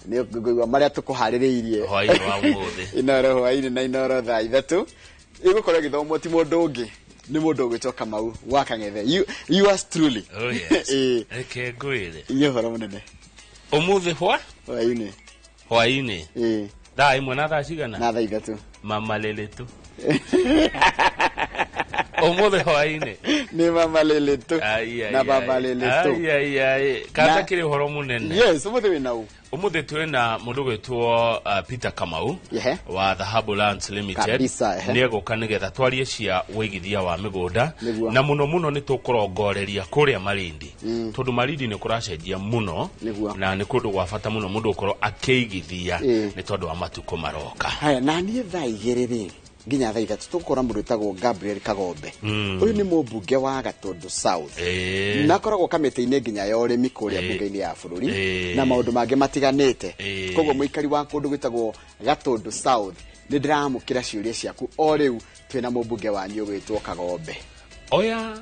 Nĩ ngũigua marĩa tũkũharĩrĩirie hwainĩ wa ũmũthĩ. Inoro hwainĩ na Inoro thaa 3 ĩgũkorwo ĩgĩthomwo ti mũndũ ũngĩ, nĩ mũndũ ũgwĩtwo Kamau wa Kang'ethe. Yours truly. Oh yes. Ĩĩ. Reke ngwĩre. Inyuĩ ũhoro mũnene. Ũmũthĩ hwa? Hwainĩ. Hwainĩ. Ĩĩ. Thaa 1 na thaa cigana? Na thaa 3. Mama Leletu. Ũmũthĩ hwainĩ. Nĩ Mama Leletu. Ai, ai, Na Baba ai. Leletu. Ai, ai, ai. Kata Na- kĩrĩ ũhoro mũnene. Yes, ũmũthĩ wĩna ũ? Ũmũthĩ twĩna mũndũ gwĩtwo Peter Kamau Ehe. wa Dhahabu Lands Limited. Kabisa, ehe. Nĩ egũka nĩgetha twarie cia wĩigithia wa mĩgũnda. Nĩguo. Na mũno mũno nĩ tũkũrongoreria kũrĩa Malindi. Tondũ Malindi nĩ kũracenjia mũno. Nĩguo. Na nĩ kũndũ gwa bata mũno mũndũ gũkorwo akĩigithia Ĩĩ. nĩ tondũ wa matukũ maroka. Haya, na niĩ thaa 2 rĩ nginya thaa 3 tũgũkora mũndũ wĩtagwo Gabriel Kagombe. Ũyũ nĩ mũmbunge wa Gatũndũ South. Ĩĩ. Na akoragwo kamĩtĩ-inĩ nginya ya ũrĩmi kũrĩa Ĩĩ. mbunge-inĩ ya bũrũri Ĩĩ. na maũndũ mangĩ matiganĩte. Ĩĩ. Koguo mũikari wa kũndũ gwĩtagwo Gatũndũ South, nĩ ndĩramũkĩra ciũria ciaku o rĩu twĩna mũmbunge wanyu ũgwĩtwo Kagombe. Oya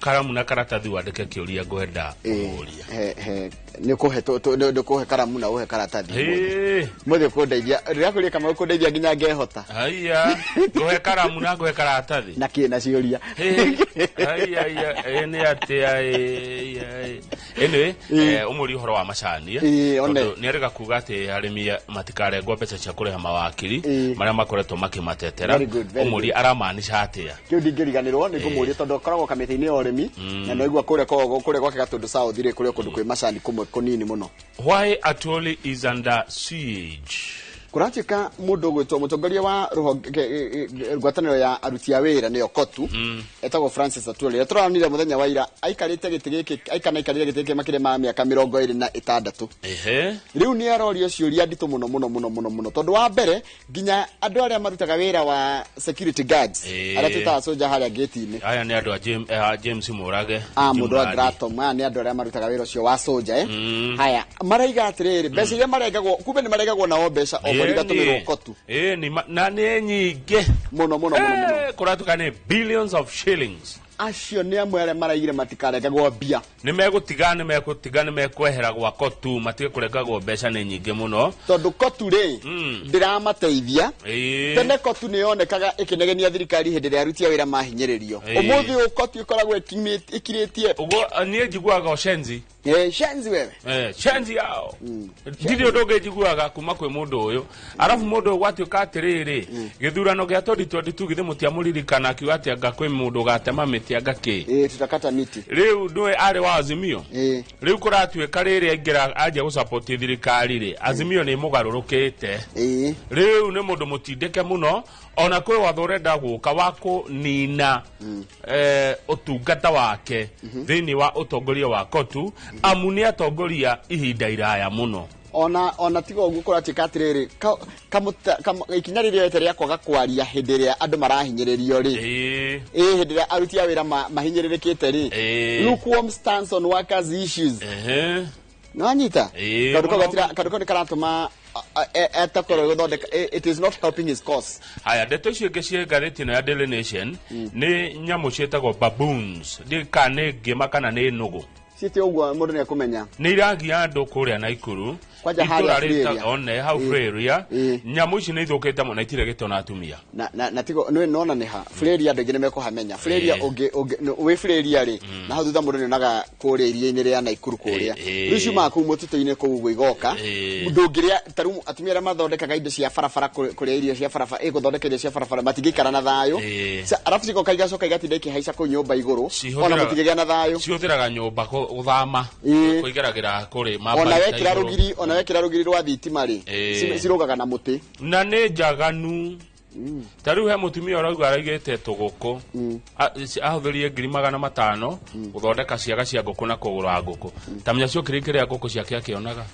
karamu na karatathi wandĩke kĩũria ngwenda Ĩĩ, kũmũria. he nĩ ũkũhe nĩ ũkũhe karamu na ũhe karatathi. Ĩĩ. Mũthĩ ũkũndeithia rĩrĩa kũria kama ũkũndeithia nginya ngehota. Haiya, ngũhe karamu na ngũhe karatathi. Na kĩ na ciũria. Haiya, haiya, nĩ atĩa, ĩ, ĩ. Anyway, ũmũrie ũhoro wa macani. Ĩĩ, one. Tondũ nĩ arega kuga atĩ arĩmi matikarengwo mbeca cia kũrĩha mawakiri Ĩĩ. marĩa makoretwo makĩmatetera. Very good, very Ũmũrie aramaanisha atĩa. Kĩu ndingĩriganĩrwo nĩ ngũmũria tondũ akoragwo kamĩtĩ-inĩ ya ũrĩmi na naigua kũrĩa kogo kũrĩa gwake Gatũndũ South rĩ kũrĩa kũndũ kwĩ macani kũmwe kũnini mũno. Why Atwoli is under siege? Kũratuĩka mũndũ ũgwĩtwo mũtongoria wa rũhonge ngwatanĩro ya aruti a wĩra nĩyo KOTU etagwo Francis Atwoli. Rĩrĩa tũraronire mũthenya wa ira aikarĩte gĩtĩ gĩkĩ aikana aikarĩre gĩtĩ gĩkĩ makĩria ma mĩaka 26. Ehe. Rĩu nĩ arorio ciũria nditũ mũno mũno mũno mũno mũno tondũ wa mbere nginya andũ arĩa marutaga wĩra wa security guards Ĩĩ. arĩa twĩtaga soja harĩa gate-inĩ. Aya nĩ andũ a James Mũrage. A Jim mũndũ wa Mũrage. Gratom, aya nĩ andũ arĩa marutaga wĩra ũcio wa soja haya maraiga atĩrĩrĩ mbeca iria marengagwo kumbe nĩ marengagwo nao mbeca o mweri igatũmĩrwo KOTU. Ĩĩ, ni na nĩ nyingĩ mũno mũno mũno mũno. Kũratuĩka nĩ billions of shillings. Acio nĩ amwe arĩa maraigire matikarengagwo mbia. Nĩ megũtiga, nĩ megũtiga, nĩ mekwehera gwa KOTU matige kũrengagwo mbeca nĩ nyingĩ mũno. Tondũ KOTU rĩ ndĩramateithia. Ĩĩ. Tene KOTU nĩ yonekaga ĩkĩnegenia thirikari hĩndĩ ĩrĩa aruti a wĩra mahinyĩrĩrio. Ĩĩ. Ũmũthĩ ũyũ KOTU ĩkoragwo ĩkirĩtie. Ũguo niĩ njiguaga ũcenzi. Shenzi wewe. Shenzi yao. Ndirĩ ũndũ ũngĩ njiguaga kuma kwĩ mũndũ ũyũ. Arabu mũndũ ũyũ gwatuĩka atĩrĩrĩ, gĩthurano gĩa 2022 githĩ mũtiamũririkana akiuga atĩ anga kwĩ mũndũ ũgatema mĩtĩ anga kĩ. Ĩĩ, tutakata miti. Rĩu ndũĩ arĩ wa Azimio. Ĩĩ. Rĩu kũratuĩka rĩrĩ aingĩra anjia gũsupport thirikari rĩ, Azimio nĩ ĩmũgarũrũkĩte. Ĩĩ. Rĩu nĩ mũndũ mũtindĩke mũno ona kwĩ watho ũrenda gũka wa kũnina ũtungata wake thĩinĩ wa ũtongoria wa KOTU amu nĩ atongoria ihinda iraya mũno. Ona tiga ũguo kũratuĩka atĩrĩrĩ ikinya rĩrĩa yoete rĩa kwaga kwaria hĩndĩ ĩrĩa andũ marahinyĩrĩrio rĩ. Ĩĩ. Ĩĩ, hĩndĩ ĩrĩa aruti a wĩra mahinyĩrĩrĩkĩte rĩ. Ĩĩ. Lukewarm stance on workers issues. Ehe. Nĩwanyita? Ĩĩ, Kaũndũ kau mũno. kaũndũ kau nĩ karatũma etakorwo gũthondeka, it is not helping his cause. Haya, ndeto icio ingĩ cia ngathĩti ĩno ya Daily Nation nĩ nyamũ ciĩtagwo baboons. Ndiũĩ kana nĩ ngĩma kana nĩ nũgũ. Ciĩte ũguo mũndũ nĩ ekũmenya. Nĩ iragia andũ kũrĩa Naikuru. Kwanja harĩa Itũra free rĩta- area. One, hau Ĩĩ. free area. Ĩĩ. Nyamũ ici nĩ ithũkĩte mũno itiregete ona atumia. Na tigo nĩ nona nĩ ha free area andũ aingĩ nĩ mekũhamenya. Free area Ĩĩ. ũngĩ wĩ free area rĩ na hau thutha mũndũ nĩ onaga kũrĩa iria-inĩ rĩa Naikuru kũrĩa. Ĩĩ. Rĩu ciumaga kũu mũtitũ-inĩ kũu ũguo igoka. Ĩĩ. Ndũngĩrĩa ta rĩu atumia arĩa mathondekaga indo cia barabara kũrĩa irio cia barabara, gũthondeka irio cia barabara matingĩikara na thayũ. Ĩĩ. Arabu cigoka igacoka igatinda ikĩhaica kũu nyũmba igũrũ. Cihũthĩraga Ona mũtingĩgĩa na thayũ. Cihũthĩraga nyũmba gũthama. Ĩĩ. Kũigeragĩra kũrĩ Ona mambari wekĩra igũrũ. rũgiri, ona wekĩra rũgiri rwa thitima rĩ, Ĩĩ. cirũgaga na mũtĩ. Na nĩ njaganu. Ta rĩu he mũtumia ũrauga araigĩte tũgũkũ. Ahũthĩrire ngiri magana matano gũthondeka ciaga cia ngũkũ na kũgũra ngũkũ. Ta menya ciokire kĩrĩa ngũkũ ciake akĩonaga.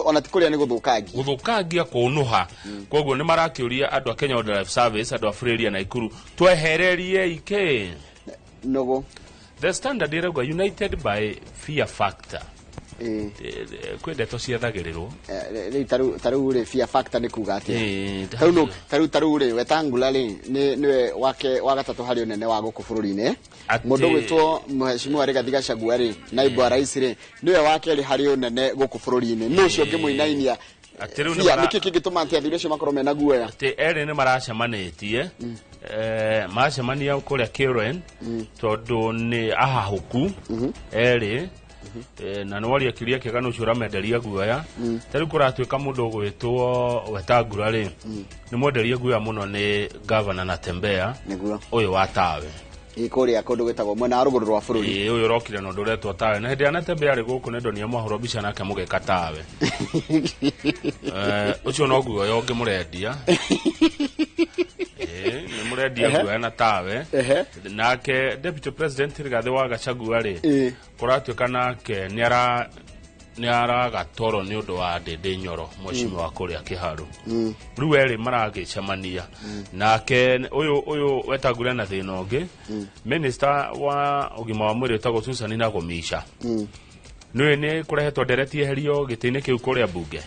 Ona ti kũrĩa nĩ gũthũkangia. Gũthũkangia kũnũha. Koguo nĩ marakĩũria andũ a Kenya Wildlife Service, andũ a Free Area Naikuru, twehererie ikĩ. Nũgũ. The Standard ĩrauga united by fear factor. Ĩĩ. Kwĩ ndeto ciethagĩrĩrwo. Rĩu ta rĩu rĩ fear factor nĩ kuga atĩa? Ĩĩ, Ta rĩu ta rĩu rĩ Wetangula rĩ nĩwe wake wa gatatũ harĩ ũnene wa gũkũ bũrũri-inĩ. Atĩ- Mũndũ ũgwĩtwo Mheshimiwa Rigathi Gachagua rĩ, naibu wa rais rĩ, nĩwe wa kerĩ harĩ ũnene gũkũ bũrũri-inĩ. Nũ ũcio ũngĩmũinainia? Atĩ rĩu nĩ Fear, nĩkĩ kĩngĩtũma atĩ athuri acio makorwo mena guoya? Atĩ erĩ nĩ maracemanĩtie, maracemania kũrĩa Karen tondũ nĩ ahahũku erĩ. Na nĩ woria kĩũria kĩega nĩ ũcio ũramenderia guoya. Ta rĩu kũratuĩka mũndũ ũgwĩtwo Wetangula rĩ, nĩ mwenderie guoya mũno nĩ gavana Natembeya Nĩguo. ũyũ wa tawe. Ĩ kũrĩa kũndũ gwĩtagwo mwena wa rũgũrũ rwa bũrũri. Ĩĩ, ũyũ ũrokire na ũndũ ũretwo tawe, na hĩndĩ ya Natembeya arĩ gũkũ nĩ ndonire mwahũrwo mbica nake mũgĩka tawe. Ũcio no guoya ũngĩ mũrendia. Ĩĩ, nĩ mũrendia guoya na tawe. Nake deputy president Rigathĩ wa Gachagua rĩ, kũratuĩka nake nĩ aragatoro nĩ ũndũ wa Ndĩndĩ Nyoro, mheshimiwa wa kũrĩa Kĩharũ. Rĩu erĩ maragĩcemania. Nake ũyũ Wetangula na thĩna ũngĩ, minister wa ũgima wa mwĩrĩ wĩtagwo Susan Nakhumicha, nĩũĩ nĩ kũrehetwo ndereti eherio gĩtĩ-inĩ kĩu kũrĩa mbunge,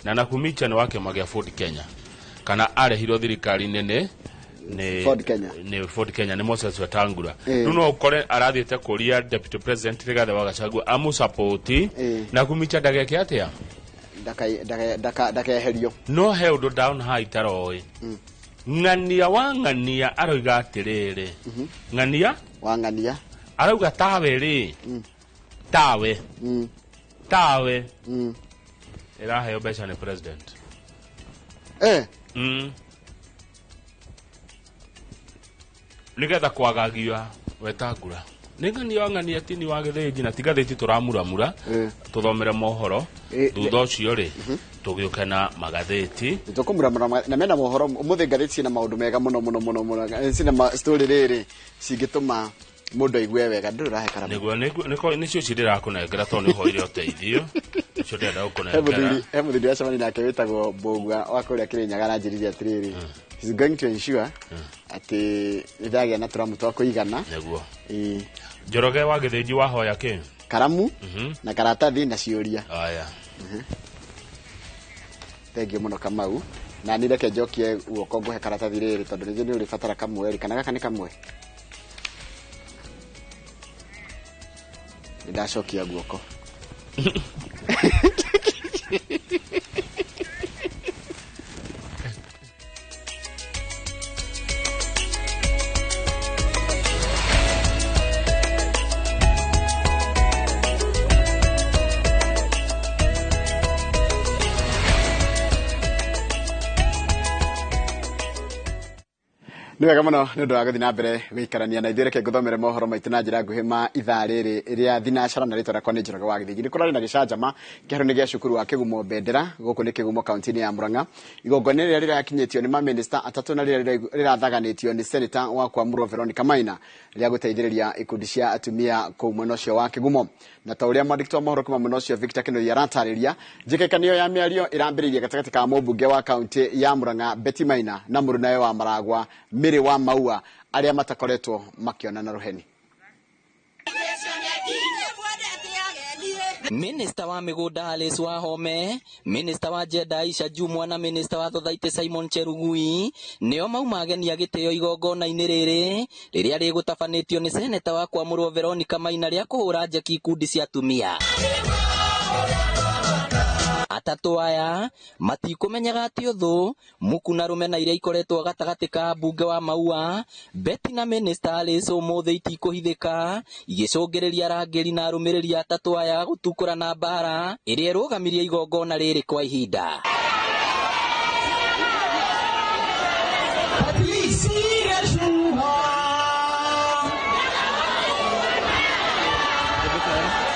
na Nakhumicha nĩ wa kĩama gĩa Ford Kenya, kana arehirwo thirikari-inĩ nĩ Ford Kenya. Nĩ Ford Kenya, nĩ Moses Wetangula. Rĩu no ũkore arathiĩte kũria deputy president Rigathĩ wa Gachagua amũsapoti Nakhumicha ndageke atĩa? Ndakeherio. No he ũndũ down high itaroĩ. Ng'ania wa ng'ania aroiga atĩrĩrĩ, ng'ania wa ng'ania arauga tawe rĩ, tawe tawe ĩraheo mbeca nĩ president. Nĩgetha kwagagia Wetangula. Nĩ ng'ania wa ng'ania tini wa gĩthĩnji na ti ngathĩti tũramuramura. Tũthomere mohoro. Thutha ũcio rĩ, tũgĩũke na magathĩti. Tũkũmuramura na mena mohoro ũmũthĩ. Ngathĩti ciĩna maũndũ mega mũno mũno mũno mũno. Cina story rĩrĩ cingĩtũma mũndũ aigue wega. Ndũrĩ ũrahe karamu? Nĩguo nĩcio ici ndĩrakũnengera tondũ nĩ ũhoire ũteithio ũcio ndĩrenda He gũkũnengera. Mũthuri, he mũthuri wacemania nake wĩtagwo Mbũgua wa kũrĩa Kĩrĩnyaga, aranjĩrire atĩrĩrĩ, he's going to ensure atĩ nĩndagĩa na tũramu twa kũigana. Nĩguo. Ĩĩ. Njoroge wa Gĩthĩnji wahoya kĩ? Karamu na karatathi na ciũria. Aya. Thengiũ mũno, Kamau. Na nĩ reke njokie guoko ngũhe karatathi rĩrĩ tondũ nĩnjũĩ nĩ ũrĩbatara kamwe rĩ, kana gaka nĩ kamwe. Nĩ ndacokia guoko. Nĩ wega mũno nĩ ũndũ wa gũthiĩ na mbere gũikarania na ithuĩ. Reke ngũthomere mohoro maitũ na njĩra nguhĩ ma ithaa rĩrĩ rĩa thinacara, na rĩtwa rĩakwa nĩ Njoroge wa Gĩthĩnji. Nĩ kũrarĩ na gĩcanjama kĩharo-inĩ gĩa cukuru wa Kĩgumo Bendera, gũkũ nĩ Kĩgumo, kaunti-inĩ ya Murang'a. Igongona rĩrĩa rĩrakinyĩtio nĩ mamĩnĩsta atatũ na rĩrĩa rĩrathaganĩtio nĩ seneta wa Kwamũrwo Veronica Maina rĩa gũteithĩrĩria ikundi cia atumia kũu mwena ũcio wa Kĩgumo. Na ta ũrĩa mwandĩki wa mohoro kuma mwena ũcio Victor Kinoi aratarĩria, njĩkĩkanio ya mĩario ĩrambĩrĩirie gatagatĩ ka mũmbunge wa kaunti ya Murang'a Betty Maina na mũrunawe wa Maragwa Mary wa Maua, arĩa matakoretwo makĩonana rũheni. Minista wa mĩgũnda Alice Wahome, Minista wa Gender Aisha Jumwa na Minista wa Thothaitĩ Simon Cherugui nĩo mauma ageni a gĩtĩo igongona-inĩ rĩrĩ rĩrĩa rĩgũtabanĩtio nĩ seneta wa Kwamũrwo Veronica Maina rĩa kũhũra njeki ikundi cia atumia. Atatũ aya matikũmenyaga atĩ ũthũ muku na rũmena iria ikoretwo gatagatĩ ka mbunge wa Maua Betty na Minista Alice ũmũthĩ itikũhithĩka, igĩcũngĩrĩria arangĩri na arũmĩrĩri atatũ aya gũtukũra na mbara ĩrĩa ĩrũgamirie igongona rĩrĩ kwa ihinda.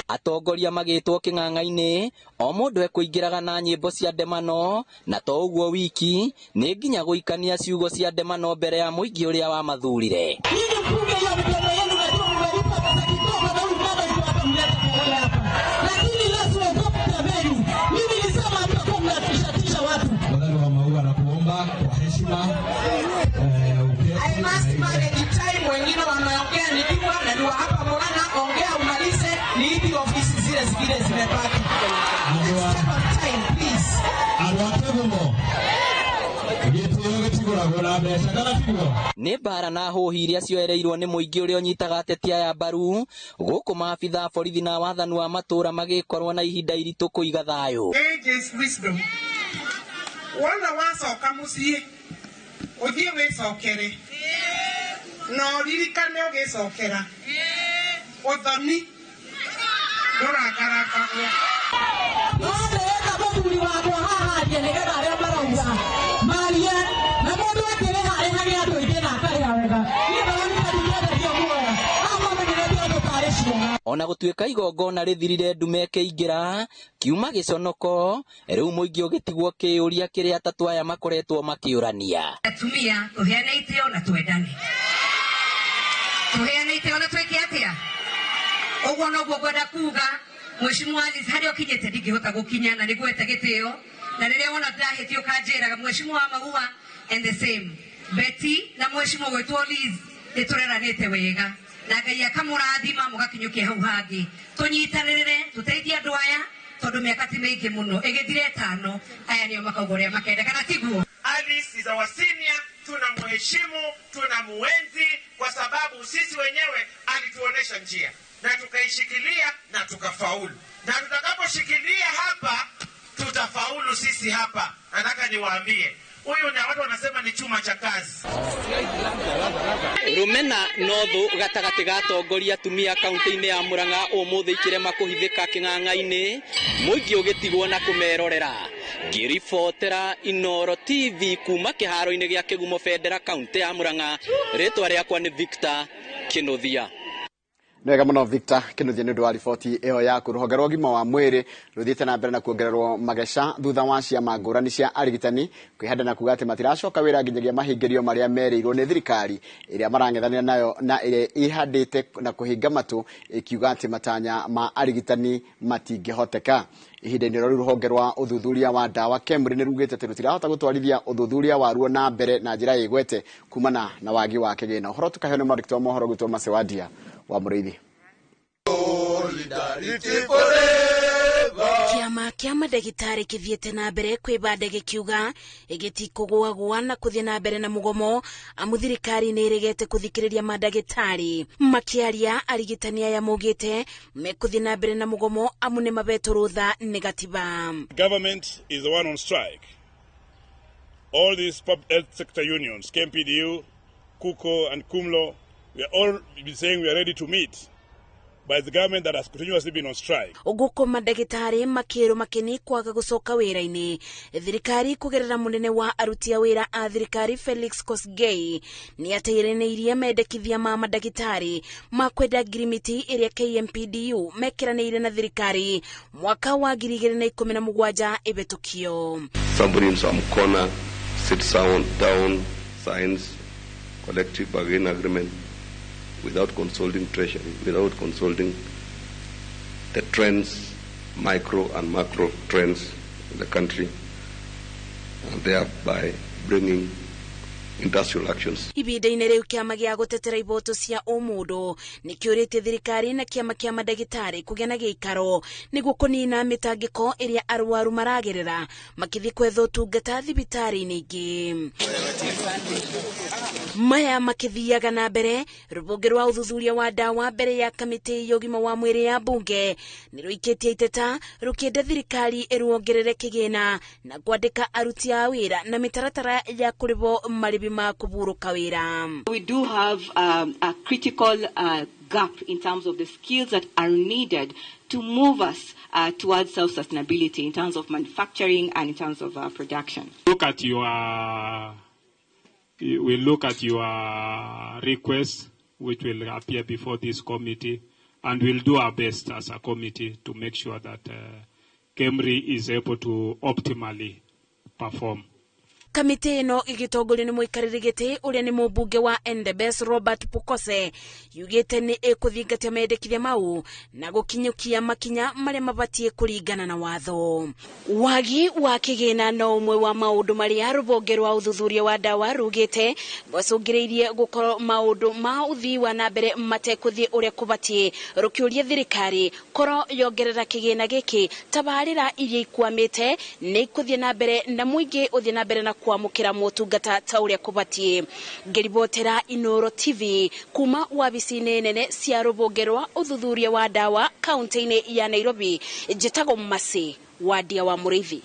Atongoria magĩtwo kĩng'ang'a-inĩ, o mũndũ ekũingĩraga na nyĩmbo cia ndemano, na to ũguo wiki, nĩ nginya gũikania ciugo cia ndemano mbere ya mũingĩ ũrĩa wamathurire. Nyinyi mpunge hiyo midomo yenu, najua mmelipa pesa kidogo na huyu mama yuko hapa, mlete pamoja hapa. Lakini lazima uogope jameni. Mimi nilisema mtakuwa mnatishatisha watu. Wadhani wa Maua na kuomba kwa heshima uketi. I must manage time, wengine wameongea nikiwa na niwa hapa Murang'a, ongea umalize, ni ipi ofisi zile zingine zimebaki. Let's keep on time, please. Andũ a Kĩgumo, gĩtĩo gĩtigũragwo na mbeca, kana tiguo? Nĩ mbara na hũhi iria cioereirwo nĩ mũingĩ ũrĩa ũnyitaga ateti aya mbaru, gũkũ maabitha a borithi na wathani wa matũũra magĩkorwo na ihinda iritũ kũiga thayũ. Age is wisdom. Wona wacoka muciĩ ũthiĩ wĩcokere na ũririkane ũgĩcokera ũthoni ndũrangarangagwo. No ndĩrenda mũthuri wakwa haha arie nĩgetha arĩa marauga marie na mũndũ akĩrĩha arĩhage andũ aingĩ na akarĩha wega. Niĩ Veronica ndingĩenderio muoya haha mamenyeretie andũ tarĩ ciana. Ona gũtuĩka igongona rĩthirire ndume ĩkĩingĩra kiuma gĩconoko rĩu mũingĩ ũgĩtigwo kĩũria kĩrĩa atatũ aya makoretwo makĩũrania. Atumia tũheane itĩo na twendane, tũheane itĩo na twĩke atĩa? Ũguo noguo ngwenda kuga Mheshimiwa Alice harĩa ũkinyĩte ndingĩhota gũkinya na nĩngũhete gĩtĩo na rĩrĩa wona ndahĩtia ũkanjĩraga Mheshimiwa wa Maua and the same Betty na Mheshimiwa gwĩtwo Liz nĩtũreranĩte wega na Ngai akamũrathima mũgakinyũkia hau hangĩ. Tũnyitanĩrĩre tũteithie andũ aya tondũ mĩaka ti mĩingĩ mũno ĩgĩthira ĩtano aya nĩo makauga ũrĩa makenda kana tiguo? Alice is our senior, tunamheshimu, tunamuenzi kwa sababu sisi wenyewe alituonesha njia na tukaishikilia na tukafaulu, na tutakaposhikilia hapa tutafaulu sisi hapa. Nataka niwaambie huyu na watu wanasema ni chuma cha kazi. Rũmena no thũ gatagatĩ ga atongoria atumia kaunti-inĩ ya Murang'a ũmũthĩ ikĩrema kũhithĩka kĩng'ang'a-inĩ mũingĩ ũgĩtigwo na kũmerorera. Ngĩribotera Inooro TV kuma kĩharo-inĩ gĩa Kĩgumo Bendera kaunti ya Murang'a, rĩtwa rĩakwa nĩ Victor Kĩnuthia. Nĩ wega mũno Victor Kĩnuthia nĩ ũndũ wa riboti ĩyo yaku. Rũhonge rwa ũgima wa mwĩrĩ rũthiĩte na mbere na kuongererwo mageca thutha wa ciama ngũrani cia arigitani kwĩhanda na kuga atĩ matiracoka wĩra nginyagia mahingĩrio marĩa merĩirwo nĩ thirikari ĩrĩa marang'ethanĩra nayo na ĩrĩa ĩhandĩte na kũhinga matũ ĩkiuga atĩ matanya ma arigitani matingĩhoteka. Ihinda-inĩ rĩu rũhonge rwa ũthuthuria wa ndawa KEMRI nĩ rugĩte atĩ rũtirahota gũtwarithia ũthuthuria waruo na mbere na njĩra ĩgwete kumana na wagi wa kĩgĩna. Ũhoro tũkaheo nĩ mwandĩki wa mohoro gwĩtwo Macewadia wa Mũrĩithi. Kĩama kĩa mandagĩtarĩ kĩthiĩte na mbere kwĩbanda gĩkiuga gĩtikũgũagũa na kũthiĩ na mbere na mũgomo amu thirikari nĩ ĩregete kũthikĩrĩria mandagĩtarĩ. Makĩaria arigitani aya maugĩte mekũthiĩ na mbere na mũgomo amu nĩ mabetwo rũtha nĩ gatiba. Government is the one on strike. All these public health sector unions, KMPDU, KUKO and KUMLO, we are all saying we are ready to meet. By the government that has continuously been on strike. Ũguko mandagĩtarĩ makĩrwo makeni kwaga gũcoka wĩra-inĩ. Thirikari kũgerera mũnene wa aruti a wĩra a thirikari Felix Kosgei nĩ ateithĩrĩirie mendekithia ma mandagĩtarĩ ma kwenda ngirimiti ĩrĩa KMPDU mekĩranĩire na thirikari mwaka wa 2017 ĩhetũkio. Somebody in some corner sits down, signs collective bargaining agreement without consulting Treasury, without consulting the trends, micro and macro trends in the country, and thereby bringing industrial actions. Ihinda-inĩ rĩu kĩama gĩa gũtetera ihoto cia ũmũndũ nĩkĩũrĩtie thirikari na kĩama kĩa mandagĩtarĩ kũgĩa na gĩikaro nĩguo kũnina mĩtangĩko ĩrĩa arwaru maragerera makĩthiĩ kwetha ũtungata thibitarĩ-inĩ ingĩ. Maya makĩthiaga na mbere rũhonge rwa ũthuthuria wa ndawa mbere ya kamĩtĩ ya ũgima wa mwĩrĩ ya mbunge nĩ rũikĩtie iteta rũkĩenda thirikari ĩruongerere kĩgĩna na kwandĩka aruti a wĩra na mĩtaratara ya kũrĩhwo marĩhi ma kũhurũka wĩra. We do have a critical gap in terms of the skills that are needed to move us towards self-sustainability in terms of manufacturing and in terms of production. We look at your request, which will appear before this committee, and we'll do our best as a committee to make sure that KEMRI is able to optimally perform. Kamĩtĩ ĩno ĩgĩtongorio nĩ mũikarĩri gĩtĩ ũrĩa nĩ mũmbunge wa Endebess Robert Pukose yugĩte nĩ ĩkũthingatia mendekithia mau na gũkinyũkia makinya marĩa mabatiĩ kũringana na watho. Wagi wa kĩgĩna no ũmwe wa maũndũ marĩa rũhonge rwa ũthuthuria wa ndawa rugĩte gwacũngĩrĩirie gũkorwo maũndũ ma ũthii wa na mbere matekũthiĩ ũrĩa kũbatiĩ, rũkĩũria thirikari korwo yongerera kĩgĩna gĩkĩ tabarĩra iria ikwamĩte nĩ ikũthiĩ na mbere na mũingĩ ũthiĩ na mbere na kwamũkĩra motungata ta ũrĩa kũbatiĩ. Ngĩribotera Inooro TV kuma wabici-inĩ nene cia rũhonge rwa ũthuthuria wa ndawa kaunti-inĩ ya Nairobi, njĩtagwo Mercy Wadia wa Mũrĩithi.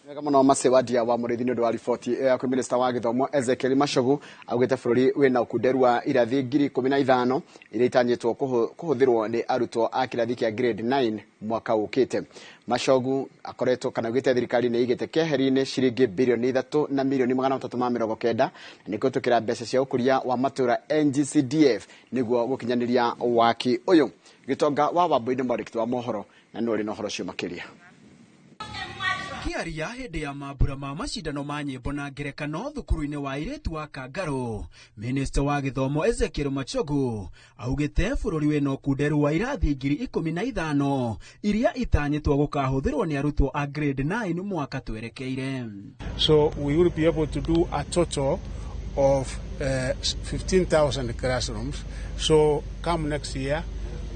Wega mũno Macewadia wa Mũrĩithi nĩ ũndũ wa riboti ĩyo yaku. Minista wa gĩthomo Ezekiel Machogu augĩte bũrũri wĩna ũkunderu wa irathi 15,000 iria itanyĩtwo kũhũthĩrwo nĩ arutwo a kĩrathi kĩa grade 9 mwaka ũkĩte. Machogu akoretwo kana augĩte thirikari nĩ ĩigĩte keheri-inĩ ciringi 3 na mirioni 390 na nĩ kũhĩtũkĩra mbeca cia ũkũria wa matũra NGCDF nĩguo gũkinyanĩria waki ũyũ. Gĩtonga wa Wambui nĩ mwandĩki wa mohoro na nĩ ũrĩ na ũhoro ũcio makĩria. Kĩaria hĩndĩ ya mambura ma macindano ma nyĩmbo na ngerekano thukuru-inĩ wa airĩtu wa Kangarũ, minista wa gĩthomo Ezekiel Machogu augĩte bũrũri wĩna ũkunderu wa irathi 15,000 iria itanyĩtwo gũkahũthĩrwo nĩ arutwo a grade 9 mwaka twerekeire. So we will be able to do a total of 15,000 classrooms. So come next year,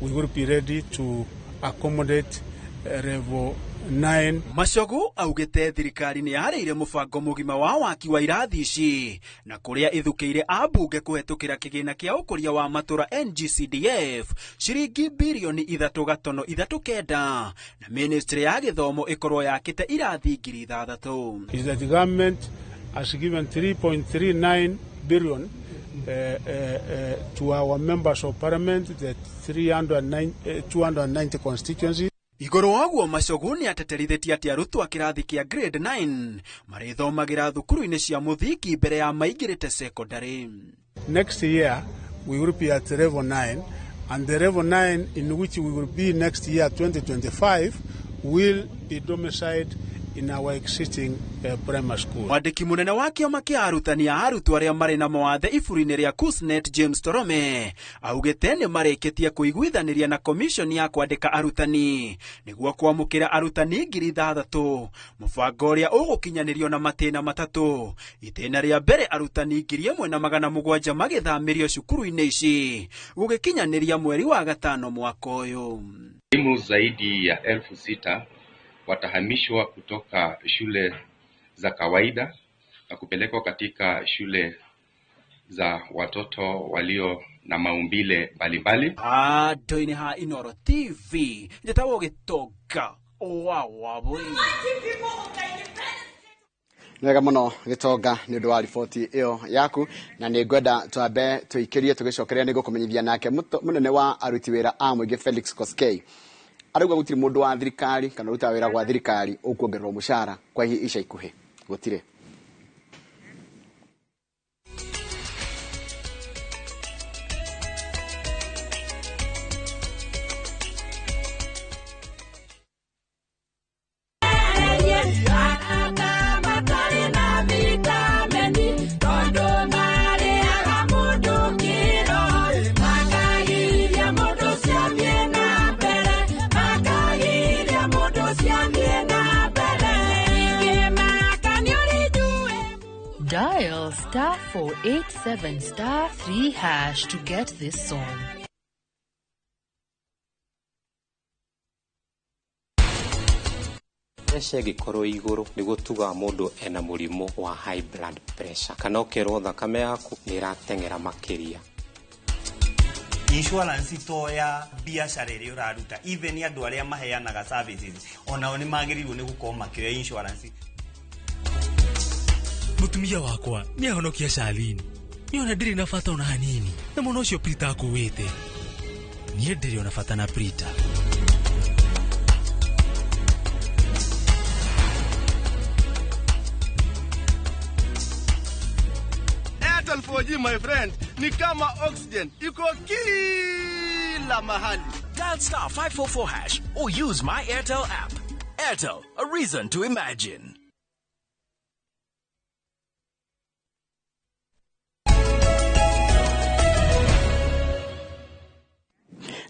we will be ready to accommodate level 9. Machogu augĩte thirikari nĩ yarĩire mũbango mũgima wa waki wa irathi ici na kũrĩa ĩthukĩire ambunge kũhetũkĩra kĩgĩna kĩa ũkũria wa matũra NGCDF ciringi birioni 3.39 na ministry ya gĩthomo ĩkorwo yakĩte irathi 6,000. Is that the government has given 3.39 billion to our members of parliament, the 290 constituencies. Igũrũ wa ũguo Machogu nĩ ateterithĩtie atĩ arutwo a kĩrathi kĩa grade 9 marĩthomagĩra thukuru-inĩ cia mũthingi mbere ya maingĩrĩte secondary. Next year we will be at level 9, and the level 9 in which we will be next year 2025 will be domiciled in our existing primary school. Mwandĩki mũnene wa kĩama kĩa arutani a arutwo arĩa marĩ na mawathe iburi-inĩ rĩa KUSNET James Torome augĩte nĩ marĩkĩtie kũiguithanĩria na commission ya kwandĩka arutani nĩguo kwamũkĩra arutani 6,000 mũbango ũrĩa ũgũkinyanĩrio na matĩna matatũ. Itĩna rĩa mbere arutani 1,700 magĩthamĩrio cukuru-inĩ ici gũgĩkinyanĩria mweri wa gatano mwaka ũyũ. Walimu zaidi ya 6,000 watahamishwa kutoka shule za kawaida na kupelekwa katika shule za watoto walio na maumbile mbalimbali. Andoine ha Inoro TV njĩtagwo Gĩtonga wa Wambui. Nĩ wega mũno Gĩtonga nĩ ũndũ wa riboti ĩyo yaku, na nĩ ngwenda twambe tũikĩrie tũgĩcokeria nĩ gũkũmenyithia nake mũnene wa aruti wĩra a mũingĩ Felix Koskei arauga gũtirĩ mũndũ wa thirikari kana ũrutaga wĩra gwa thirikari ũkuongererwo mũcara kwa ica ikuhĩ gũtirĩ. Dial star 487 star 3 hash to get this song. Pressure ĩngĩkorwo igũrũ nĩguo tugaga mũndũ ena mũrimũ wa high blood pressure, kana ũkerwo thakame yaku nĩ ĩrateng'era makĩria. Insurance to ya biacara ĩrĩa ũraruta, even andũ arĩa maheanaga services onao nĩ magĩrĩirwo nĩ gũkorwo makĩoya insurance. Mutumia wakwa nĩ ahonokia Charlene. Niĩ ona ndirĩ na bata ona hanini na mwana ũcio Prita akuĩte. Niĩ ndirĩ ona bata na Prita. Airtel 4G my friend ni kama oxygen, iko kila mahali. Dial star 544 hash or use my Airtel app. Airtel, a reason to imagine.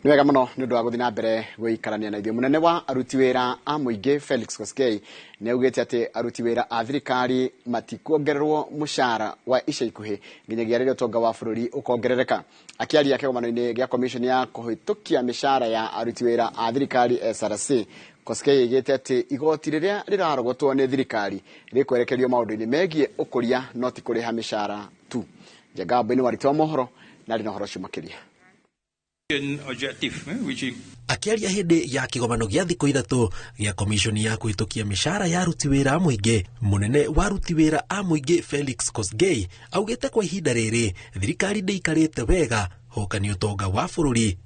Nĩ wega mũno nĩ ũndũ wa gũthiĩ na mbere gũikarania na ithuĩ. Mũnene wa aruti wĩra a mũingĩ Felix Koskei nĩ augĩte atĩ aruti wĩra a thirikari matikuongererwo mũcara wa ica ikuhĩ nginyagia rĩrĩa ũtonga wa bũrũri ũkongerereka. Akĩaria kĩgomano-inĩ gĩa commission ya kũhĩtũkia mĩcara ya aruti wĩra a thirikari SRC, Koskei augĩte atĩ igoti rĩrĩa rĩrarogotwo nĩ thirikari rĩkwerekerio maũndũ-inĩ megiĩ ũkũria no ti kũrĩha mĩcara tu. Njenga Wambui nĩ mwandĩki wa mohoro na arĩ na ũhoro ũcio makĩria. Objective, which Akĩaria hĩndĩ ya kĩgomano gĩa thikũ 3 gĩa komishoni ya kũhĩtũkia mĩcara ya aruti wĩra a mũingĩ, mũnene wa aruti wĩra a mũingĩ Felix Kosgei augĩte kwa ihinda rĩrĩ thirikari ndĩikarĩte wega hoka nĩ ũtonga wa bũrũri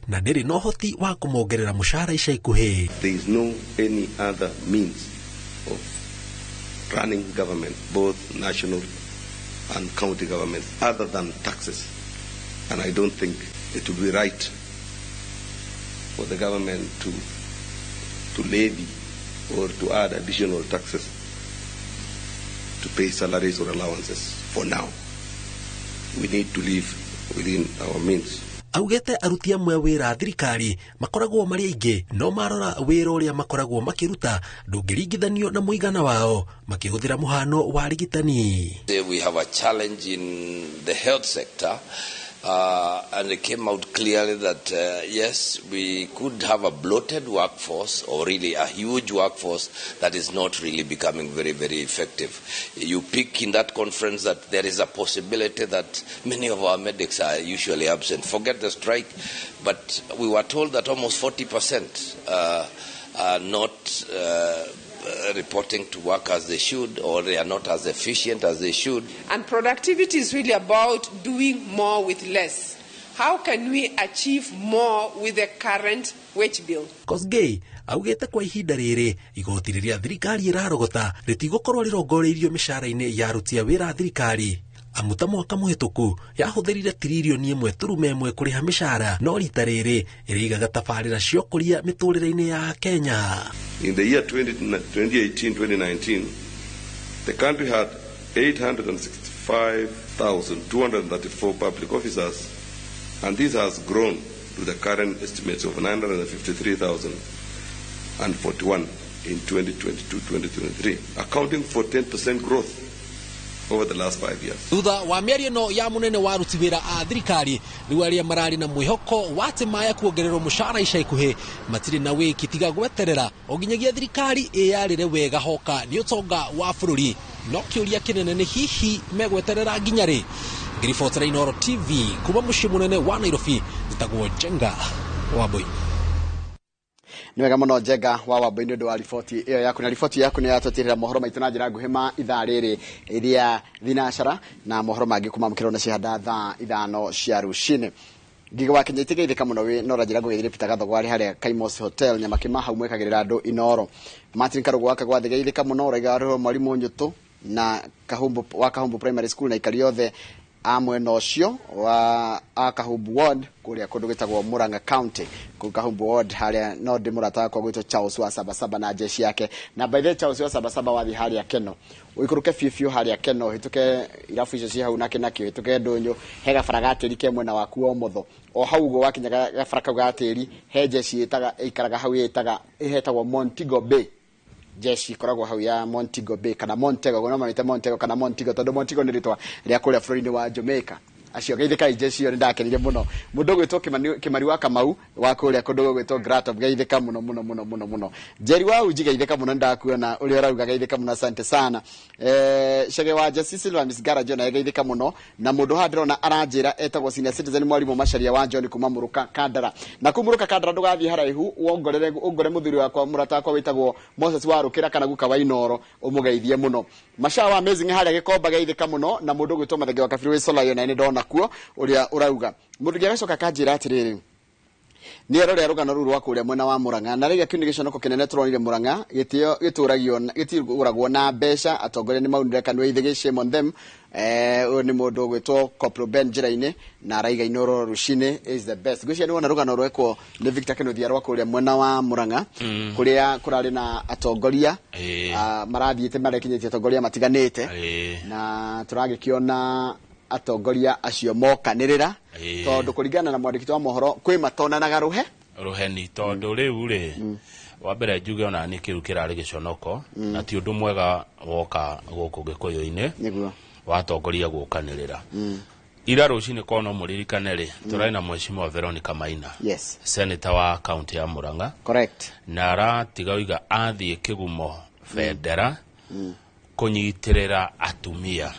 na ndĩrĩ na ũhoti wa kũmongerera mũcara ica ikuhĩ. There is no any other means of running government, both national and county governments, other than taxes. And I don't think it would be right for the government to levy or to add additional taxes to pay salaries or allowances for now. We need to live within our means. Augĩte aruti amwe a wĩra a thirikari makoragwo marĩ aingĩ no marora wĩra ũrĩa makoragwo makĩruta ndũngĩringithanio na mũigana wao, makĩhũthĩra mũhano wa arigitani. We have a challenge in the health sector, and it came out clearly that yes, we could have a bloated workforce, or really a huge workforce that is not really becoming very, very effective. You pick in that conference that there is a possibility that many of our medics are usually absent. Forget the strike, but we were told that almost 40% are not reporting to work as they should, or they are not as efficient as they should. And productivity is really about doing more with less. How can we achieve more with the current wage bill? Kosgei augĩte kwa ihinda rĩrĩ igoti rĩrĩa thirikari ĩrarogota rĩtigũkorwo rĩrongoreirio mĩcara-inĩ ya aruti a wĩra a thirikari, amu ta mwaka mũhĩtũku yahũthĩrire tiririoni 1.1 kũrĩha mĩcara, no rita rĩrĩ ĩrĩigaga tabarĩra cia ũkũria mĩtũrĩre-inĩ ya Kenya. In the year 2018-2019, the country had 865,234 public officers, and this has grown to the current estimates of 953,041 in 2022-2023, accounting for 10% growth over the last 5 years. Thutha wa mĩario ĩno ya mũnene wa aruti wĩra a thirikari, rĩu arĩa mararĩ na mwĩhoko wa atĩ maya kuongererwo mũcara ica ikuhĩ matirĩ na wĩki tiga gweterera o nginyagia thirikari ĩyarĩre wega hoka nĩ ũtonga wa bũrũri. No kĩũria kĩnene nĩ hihi megweterera nginya rĩ? Ngĩribotera Inooro TV kuma mũciĩ mũnene wa Nairobi, njĩtagwo Njenga Wambui. Nĩ wega mũno Njenga wa Wambui nĩ ũndũ wa riboti ĩyo yaku, na riboti yaku nĩ yatũtirĩra mohoro maitũ na njĩra nguhĩ ma ithaa rĩrĩ rĩa thinacara, na mohoro mangĩ kuma mũkĩro na cihanda thaa 5 cia rũcinĩ. Ngiga wa Kenya itigeithĩka mũno wĩ no ranjĩra ngũgeithĩre Peter Gathogo arĩ harĩa Kaimos Hotel Nyamakĩma, hau mwekagĩrĩra andũ Inooro. Martin Karũgũ wa Kagwathĩ geithĩka mũno, ũraiga rĩho mwarimũ Nyũtũ na Kahumbu wa Kahumbu Primary School na ikari othe a mwena ũcio wa a Kahumbu Ward kũrĩa kũndũ gwĩtagwo Murang'a County, kũu Kahumbu Ward harĩa no ndĩ mũrata wakwa gwĩtwo Charles wa Sabasaba na jeshi yake. Na by the way, Charles wa Sabasaba wathiĩ harĩa Keno, ũikũrũke biũ biũ harĩa Keno, ũhĩtũke irabu icio ci hau na kĩnakĩo, ũhĩtũke ndũnyũ, he gabara ga tĩri ke mwena waku wa ũmotho. O hau ũguo wakinya gabara kau ga tĩri, he jeshi ĩikaraga hau ĩhetagwo Montego Bay. Jeshi ikoragwo hau ya Montego Bay kana Montego, no mamĩte Montego kana Montego tondũ Montego nĩ rĩtwa rĩa kũrĩa bũrũri-inĩ wa Jamaica. Acio geithĩkai jeshi ĩyo, nĩ ndakenire mũno. Mũndũ ũgwĩtwo Kĩmari wa Kamau wa kũrĩa kũndũ gũgwĩtwo Gratop, geithĩka mũno mũno mũno mũno mũno. Njeri wa Uji geithĩka mũno, nĩndakuona ũrĩa ũrauga, geithĩka mũno, asante sana. Chege wa Jesse Silva Miss Garage naye geithĩka mũno. Na mũndũ haha ndĩrona aranjĩra etagwo senior citizen mwarimũ Macharia wa John kuma Mũrũka Kandara. Na kũu Mũrũka Kandara ndũgathiĩ haraihu, wongorere ũngore mũthuri wakwa mũrata wakwa wĩtagwo Moses wa Rũkĩra kana guka wa Inooro, ũmũgeithie mũno. Masha wa Amazing harĩa Gĩkomba geithĩka mũno. Na mũndũ ũgwĩtwo Mathenge wa Kabirũ wĩ Solayo naye nĩndona kuo ũrĩa ũrauga. Mũndũ ũngĩ agacoka akanjĩra atĩrĩrĩ, nĩ arorera rũgano rũu rwa kũrĩa mwena wa Murang'a, na rĩrĩa kĩu nĩ gĩconoko kĩnene tũronire Murang'a gĩtĩo gĩtũragio gĩtigũragwo na mbeca, atongoria nĩ maunire kanua ithe, shame on them. Ũyũ nĩ mũndũ ũgwĩtwo Koplo Ben njĩra-inĩ na araiga Inooro rũcinĩ is the best. Ngwĩciria nĩ wona rũgano rwekwo nĩ Victor Kĩnuthia rwa kũrĩa mwena wa Murang'a, kũrĩa kũrarĩ na atongoria marathiĩte marekinyĩtie atongoria matiganĩte, na tũragĩkĩona atongoria acio mokanĩrĩra tondũ kũringana na mwandĩki wa mohoro kwĩ matonanaga rũhe rũheni, tondũ rĩu rĩ wa mbere njuge ona nĩ kĩu kĩrarĩ gĩconoko na ti ũndũ mwega woka gũkũ Gĩkũyũ-inĩ nĩguo watongoria gũkanĩrĩra. Ira rũcinĩ korwo no mũririkane rĩ, tũrarĩ na mheshimiwa Veronica Maina, yes, senator wa kaunti ya Murang'a, correct, na aratiga oiga athiĩ kĩgumo bendera Kũnyitĩrĩra atumia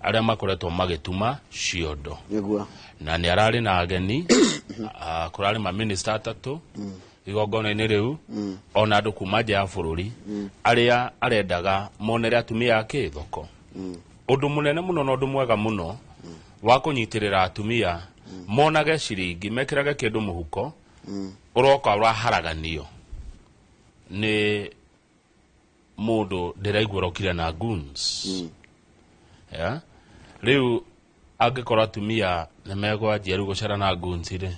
arĩa makoretwo magĩtuma ciondo. Nĩguo. Na nĩ ararĩ na ageni, kũrarĩ maminista atatũ igongona-inĩ rĩu, ona andũ kuma nja ya bũrũri arĩa arendaga monere atumia ake thoko. Ũndũ mũnene mũno na ũndũ mwega mũno wa kũnyitĩrĩra atumia monage ciringi, mekĩrage kĩndũ mũhuko, ũroka ũraharaganio nĩ mũndũ ndĩraigua ũrokire na goons. Yeah? Rĩu angĩkorwo atumia nĩ megwanjia rĩu gũcera na goons rĩ,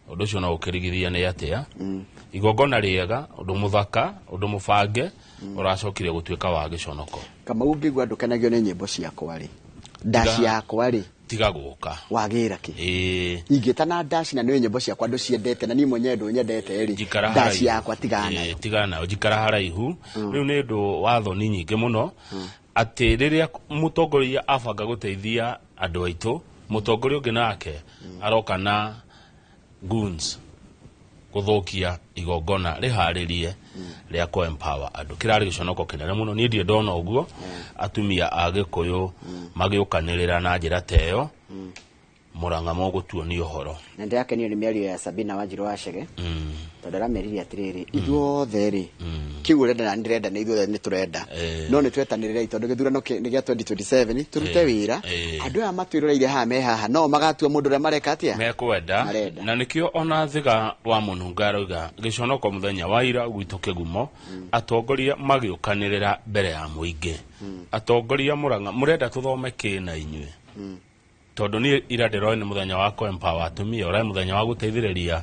ũndũ ũcio no ũkĩrigithia nĩ atĩa. Igongona rĩega, ũndũ mũthaka, ũndũ mũbange, ũracokire gũtuĩka wa gĩconoko. Kamau, ngĩigua ndũkenagio nĩ nyĩmbo ciakwa rĩ, ndaci yakwa rĩ, tiga gũka. Wagĩra kĩ? Ĩĩ. Ingĩta na ndaci na nĩ nyĩmbo ciakwa ndũciendete na niĩ mwenyewe ndũnyendete rĩ, Njikara ndaci haraihu. yakwa tigana nayo. Ĩĩ, tigana nayo, njikara haraihu. Rĩu nĩ ũndũ wa thoni nyingĩ mũno atĩ rĩrĩa mũtongoria abanga gũteithia andũ aitũ, mũtongoria ũngĩ nake aroka na goons gũthũkia igongona rĩharĩrie rĩa kũ empower andũ. Kĩrarĩ gĩconoko kĩnene mũno. Niĩ ndirĩ ndona ũguo atumia a Gĩkũyũ magĩũkanĩrĩra na njĩra ta ĩyo. Mũrang'a mũgũtuonia ũhoro. Na ndĩrakenio nĩ mĩario ya Sabina Wanjirũ wa Chege, tondũ aramerire atĩrĩrĩ, ithuothe rĩ, kĩu ũrenda na ndĩrenda, nĩ ithuothe nĩ tũrenda, no nĩ twetanĩrĩrei tondũ gĩthurano nĩ gĩa 2027, tũrute wĩra. Andũ aya matwĩroreire haha me haha no magatua mũndũ ũrĩa mareka atĩa. Mekwenda. Marenda. Na nĩkĩo ona Thiga wa Mũnunga arauga gĩconoko mũthenya wa ira gwitũ kĩgumo, atongoria magĩũkanĩrĩra mbere ya mũingĩ. Atongoria Mũrang'a, mũrenda tũthome kĩ na inyuĩ? Tondũ niĩ ira ndĩroĩ nĩ mũthenya wa kũ empower atumia, ũrarĩ mũthenya wa gũteithĩrĩria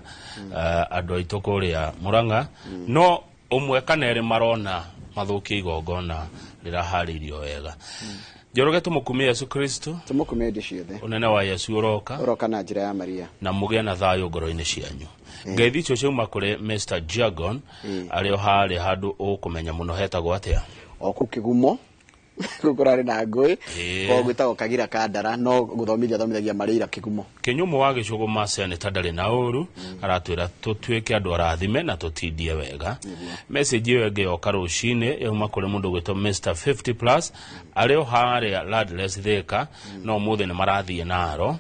andũ aitũ kũrĩa Mũrang'a, no ũmwe kana erĩ marona mathũkie igongona rĩraharĩirio wega. Njoroge, tũmũkumie Yesu Kristo. Tũmũkumie hĩndĩ ciothe. Ũnene wa Yesu ũroka. Ũroka na njĩra ya Maria. Na mũgĩe na thayũ ngoro-inĩ cianyu. Ngeithi icio ciauma kũrĩ Mr Jagon, arĩ o harĩa handũ ũkũmenya mũno hetagwo atĩa? O kũu Kĩgumo kũu kũrarĩ na ngũĩ. Ko gwĩtagwo Kagira Kandara, no gũthomithia athomithagia marĩira Kĩgumo. Kĩnyũmũ wa Gĩcũgũma, seneta ndarĩ na ũru, aratwĩra tũtuĩke andũ arathime na tũtindie wega. Message ĩyo ĩngĩ yoka rũcinĩ yauma kũrĩ mũndũ ũgwĩtwo Mr 50 plus, arĩ o harĩa Landless Thika, no ũmũthĩ nĩ marathiĩ naro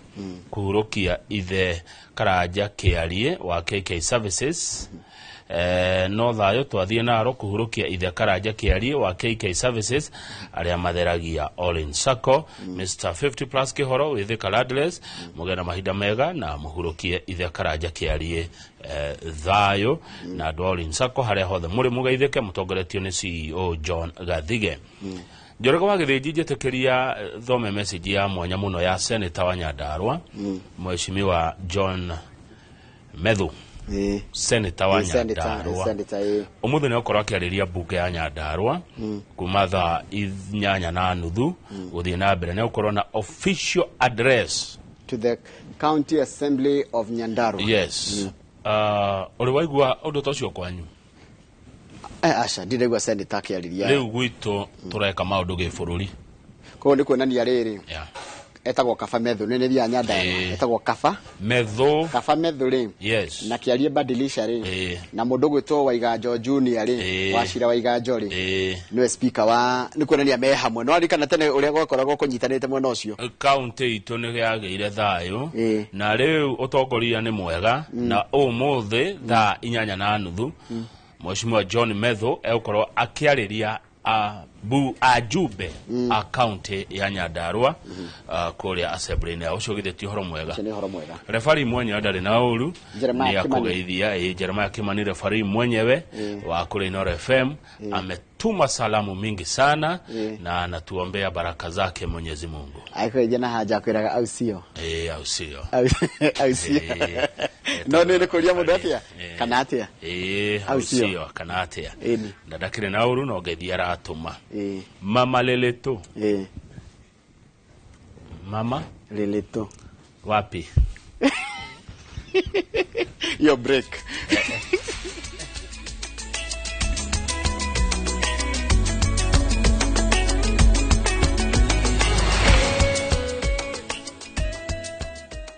kũhurũkia ithe Karanja Kĩarie wa KK Services. No thayũ twathiĩ naro kũhurũkia ithe Karanja Kĩarie wa KK Services, arĩa matheragia All Sacco. Mr 50 plus Kĩhoro wĩ Thika Landless, mũgĩe na mahinda mega na mũhurũkie ithe Karanja Kĩarie thayũ, na andũ a All Sacco harĩa hothe mũrĩ mũgeithĩke mũtongoretio nĩ CEO John Gathige. Njoroge wa Gĩthĩnji, njĩtĩkĩria thome message ya mwanya mũno ya senator wa Nyandarua, Mheshimiwa John Methu, senator wa Senator, Nyandarua. Senator, ĩĩ. Ũmũthĩ nĩ ũkorwo akĩarĩria mbunge ya Nyandarua kuma thaa 8:30 gũthiĩ na mbere. Nĩ ũkorwo na official address to the County Assembly of Nyandarua. Yes. Ũrĩ waigua ũndũ ta ũcio kwanyu? Aca, ndiraigua senator akĩarĩria. Rĩu gwitũ tũreka maũndũ gĩbũrũri. Koguo nĩ kuonania rĩrĩ, etagwo Kaba Methu, nĩ thiaga Nyandarua, etagwo Kaba Methu. Kaba Methu rĩ, na Kĩarie Badilisha rĩ, na mũndũ ũgwĩtwo Waiganjo Junior rĩ, Wacira Waiganjo rĩ, nĩwe speaker wa, nĩ kuonania me hamwe. No arikana tene ũrĩa gwakoragwo kũnyitanĩte mwena ũcio. Kaunti itũ nĩ yagĩire thayũ na rĩu ũtongoria nĩ mwega, na ũmũthĩ thaa 8:30 Mheshimiwa John Methu egũkorwo akĩarĩria ajumbe a kaunti ya Nyandarua kũrĩa assembly-inĩ. Ũcio githĩ ti ũhoro mwega? Ũcio nĩ ũhoro mwega. Refari mwenyewe ndarĩ na ũru. Jeremiah Nĩ Kimani. akũgeithia. Ĩ, Jeremiah Kimani, refari mwenyewe wa kũrĩa Inooro FM, ametuma salamu mingi sana na anatuombea baraka zake Mwenyezi Mungu. Akũgeithia na haja akwĩraga au sio? Ĩ, au sio? Au sio? No nĩ kũria mũndũ atĩa kana atĩa? Ĩ, Au au sio? sio kana atĩa? Ĩni. Na ndakĩrĩ na ũru, no ngeithi aratũma. Mama Leleto. Mama Leleto. Wapi? Your break.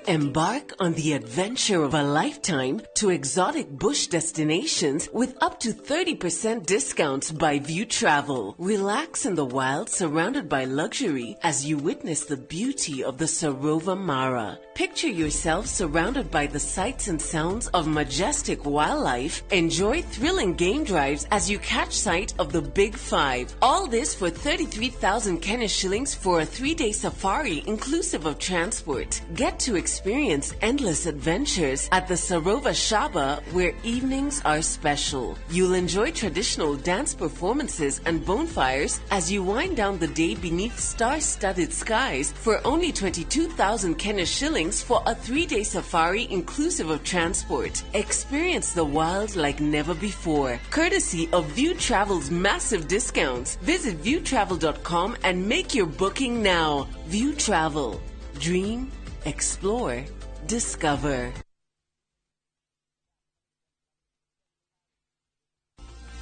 Embark on the adventure of a lifetime to exotic bush destinations with up to 30% discounts by View Travel. Relax in the wild surrounded by luxury as you witness the beauty of the Sarova Mara. Picture yourself surrounded by the sights and sounds of majestic wildlife. Enjoy thrilling game drives as you catch sight of the Big Five. All this for 33,000 Kenya shillings for a 3-day safari inclusive of transport. Get to experience endless adventures at the Sarova Shaba, where evenings are special. You'll enjoy traditional dance performances and bonfires as you wind down the day beneath star-studded skies for only 22,000 Kenya shillings for a 3-day safari inclusive of transport. Experience the wild like never before, courtesy of View Travel's massive discounts. Visit viewtravel.com and make your booking now. View Travel. Dream, explore, discover.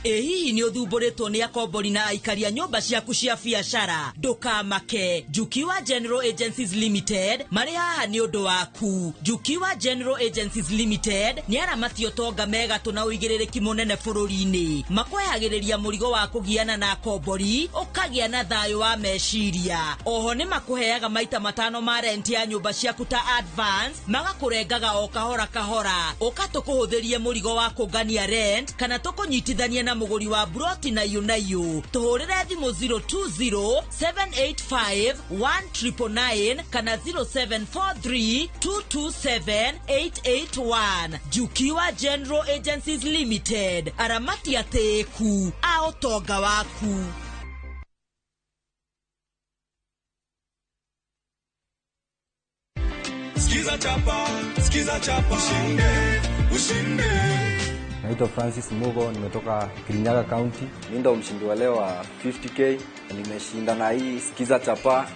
Ĩ hihi nĩ ũthumbũrĩtwo nĩ akombori na aikari a nyũmba ciaku cia biacara? Ndũkamake, Jukiwa General Agencies Limited marĩ haha nĩ ũndũ waku. Jukiwa General Agencies Limited nĩ aramati ũtonga megatũ na ũigĩrĩrĩki mũnene bũrũri-inĩ. Makwehagĩrĩria mũrigo wa kũgiana na akombori, ũkagĩa na thayũ wa meciria. Oho nĩ makũheaga maita 5 ma rent ya nyũmba ciaku ta advance, magakũrengaga o kahora kahora. Ũka tũkũhũthĩrie mũrigo wa kũngania rent kana tũkũnyitithanie na mũgũri wa broti na iyũ na iyũ. Tũhũrĩre thimũ 020 785 1999 kana 0743 227 881. Jukiwa General Agencies Limited, aramati atĩĩku a ũtonga waku. Skiza chapa, skiza chapa, ushinde, ushinde. Naitwa Francis Mugo, nimetoka Kirinyaga County. Mimi ndo mshindi wa leo wa 50k. Nimeshinda na hii Skiza Chapa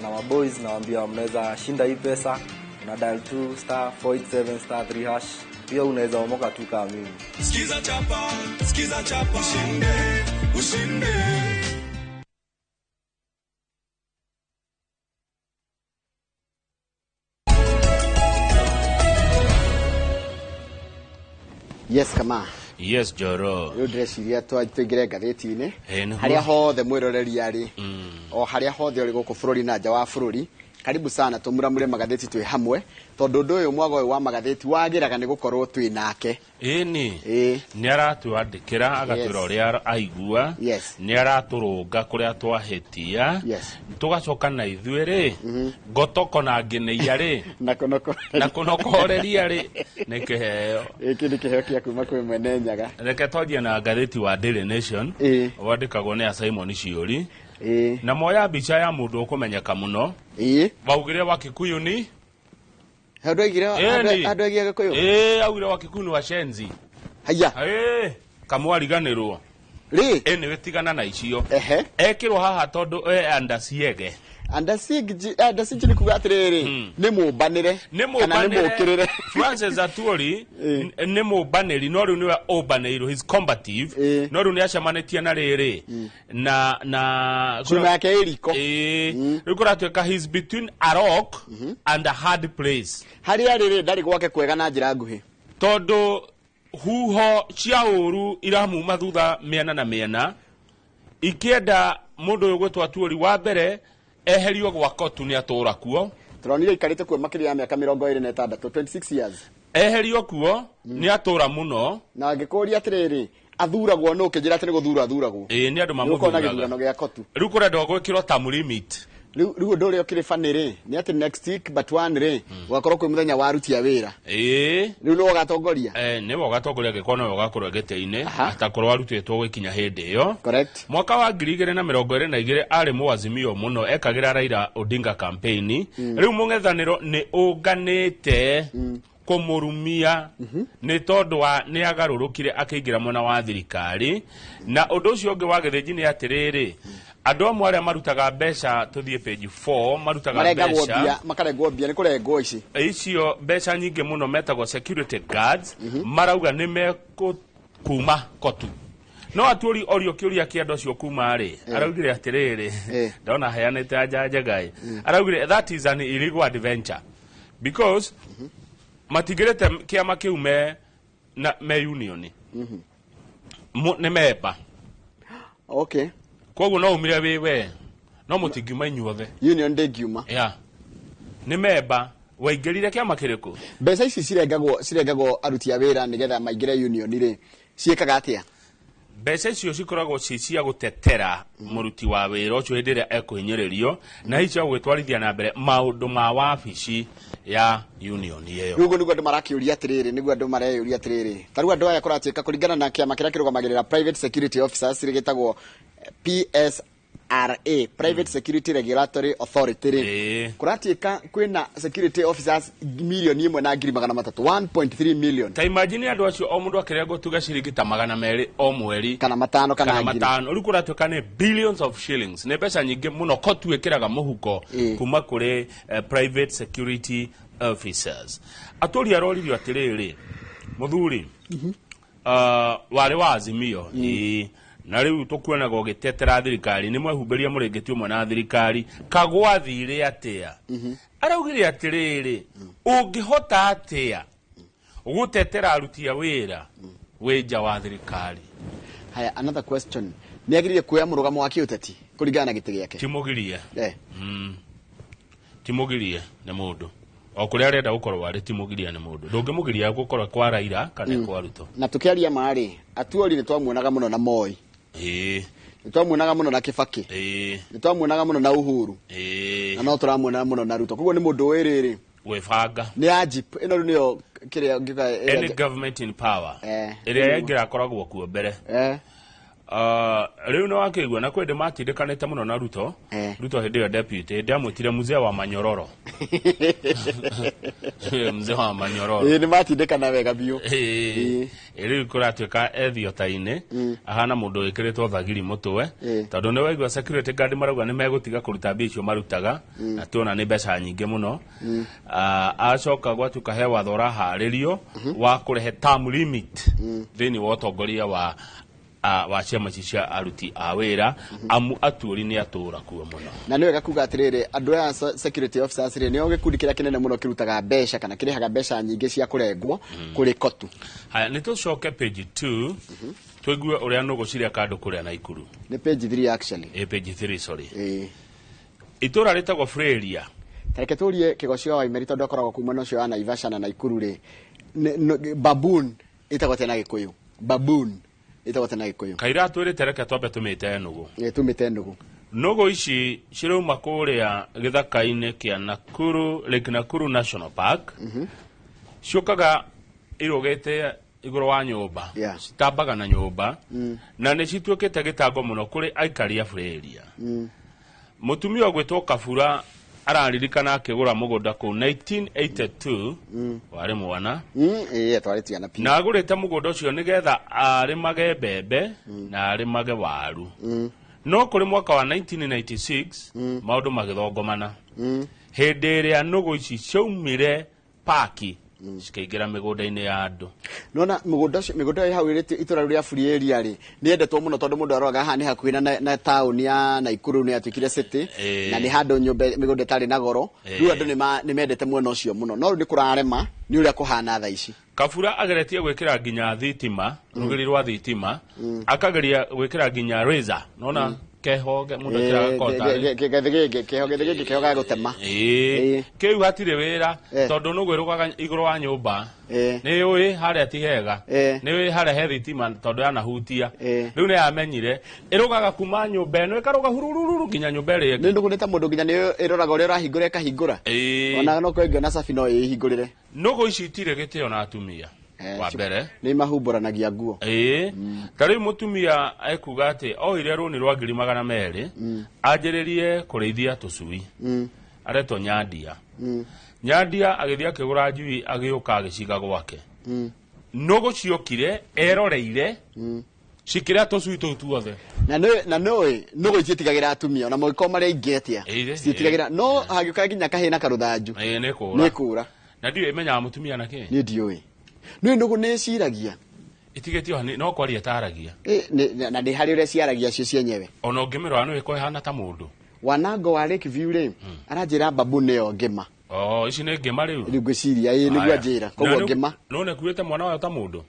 na maboys, nawaambia mnaweza shinda hii pesa. Una dial 2 star 487 star 3 hash. Pia unaweza omoka tu kama mimi. Skiza Chapa, Skiza Chapa, ushinde, ushinde. Yes, kama. Yes, Joro. Rĩu ndĩreciria twaingĩre ngathĩti-inĩ harĩa hothe mwĩroreri arĩ, o harĩa hothe ũrĩ gũkũ bũrũri na nja wa bũrũri. Karibu sana tũmuramure magathĩti twĩ hamwe, tondũ ũndũ ũyũ mwago ũyũ wa magathĩti wagĩraga nĩ gũkorwo twĩ nake. Ĩni nĩ aratwandĩkĩra agatwĩra ũrĩa aigua, nĩ aratũrũnga kũrĩa twahĩtia, tũgacoka na ithuĩ rĩ ngotoko na ngeneia rĩ na kũnokoreria rĩ nĩ kĩheo. Gĩkĩ nĩ kĩheo kĩa kuma kwĩ Mwene Nyaga. Reke twanjie na ngathĩti wa Daily Nation, wandĩkagwo nĩ a Simon Ciũri, na moya mbica ya mũndũ ũkũmenyeka mũno. Waugire wa Kikuyu ni andũ aigire Gĩkũyũ. Augire wa Kikuyu ni washenzi. Haya. Kamwariganĩrwo rĩ nĩwe tigana na icio. Ekĩrwo haha tondũ andasiege. Andasiege nĩ kuga atĩrĩrĩ, nĩ mũmbanĩre kana nĩ mũũkĩrĩre. Francis Atwoli nĩ mũmbanĩri, no rĩu nĩwe ũmbanĩirwo, he's combative, no rĩu nĩ acemanĩtie na rĩrĩ na cuma yake ĩ riko. Rĩu kũratuĩka he's between a rock and a hard place. Harĩa rĩrĩ ndarĩ gwake kwega na njĩra nguhĩ, tondũ huho cia ũru iramuma thutha mĩena na mĩena, ikĩenda mũndũ ũyũ gwĩtwo Atwoli wa mbere eherio gwa kotu nĩ atũra kuo. Tũronire aikarĩte kuo makĩria ya mĩaka 26, 26 years. Eherio kuo nĩ atũra mũno. Na angĩkũria atĩrĩrĩ, athuragwo nũ? Ũkĩnjĩra atĩ nĩ gũthurwo athuragwo. Nĩ andũ mamũthuraga. Gĩthurano gĩa kotu. Rĩu kũrendwo gwĩkĩrwo term limit. Rĩu ũndũ ũrĩa ũkĩrĩ funny rĩ nĩ atĩ next week but one rĩ gũgakorwo kwĩ mũthenya wa aruti a wĩra. Rĩu nĩwe ũgatongoria. Nĩwe ũgatongoria angĩkorwo nowe ũgakorwo gĩtĩ-inĩ, atakorwo arutĩtwo gũkinya hĩndĩ ĩyo. Correct. Mwaka wa 2022 arĩ mũazimio mũno, ekagĩra Raila Odinga campaign. Rĩu mũng'ethanĩro nĩ ũnganĩte kũmũrumia nĩ tondũ wa nĩ agarũrũkire akĩingĩra mwena wa thirikari. Na ũndũ ũcio ũngĩ wa gĩthĩnji nĩ atĩrĩrĩ, andũ amwe arĩa marutaga mbeca, tũthiĩ page 4, marutaga mbeca makarengwo mbia, nĩ kũrengwo ici icio mbeca nyingĩ mũno, metagwo security guards, marauga nĩ mekũkuma kotu. No Atwoli orio kĩũria kĩa andũ acio kuma rĩ, araugire atĩrĩrĩ, ndona heanĩte anja njegai, araugire that is an illegal adventure. Because matingĩrĩte kĩama kĩu me na me union. Nĩ memba. Okay. Koguo no umire wĩ we no mũtingiuma inyuothe. Union ndĩngiuma. Yeah. Nĩ memba waingĩrire kĩama kĩrĩkũ? Mbeca ici cirengagwo aruti a wĩra nĩgetha maingĩre union rĩ, ciĩkaga atĩa? Mbeca icio cikoragwo ci cia gũtetera mũruti wa wĩra ũcio hĩndĩ ĩrĩa ekũhinyĩrĩrio, na hihi cia gũgĩtwarithia na mbere maũndũ ma wabici ya union ĩyo. Rĩu ũguo nĩguo andũ marakĩũria atĩrĩrĩ, nĩguo andũ mareyũria atĩrĩrĩ, ta rĩu andũ aya kũratuĩka kũringana na kĩama kĩrĩa kĩrũgamagĩrĩra private security officers rĩ, gĩtagwo PSRA, Private Security Regulatory Authority rĩ, kũratuĩka kwĩna security officers 1,300,000, 1.3 million. Ta imagine andũ acio o mũndũ akĩrengwo tuge ciringi ta 200 o mweri kana 5 kana kana 5, rĩu kũratuĩka nĩ billions of shillings, nĩ mbeca nyingĩ mũno kotu ĩkĩraga mũhuko kuma kũrĩ private security officers. Atũri aroririo atĩrĩrĩ, mũthuri warĩ wa Azimio, na rĩu tũkuonaga ũgĩtetera thirikari, nĩ mwehumbirie mũrĩngĩti ũmwe na thirikari, kagwathire atĩa? Araugire atĩrĩrĩ, ũngĩhota atĩa gũtetera aruti a wĩra wĩ nja wa thirikari? Haya, another question, nĩ agĩrĩire kuoya mũrũgamo wa kĩũteti kũringana na gĩtĩ gĩake? Timũgirie. Timũgirie nĩ mũndũ o kũrĩa arenda gũkorwo arĩ, timũgiria nĩ mũndũ, ndũngĩmũgiria gũkorwo kwa Raila kana kwa Ruto. Na tũkĩaria ma-rĩ, Atuori nĩ twamuonaga mũno na Moi, nĩ twamuonaga mũno na Kibaki, nĩ twamuonaga mũno na Uhuru, na no tũramuona mũno na Ruto. Koguo nĩ mũndũ ũĩ rĩrĩ gwĩbanga nĩ ajip ĩno rĩu nĩyo kĩrĩa ngiuga any government in power ĩrĩa yaingĩra akoragwo kuo mbere. Rĩu nĩ wakĩigua na kwĩ matindĩkanĩte mũno na Ruto. Ruto hĩndĩ ĩyo deputy, hĩndĩ amwĩtire mzee wa manyororo. Mzee wa manyororo. Nĩ matindĩkana wega biũ. Rĩu kũratuĩka ethiota-inĩ ahana mũndũ wĩkĩrĩtwo thagiri mũtwe, tondũ nĩ waigua security guard marauga nĩ megũtiga kũruta mbia icio marutaga, na tuona nĩ mbeca nyingĩ mũno. Acoka gwatuĩka he watho ũraharĩrio wa kũrehe term limit thĩinĩ wa ũtongoria wa ciama ici cia aruti a wĩra, amu Atuori nĩ atũra kuo mũno. Na nĩ wega kuga atĩrĩrĩ, andũ aya security officers rĩ, nĩo gĩkundi kĩrĩa kĩnene mũno kĩrutaga mbeca kana kĩrĩhaga mbeca nyingĩ cia kũrengwo kũrĩ kotu. Haya, nĩ tũcoke page 2 tũigue ũrĩa nũgũ cireka andũ kũrĩa Naikuru. Nĩ page 3 actually. Page 3, sorry. Itũra rĩtagwo Freria. Tareke tũrie Kĩgocio wa Waimeri tondũ akoragwo kuma na ũcio wa Naivasha na Naikuru rĩ, baboon ĩtagwo atĩa na Gĩkũyũ? Baboon ĩtagwo atĩa na Gĩkũyũ? Kaira twĩrĩte reke twambe tũmĩte nũgũ. Tũmĩte nũgũ. Nũgũ ici cirauma kũrĩa gĩthaka-inĩ kĩa Nakuru, Lake Nakuru National Park. Ciũkaga irũgĩte igũrũ wa nyũmba, citambaga na nyũmba, na nĩ cituĩkĩte gĩtango mũno kũrĩ aikari a Freria. Mũtumia ũgwĩtwo Kabura araririkana akĩgũra mũgũnda kũu 1982, warĩ mwana. Twarĩ ciana biũ. Na agũrĩte mũgũnda ũcio nĩgetha arĩmage mbembe na arĩmage waru. No kũrĩ mwaka wa 1996 maũndũ magĩthongomana. Hĩndĩ ĩrĩa nũgũ ici ciaumire paki cikaingĩra mĩgũnda-inĩ ya andũ. Nona mũgũnda ũcio, mĩgũnda ĩyo hau ĩrĩ itũra rĩu rĩa Freria rĩ, nĩ yendetwo mũno tondũ mũndũ aroraga haha nĩ hakuhĩ na taũni ya Naikuru, nĩ yatuĩkire city, na nĩ handũ nyũmba mĩgũnda ĩtarĩ na goro. Rĩu andũ nĩ mendete mwena ũcio mũno, no rĩu nĩ kũrarema nĩ ũrĩa kũhana thaa ici. Kabura ageretie gwĩkĩra nginya thitima, rũgiri rwa thitima, akageria gwĩkĩra nginya razor, nona keho mũndũ ekĩraga kota. Keho gĩthĩ keho ga gũtema. Kĩu hatirĩ wĩra tondũ nũgũ ĩrũgaga igũrũ wa nyũmba. Nĩ ũĩ harĩa ti hega, nĩ ũĩ harĩa he thitima tondũ yanahutia. Rĩu nĩ yamenyire ĩrũgaga kuma nyũmba ĩno ĩkarũga hurururu nginya nyũmba ĩrĩa ĩngĩ. Nĩ nũgũ nĩ ta mũndũ nginya nĩ ĩroraga ũrĩa ũrahingũra ĩkahingũra. Ona no korwo ĩngĩona cabi no ĩhingũrĩre. Nũgũ ici itirĩ gĩtĩo na atumia. Wa mbere nĩ mahumbũranagia nguo. Ta rĩu mũtumia ekuga atĩ oire rũni rwa 200,000 anjĩrĩrie kũrĩithia tũcui. Aretwo Nyandia. Nyandia agĩthiĩ akĩgũra njui agĩũka agĩciga gwake. Nũgũ ciokire eroreire cikĩrĩa tũcui tũu tuothe. Na nĩ nũgũ itiĩtigagĩra atumia ona mũngĩkorwo marĩ aingĩ atĩa, citiĩtigagĩra, no hangĩũka nginya kahĩĩ na karũthanju nĩ kũra. Na ndiũĩ ĩmenyaga mũtumia na kĩ? Niĩ ndiũĩ. Nĩ nũgũ nĩ ĩciragia. Ĩtigĩtio no kwaria ĩtaragia. Na nĩ harĩ ũrĩa ciaragia cio cienyewe. Ona ũngĩmĩrora nĩ ĩkorwo ĩhana ta mũndũ. Wanango wa Lake View rĩ, aranjĩra babu nĩyo ngĩma. Oh, ici nĩ ngĩma rĩu. Rĩu ngwĩciria ĩĩ nĩguo njĩra koguo ngĩma. No nĩkuĩte mwana wayo ta mũndũ.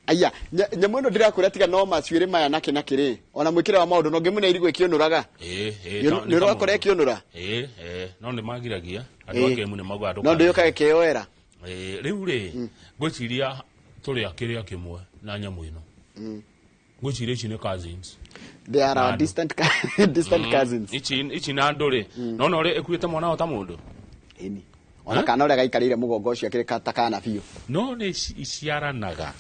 Aya, nyamũ ĩno ndĩrakwĩra tiga no macuĩrĩ maya nakĩ nakĩ rĩ, ona mwĩkĩre wa maũndũ no ngĩmũ nĩ irigũ ĩkĩũnũraga. Ĩĩ, ĩĩ. Nĩ ũrakora ĩkĩũnũra? Ĩĩ, ĩĩ, no nĩ magiragia. Andũ a ngemu nĩ maugaga No ndĩyũkaga ĩkeyoera. Ĩĩ, rĩu rĩ, ngwĩciria tũrĩ a kĩrĩa kĩmwe na nyamũ ĩno. Ngwĩciria ici nĩ cousins. They are our distant distant cousins. Ici na andũ rĩ, nona ũrĩa ĩkuĩte mwana wayo ta mũndũ. Ĩni. Ona kana ũrĩa gaikarĩire mũgongo ũcio akĩrĩ ta kana biũ. No nĩ iciaranaga.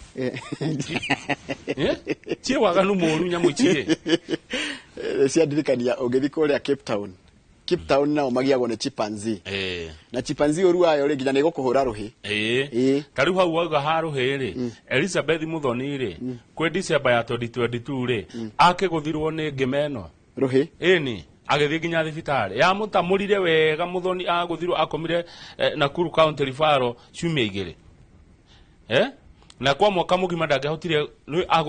Ciĩ waganu mũru nyamũ ici rĩ. Ciandirikania ũngĩthiĩ kũrĩa Cape Town. Cape Town nao magiagwo nĩ chimpanzee. Na chimpanzee ũru wayo rĩ nginya nĩ ĩgũkũhũra rũhĩ. Ta rĩu hau wauga ha rũhĩ rĩ, Elizabeth Muthoni rĩ, kwĩ December ya 2022 rĩ, akĩgũthirwo nĩ ngĩma ĩno. Rũhĩ? Ĩni. Agĩthiĩ nginya thibitarĩ. Yamũtamũrire wega Muthoni agũthirwo akomire Nakuru County Referral ciumia igĩrĩ. Na kwa mwaka mũgima ndangĩahotire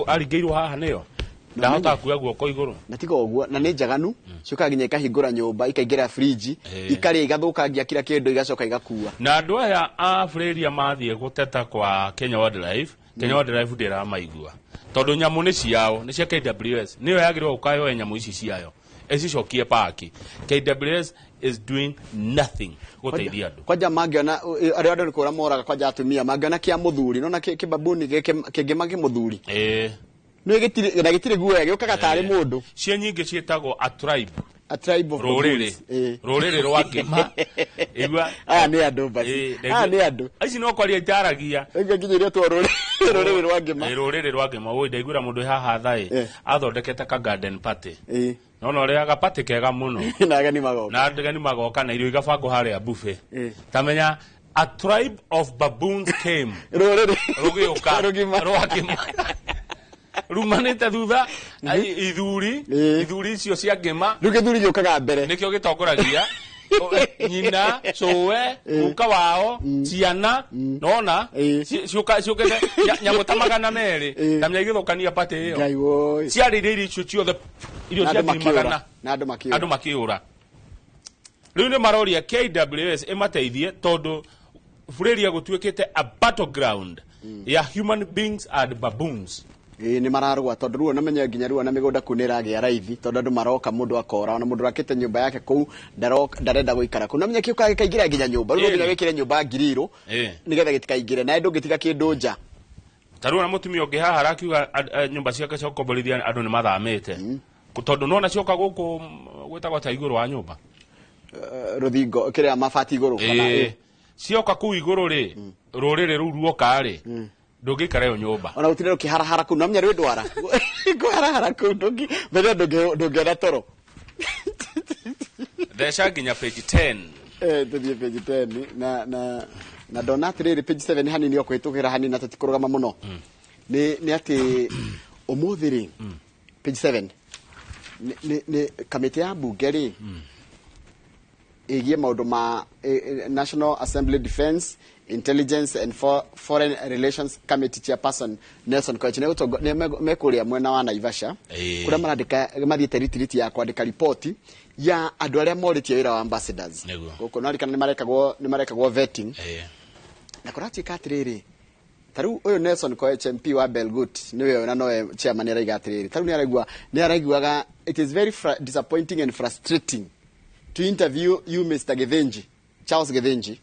aringĩirwo haha nĩyo. Ndahotaga kuoya guoko igũrũ. Na tiga ũguo, na nĩ njaganu, ciũkaga nginya ikahingũra nyũmba, ikaingĩra fridge, ikarĩa igathũkangia kila kĩndũ igacoka igakua. Na andũ aya a Australia mathiĩ gũteta kwa Kenya Wildlife, Kenya Wildlife ndĩramaigua. Tondũ nyamũ nĩ ciao, nĩ cia KWS. Nĩyo yagĩrĩirwo gũka yoe nyamũ ici ciayo. Ĩcicokie paki. KWS is doing nothing gũteithia andũ. Kwanja mangĩona arĩa andũ nĩ kũra moraga kwanja atumia mangĩona kĩa mũthuri, nona kĩbabuni kĩngĩma kĩmũthuri. Nĩ gĩtirĩ na gĩtirĩ guoya gĩũkaga tarĩ mũndũ. Cie nyingĩ ciĩtagwo a tribe. A tribe of rũrĩrĩ. Rũrĩrĩ rwa ngĩma. Igua. Aya nĩ andũ basi. Aya nĩ andũ. Ici no kwaria itaragia. Ĩngĩ nginya iria twa rũrĩrĩ rwa ngĩma. Rũrĩrĩ rwa ngĩma. Oi ndaiguĩra mũndũ haha thaĩ athondekete ka garden party. No no rĩaga party kega mũno. Na ageni magoka. Na ageni magoka na irio igabangwo harĩa buffet. Tamenya a tribe of baboons came. Rũrĩrĩ. Rũgĩũka. Rwa ngĩma. Rumanĩte thutha ithuri ithuri icio cia ngĩma. Rĩu gĩthuri gĩũkaga mbere. Nĩkĩo gĩtongoragia. Nyina, cũwe, guka wao, ciana, nona ciũkĩte nyamũ ta 200 na mĩagĩthũkania party ĩyo. Ciarĩire irio icio ciothe, irio cia ngiri magana. Na andũ makĩũra. Andũ makĩũra. Rĩu nĩ maroria KWS ĩmateithie tondũ Fureria gũtuĩkĩte a battleground ya human beings and baboons. Ĩĩ nĩ mararũa tondũ rĩu ona nginya rĩu ona mĩgũnda kũu nĩ ĩragĩa raithi tondũ andũ maroka mũndũ akora ona mũndũ ũrakĩte nyũmba yake kũu ndarenda gũikara kũu. Na menya kĩũkaga gĩkaingĩra nginya nyũmba. Rĩu no nginya wĩkĩre nyũmba ngirirũ nĩgetha gĩtikaingĩre nawe ndũngĩtiga kĩndũ nja. Ta rĩu ona mũtumia ũngĩ haha arakiuga nyũmba ciake cia gũkomborithia andũ nĩ mathamĩte. Tondũ nona cioka gũkũ gwĩtagwo ta igũrũ wa nyũmba. Rũthingo kĩrĩa mabati igũrũ kana Cioka kũu igũrũ rĩ, rũrĩrĩ rũu ruoka rĩ, ndũngĩikara ĩyo nyũmba. Ona gũtirĩ rũkĩharahara kũu, no menya rwĩ ndwara. Kũharahara kũu mbere ndũngĩona toro. Theca nginya page 10. Tũthiĩ page 10 na ndona atĩrĩrĩ page 7 hanini o kũhĩtũkĩra hanini na tũtikũrũgama mũno. Nĩ atĩ ũmũthĩ rĩ, page 7 nĩ kamĩtĩ ya mbunge rĩ ĩgiĩ maũndũ ma National Assembly Defense Intelligence and Foreign Relations Committee Chairperson Nelson Koech mekũrĩa mwena wa Naivasha kũrĩa marandĩka mathiĩte retreat ya kwandĩka ripoti ya andũ arĩa morĩtie wĩra wa ambassadors gũkũ no arikana nĩ marekagwo vetting na kũratuĩka atĩrĩrĩ ta rĩu ũyũ Nelson Koech MP wa Belgut nĩwe na nowe chairman araiga atĩrĩrĩ ta rĩu nĩ araiguaga it is very disappointing and frustrating to interview you Mr. Githinji, Charles Githinji,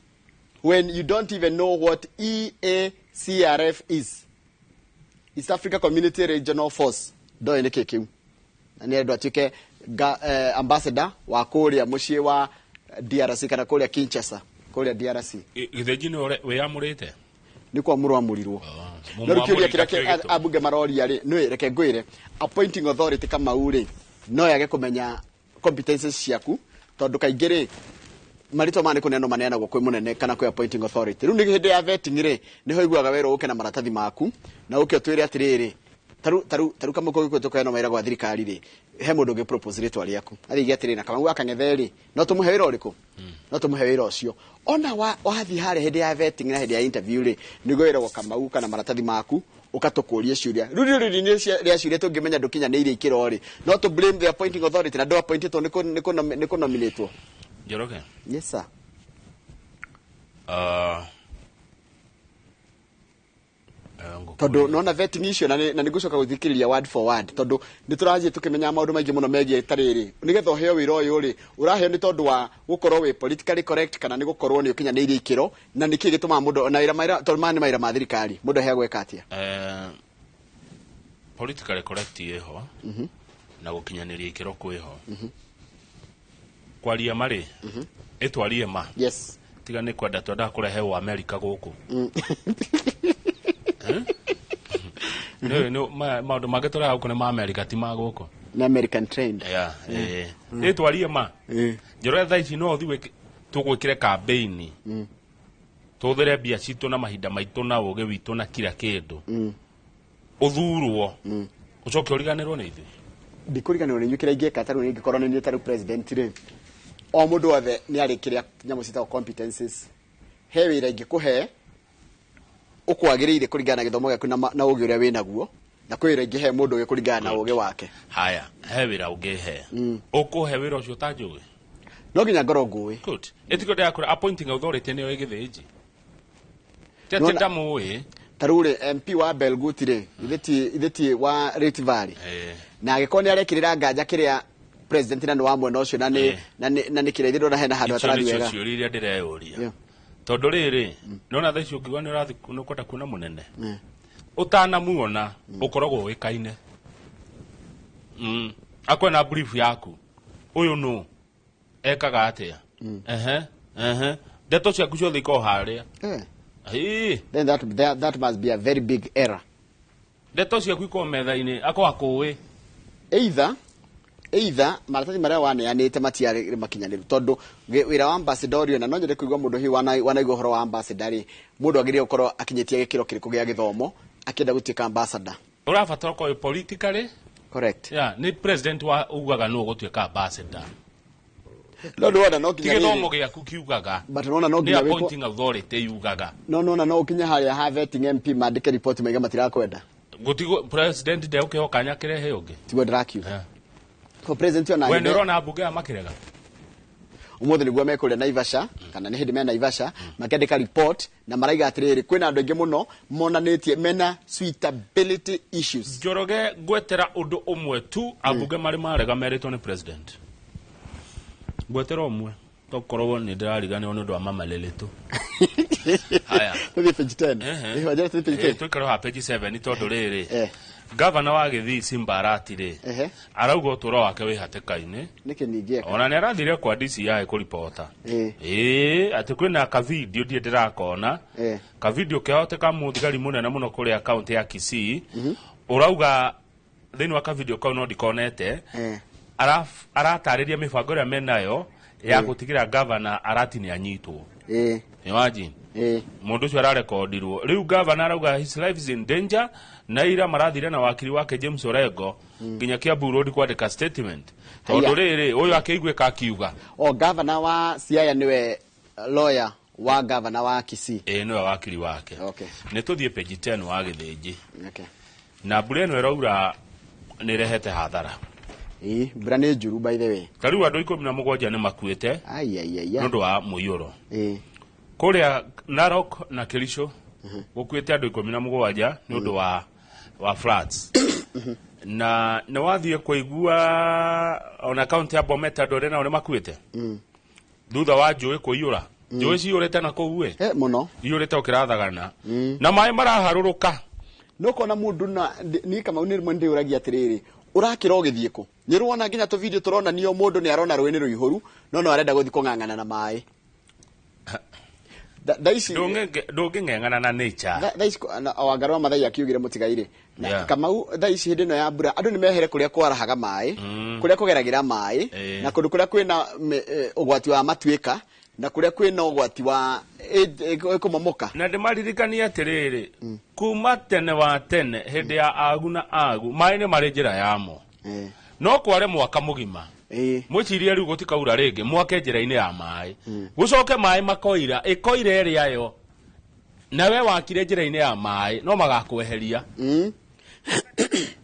when you don't even know what EACRF is. East Africa Community Regional Force. Ndoĩ nĩ kĩ kĩu. Na nĩ andũ atuĩke ambassador wa kũrĩa mũciĩ wa DRC kana kũrĩa Kinshasa, kũrĩa DRC. Githinji nĩ wĩyamũrĩte? Nĩ kwamũrwo amũrirwo. No rĩu kĩũria kĩrĩa ambunge maroria rĩ, nĩ reke ngwĩre, appointing authority Kamau rĩ, no yage kũmenya competences ciaku tondũ kaingĩ rĩ marĩtwa maya nĩ kũneanwo maneanagwo kwĩ mũnene kana kwĩ appointing authority. Rĩu nĩ hĩndĩ ya vetting rĩ, nĩho iguaga werwo ũke na maratathi maku na ũke ũtwĩre atĩrĩrĩ, taru kamũko gĩkũ tũkũheana mawĩra gwa thirikari rĩ, he mũndũ ũngĩ propose rĩtwa rĩaku athiĩ atĩrĩrĩ na Kamau gaka Ng'ethe rĩ, no tũmũhe wĩra ũrĩkũ? No tũmũhe wĩra ũcio. Ona wathiĩ harĩa hĩndĩ ya vetting na hĩndĩ ya interview rĩ, nĩguo wĩragwo Kamau kana maratathi maku ũkatũkũria ciũria. Rĩu rĩrĩ rĩa ciũria tũngĩmenya ndũkinyanĩirie ikĩro rĩ, no tũ blame the appointing authority na ndũ appointĩtwo nĩ kũnominatwo. Njoroge. Yes sir. Tondũ nona vetting icio na nĩ ngũcoka gũthikĩrĩria word for word, tondũ nĩ tũrathiĩ tũkĩmenya maũndũ maingĩ mũno megiĩ ta rĩrĩ, nĩgetha ũheo wĩra ũyũ rĩ, ũraheo nĩ tondũ wa gũkorwo wĩ politically correct kana nĩ gũkorwo nĩ ũkinyanĩirie ikĩro, na nĩkĩ gĩtũmaga mũndũ na wĩra mawĩra, tondũ maya nĩ mawĩra ma thirikari, mũndũ aheagwo eka atĩa? Politically correct ĩho na gũkinyanĩria ikĩro kwĩho. Kwaria marĩ ĩtwarie ma. Yes. Tiga nĩ kwenda twendaga kũrehe wa America gũkũ. Nĩ maũndũ mangĩ tũreha gũkũ nĩ ma America, ti ma gũkũ. Nĩ American trend. Yeah, ĩtwarie ma. Njoroge thaa ici no ũthiĩ tũgwĩkĩre campaign, tũhũthĩre mbia citũ na mahinda maitũ na ũgĩ witũ na kila kĩndũ, ũthurwo, ũcoke ũriganĩrwo nĩ ithuĩ. Ndikũriganĩrwo nĩ inyuĩ. Kĩrĩa ingĩka ta rĩu ingĩkorwo nĩ niĩ ta rĩu president rĩ, o mũndũ wothe nĩ arĩ kĩrĩa nyamũ ciĩtagwo competencies. He wĩra ingĩkũhe ũkwagĩrĩire kũringana na gĩthomo gĩaku na ũgĩ ũrĩa wĩnaguo, na kwĩ wĩra ingĩhe mũndũ ũngĩ kũringana na ũgĩ wake. Haya, he wĩra ũngĩhe, ũkũhe wĩra ũcio ũtanjũĩ? No nginya ngorwo ngũĩ. Good. Ĩtiko ndĩrakũra appointing authority nĩyo ĩgĩthĩnji ti atĩ ndamũĩ. Ta rĩu rĩ, MP wa Belgut rĩ, ithe ti wa Rift Valley, na angĩkorwo nĩ arekĩrĩra nganja kĩrĩa president na nĩ wa mwena ũcio, na nĩ na nĩ kĩrĩa ithe ndona hena handũ Icio hatarathi nĩcio wega. ciũria iria ndĩreyũria, tondũ rĩrĩ, nona thaa ici ũngiuga nĩ ũrathiĩ nĩ ũkwenda kuona mũnene, ũtanamuona ũkoragwo ũĩkaine, akwena brief yaku, ũyũ nũ ekaga atĩa, ehe ehe, ndeto ciaku ciothe ikoragwo harĩa. Then that must be a very big error. Ndeto ciaku ikoragwo metha-inĩ, akorwo akũĩ. Either maratathi marĩa waneanĩte matiarĩ makinyanĩru, tondũ wĩra wa ambassador, na no nyende kũigua mũndũ hihi wanaigua ũhoro wa ambassador rĩ, mũndũ agĩrĩire gũkorwo akinyĩtie gĩkĩro kĩrĩkũ gĩa gĩthomo akĩenda gũtuĩka ambassador? Ũrabatara ũkorwo wĩ politically correct. Yeah, nĩ president wa ugaga nũ ũgũtuĩka ambassador. No ndĩrona no Ti nginya gĩthomo rĩrĩ. gĩaku kiugaga. But nona no Nĩ nginya wĩkwo appointing authority yugaga. No nona no ũkinye harĩa ha vetting MP mandĩke report maiga matirakwenda. Gũtigũ president ndegũkĩheo kanya kĩrehe ũngĩ. Tiguo ndĩrakiuga. Ko president ona We nĩ ũrona mbunge ya makĩrega? Ũmũthĩ nĩguo mekũrĩa Naivasha, kana nĩ hĩndĩ me Naivasha makĩandĩka report, na maraiga atĩrĩrĩ, kwĩna andũ aingĩ mũno monanĩtie mena suitability issues. Njoroge, ngwetera ũndũ ũmwe tu ambunge marĩ marega merĩtwo nĩ president. Ngwetera ũmwe, tokorwo nĩ ndĩrariganĩrwo nĩ ũndũ wa mama Leletu. Haya. Tũthiĩ page 10. Ehe. Ĩĩ, wanjĩra tũthiĩ page 10. Tũikare haha page 7, tondũ rĩrĩ, gavana wa Gĩthii Simba Arati rĩ, arauga ũtũũro wake wĩ hatĩka-inĩ. Nĩkĩ ningĩ eka? Ona nĩ arathire kwa DCI kũribota ĩĩ atĩ kwĩna kavideo, ndiĩ ndĩrakona kavideo kĩahoteka mũthigari mũnene mũno kũrĩa kaũntĩ ya Kisii ũrauga thĩinĩ wa kavideo kau, no ndikonete, aratarĩria mĩbango ĩrĩa menayo ya gũtigĩra gavana Arati nĩ anyitwo. Imagine mũndũ ũcio ararekondirwo. Rĩu gavana arauga his life is in danger, na ira marathire na wakiri wake James Orengo nginya Kiambu Road kwandĩka statement, tondũ Haya. rĩrĩ, ũyũ akĩiguĩka akiuga O gavana wa Siaya nĩwe lawyer wa gavana wa Kisii? Ĩĩ, nĩwe wakiri wake. Okay. Nĩ tũthiĩ page 10 wa Gĩthĩnji. Okay. Na mbura ĩno ĩraura nĩ ĩrehete hathara. Ĩĩ, mbura nĩ njuru by the way. Ta rĩu andũ 17 nĩ makuĩte Ai ai ai. nĩ ũndũ wa mũiyũro. Kũrĩa Narok na Kericho gũkuĩte andũ 17 nĩ ũndũ wa floods, na nĩ wathiĩ kũigua ona kaunti ya Bomet andũ arĩa nao nĩ makuĩte thutha wa njũĩ kũiyũra. Njũĩ ciyũrĩte na kũu ĩ mũno iyũrĩte ũkĩrathagana na maĩ maraharũrũka. No kona mũndũ na niĩ Kamau nĩ rĩmwe ndĩũragia atĩrĩrĩ, ũrakĩra ũgĩthiĩ kũ? Nĩ ũrona nginya tũ video tũronanio mũndũ nĩ arona rũĩ nĩ rũihũru, no no arenda gũthiĩ kũng'ang'ana na maĩ. Thaa ici Ndũngĩng'eng'ana na nature. Thaa ici Wangarĩ wa Mathai akiugire mũtigairĩ na Kamau, thaa ici hĩndĩ ĩno ya mbura andũ nĩ mehere kũrĩa kwarahaga maĩ, kũrĩa kũgeragĩra maĩ, na kũndũ kũrĩa kwĩna ũgwati wa matuĩka, na kũrĩa kwĩna ũgwati wa kũmomoka. Na ndĩmaririkanie atĩrĩrĩ, kuma tene wa tene, hĩndĩ ya agu na agu, maĩ nĩ marĩ njĩra yamo, no kware mwaka mũgima, mwĩcirie rĩu gũtikaura rĩngĩ, mwake njĩra-inĩ ya maĩ, gũcoke maĩ makoira ĩkoira ĩrĩa yo nawe wakire njĩra-inĩ ya maĩ, no magakweheria.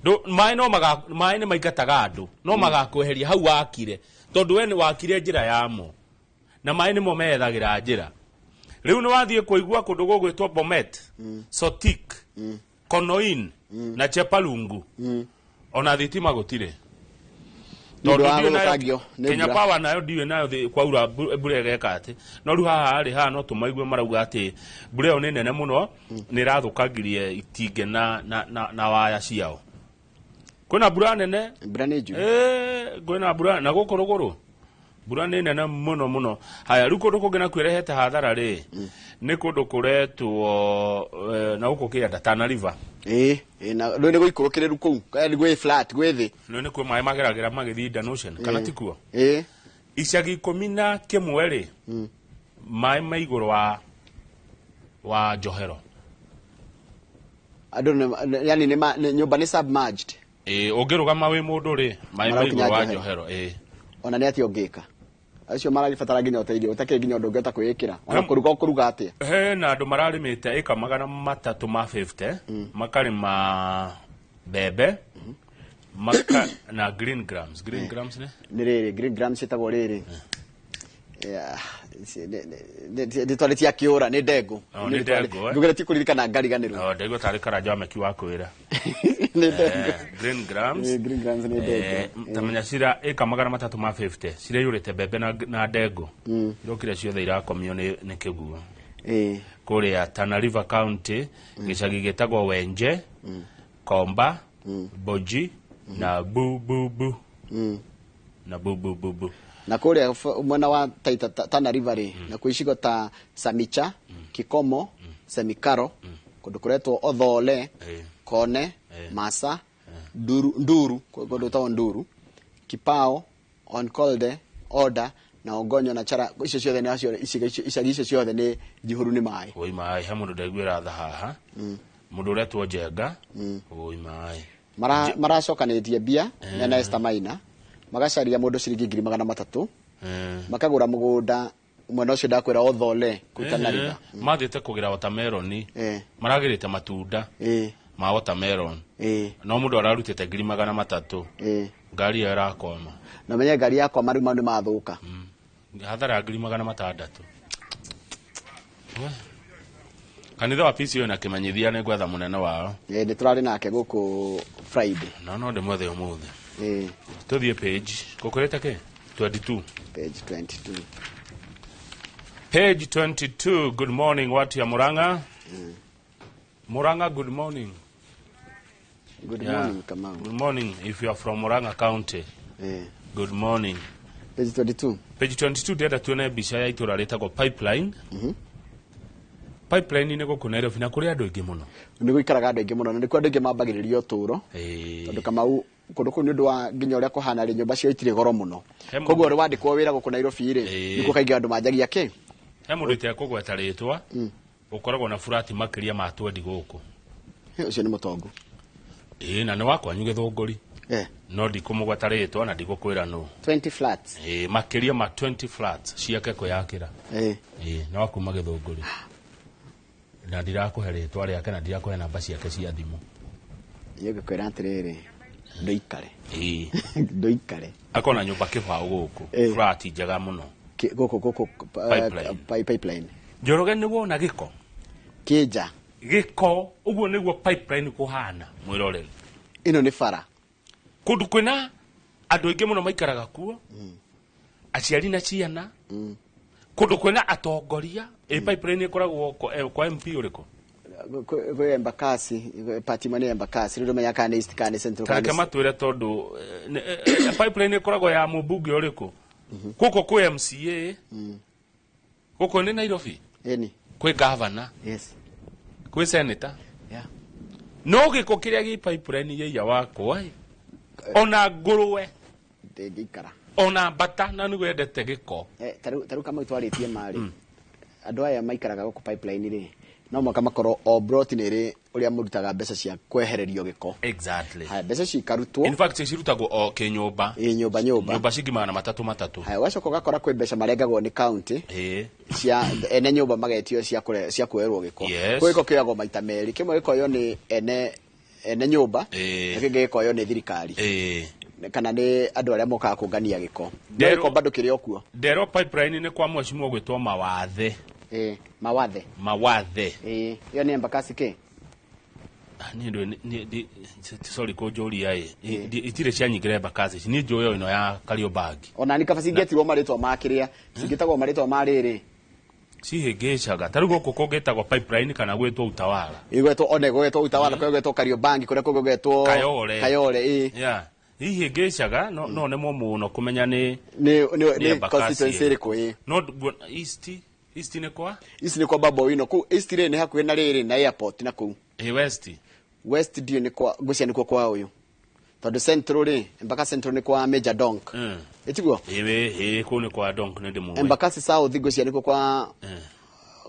Maĩ no maga, maĩ nĩ maingataga andũ, no magakweheria hau wakire, tondũ we nĩ wakire njĩra yamo, na maĩ nĩmo methagĩra njĩra. Rĩu nĩ wathiĩ kũigua kũndũ gũgwĩtwo Bomet, Sotik, Konoin na Chepalungu, ona thitima gũtirĩ. Nĩ ũndũ Tondũ wa ndiũĩ nayo- gũthũkangio nĩ Kenya mbura. Power nayo ndiũĩ nayo kwaura mbura ĩgeka atĩ. No rĩu haha rĩ, haha no tũmaigue marauga atĩ mbura ĩyo nĩ nene mũno, nĩ ĩrathũkangirie itingĩ na waya ciao. Kwĩna mbura nene. Mbura nĩ njuru. Kwĩna mbura na gũkũ rũgũrũ mbura nĩ nene mũno mũno. Haya, rĩu kũndũ kũngĩ nakuo ĩrehete hathara rĩ, nĩ kũndũ kũretwo na gũkũ kĩanda Tana River. Ĩĩ, na rĩu nĩ gũikũrũkĩrĩru kũu, nĩ gwĩ flat, gwĩ thĩ. Nĩ nĩkuo maĩ mageragĩra magĩthiĩ Indian Ocean, kana tikuo? Ĩĩ. Icagi 11 rĩ, maĩ ma igũrũ wa njohero. Andũ yani nĩ nyũmba nĩ submerged. Ĩĩ, ũngĩrũgama wĩ mũndũ rĩ, maĩ ma Marakinya igũrũ wa njohero. njohero. Ĩĩ. Ona nĩ atĩa ũngĩka? Acio maragĩbatara nginya ũteithio, ũtakĩrĩ nginya ũndũ ũngĩhota kwĩĩkĩra. Ona kũruga ũkũruga atĩa? Hena andũ mararĩmĩte ĩka 350, makarĩma mbembe, maka na green grams. Green grams nĩ? Nĩ rĩrĩ, green grams ciĩtagwo rĩrĩ. Rĩtwa rĩtiakĩũra, nĩ ndengũ. Oh, nĩ ndengũ, eh? Ngũgeretie kũririkana ngariganĩrwo. Oh, ndengũ tarĩ karanja wa meki wa kwĩra. Nĩ ndengũ. Green grams. Green grams nĩ ndengũ. Tamenya cira ĩka 350 ciraiyũrĩte mbembe na ndengũ. Irokire ciothe irakomio nĩ kĩguo. Kũrĩa Tana River County, gĩcagi gĩtagwo Wenje, Komba, Boji na bu bu bu. Na bu bu bu bu. Na kũrĩa mwena wa Taita Tana River rĩ, na kwĩ icigo ta Samicha, Kikomo, Semikaro, kũndũ kũretwo Othole, Kone, Masa, Nduru, kũndũ gwĩtagwo Nduru, Kipao, Onkolde, Oda na Ongonyo na Chara. Icio ciothe nĩ acio icagi icio ciothe nĩ njihũru nĩ maĩ. Oi maĩ, he mũndũ ndaiguĩra tha haha. Mũndũ ũretwo Njenga. Oi maĩ. Maracokanĩtie mbia na Esther Maina, magacaria mũndũ ciringi 300,000, makagũra mũgũnda mwena ũcio ndakwĩra Othole kũu Tana River. Mathiĩte kũgĩra watermelon, maragĩrĩte matunda ma watermelon. No mũndũ ararutĩte 300,000. Ngari ĩyo ĩrakwama. Na menye ngari yakwa marĩ mau nĩ mathũka. Hathara ya 600,000. Kanitha wa PCO na kĩmenyithia nĩ gwetha mũnene wao. Nĩ tũrarĩ nake gũkũ Friday. No ndĩmwethe ũmũthĩ. Tũthiĩ page. Gũkũrĩte kĩ? 22. Page 22. Page 22. Good morning, watu ya Murang'a. Murang'a, good morning. Good morning, Kamau. Good morning if you are from Murang'a County. Good morning. Page 22. Page 22 ndĩrenda tuone mbica ya itũra rĩtagwo Pipeline. Pipeline nĩ gũkũ Nairobi na kũrĩ andũ aingĩ mũno. Nĩ gũikaraga andũ aingĩ mũno, na nĩkuo andũ aingĩ mambagĩrĩria ũtũũro. Tondũ Kamau kũndũ kũu nĩ ũndũ wa nginya ũrĩa kũhana rĩ, nyũmba ciao itirĩ goro mũno. Koguo rĩ wandĩkwo wĩra gũkũ Nairobi rĩ, nĩkuo kaingĩ andũ manjagia kĩ? He mũndũ itekũgweta rĩtwa, ũkoragwo na burati makĩria ma 20 gũkũ. Ũcio nĩ mũtongu. Ĩĩ, na nĩ wa kwanyu Gĩthũngũri. No ndikũmũgweta rĩtwa na ndigũkwĩra nũ. 20 flats. Ĩĩ, makĩria ma 20 flats ciake kwĩyakĩra. Ĩĩ, na wa kuma Gĩthũngũri. Na ndirakũhe rĩtwa rĩake na ndirakũhe namba ciake cia thimũ. Niĩ ngũkwĩra atĩrĩrĩ, ndũikare. Ĩĩ. Ndũikare. Akona nyũmba kĩbaũ gũkũ. Flat njega mũno. Gũkũ Pipeline. Pipeline. Njoroge nĩ wona gĩko? Kĩnja. Gĩko, ũguo nĩguo pipeline kũhana, mwĩroreri. Ĩno nĩ bara. Kũndũ kwĩna andũ aingĩ mũno maikaraga kuo. Aciari na ciana. Kũndũ kwĩna atongoria. Pipeline ĩkoragwo kwa MP ũrĩkũ? Kwĩ Embakasi, party imwe nĩ Embakasi, rĩu ndũmenya kana nĩ East kana nĩ Central kana Tareke nĩ matwĩre tondũ pipeline ĩkoragwo ya mũmbunge ũrĩkũ? Gũkũ kwĩ MCA. Gũkũ nĩ Nairobi. Ĩni. Kwĩ governor. Yes. Kwĩ senator. Yeah. No gĩko kĩrĩa gĩ pipeline gĩia wakwa ona ngũrwe ndĩngĩikara. Ona mbata na nĩguo endete gĩko. Tarĩu Kamau twarĩtie marĩ. Andũ aya maikaraga gũkũ pipeline rĩ, no mũhaka makorwo o plot nĩ ĩrĩ ũrĩa mũrutaga mbeca cia kwehererio gĩko. Exactly. Haya, mbeca cikarutwo. In fact cirutagwo o kĩnyũmba. Ĩ, nyũmba nyũmba. Nyũmba ciringi 300 300. Haya, ũgacoka ũgakora kwĩ mbeca marengagwo nĩ county. Cia ene nyũmba magetio cia kuoerwo gĩko. Yes. Kwĩ gĩko kĩoyagwo maita merĩ, kĩmwe gĩkoywo nĩ ene nyũmba, na kĩngĩ gĩkoywo nĩ thirikari. Kana nĩ andũ arĩa mokaga kũngania gĩko. No gĩko bado kĩrĩ o kuo. Ndero pipeline nĩ kwa mheshimiwa gwĩtwo Mawathe. Ĩĩ, mawathe. Mawathe. Ĩĩ, ĩyo nĩ Embakasi kĩ? Niĩ ndũĩ sorry kũnjũria ĩ, itirĩ cianyingĩra Embakasi ici. Niĩ njũĩ o ĩno ya Kariobangi. Ona nĩ kaba cingĩetirwo marĩtwa ma kĩrĩa, cingĩtagwo marĩtwa ma rĩrĩ. Cihĩngĩcaga ta rĩu gũkũ kũngĩtagwo Pipeline kana gwĩtwo Utawala. Igwetwo one gwetwo Utawala, kũrĩa gwetwo Kariobangi, kũrĩa kũngĩ gwetwo Kayole. Kayole, ĩĩ. Yeah. Ihĩngĩcaga no nemwo mũno kũmenya nĩ nĩ nĩ Embakasi constituency ĩrĩkũ, ĩĩ. No East, East nĩ kwa? East nĩ kwa Babu Owino. Kũu East rĩ nĩ hakuhĩ na rĩrĩ na airport na kũu. Ĩ West. West ndiũ nĩ kwa ngwĩciria nĩkuo kwa ũyũ. Tondũ Central rĩ, Embakasi Central nĩ kwa Major Donk. Ĩtiguo? Ĩ kũu nĩ kwa Donk nĩ ndĩmũĩ. Embakasi South ngwĩciria nĩkuo kwa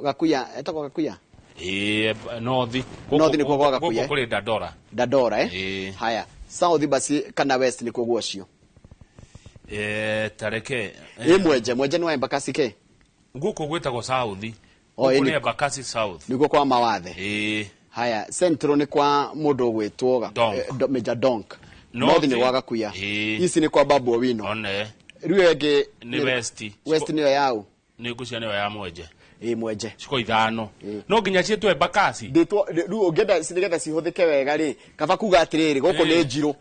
Gakuya, etagwo Gakuya? Ĩ North. North nĩkuo kwa Gakuya. Gũkũ kũrĩ Dandora. Dandora, eh? Haya, South basi kana West nĩkuo gwacio. Tareke. Ĩ Mwenje, Mwenje nĩ wa Embakasi kĩ? Gũkũ gwĩtagwo South. O, Gũkũ ĩ nĩ Embakasi South. Nĩkuo kwa Mawathe. Ĩ. Haya, Central nĩ kwa mũndũ ũgwĩtwo Major Donk. North nĩ gwa Gakuya. East nĩ kwa Babu Owino. One. Rĩu ĩyo ĩngĩ Nĩ West. West nĩyo yaũ? Nĩ ngũcia nĩyo ya Mwenje. Ĩ Mwenje. Ciko ithano. No nginya ciĩtwo Embakasi. Ndĩtwo rĩu ũngĩenda nĩgetha cihũthĩke wega rĩ, kaba kuga atĩrĩrĩ, gũkũ nĩ Njirũ.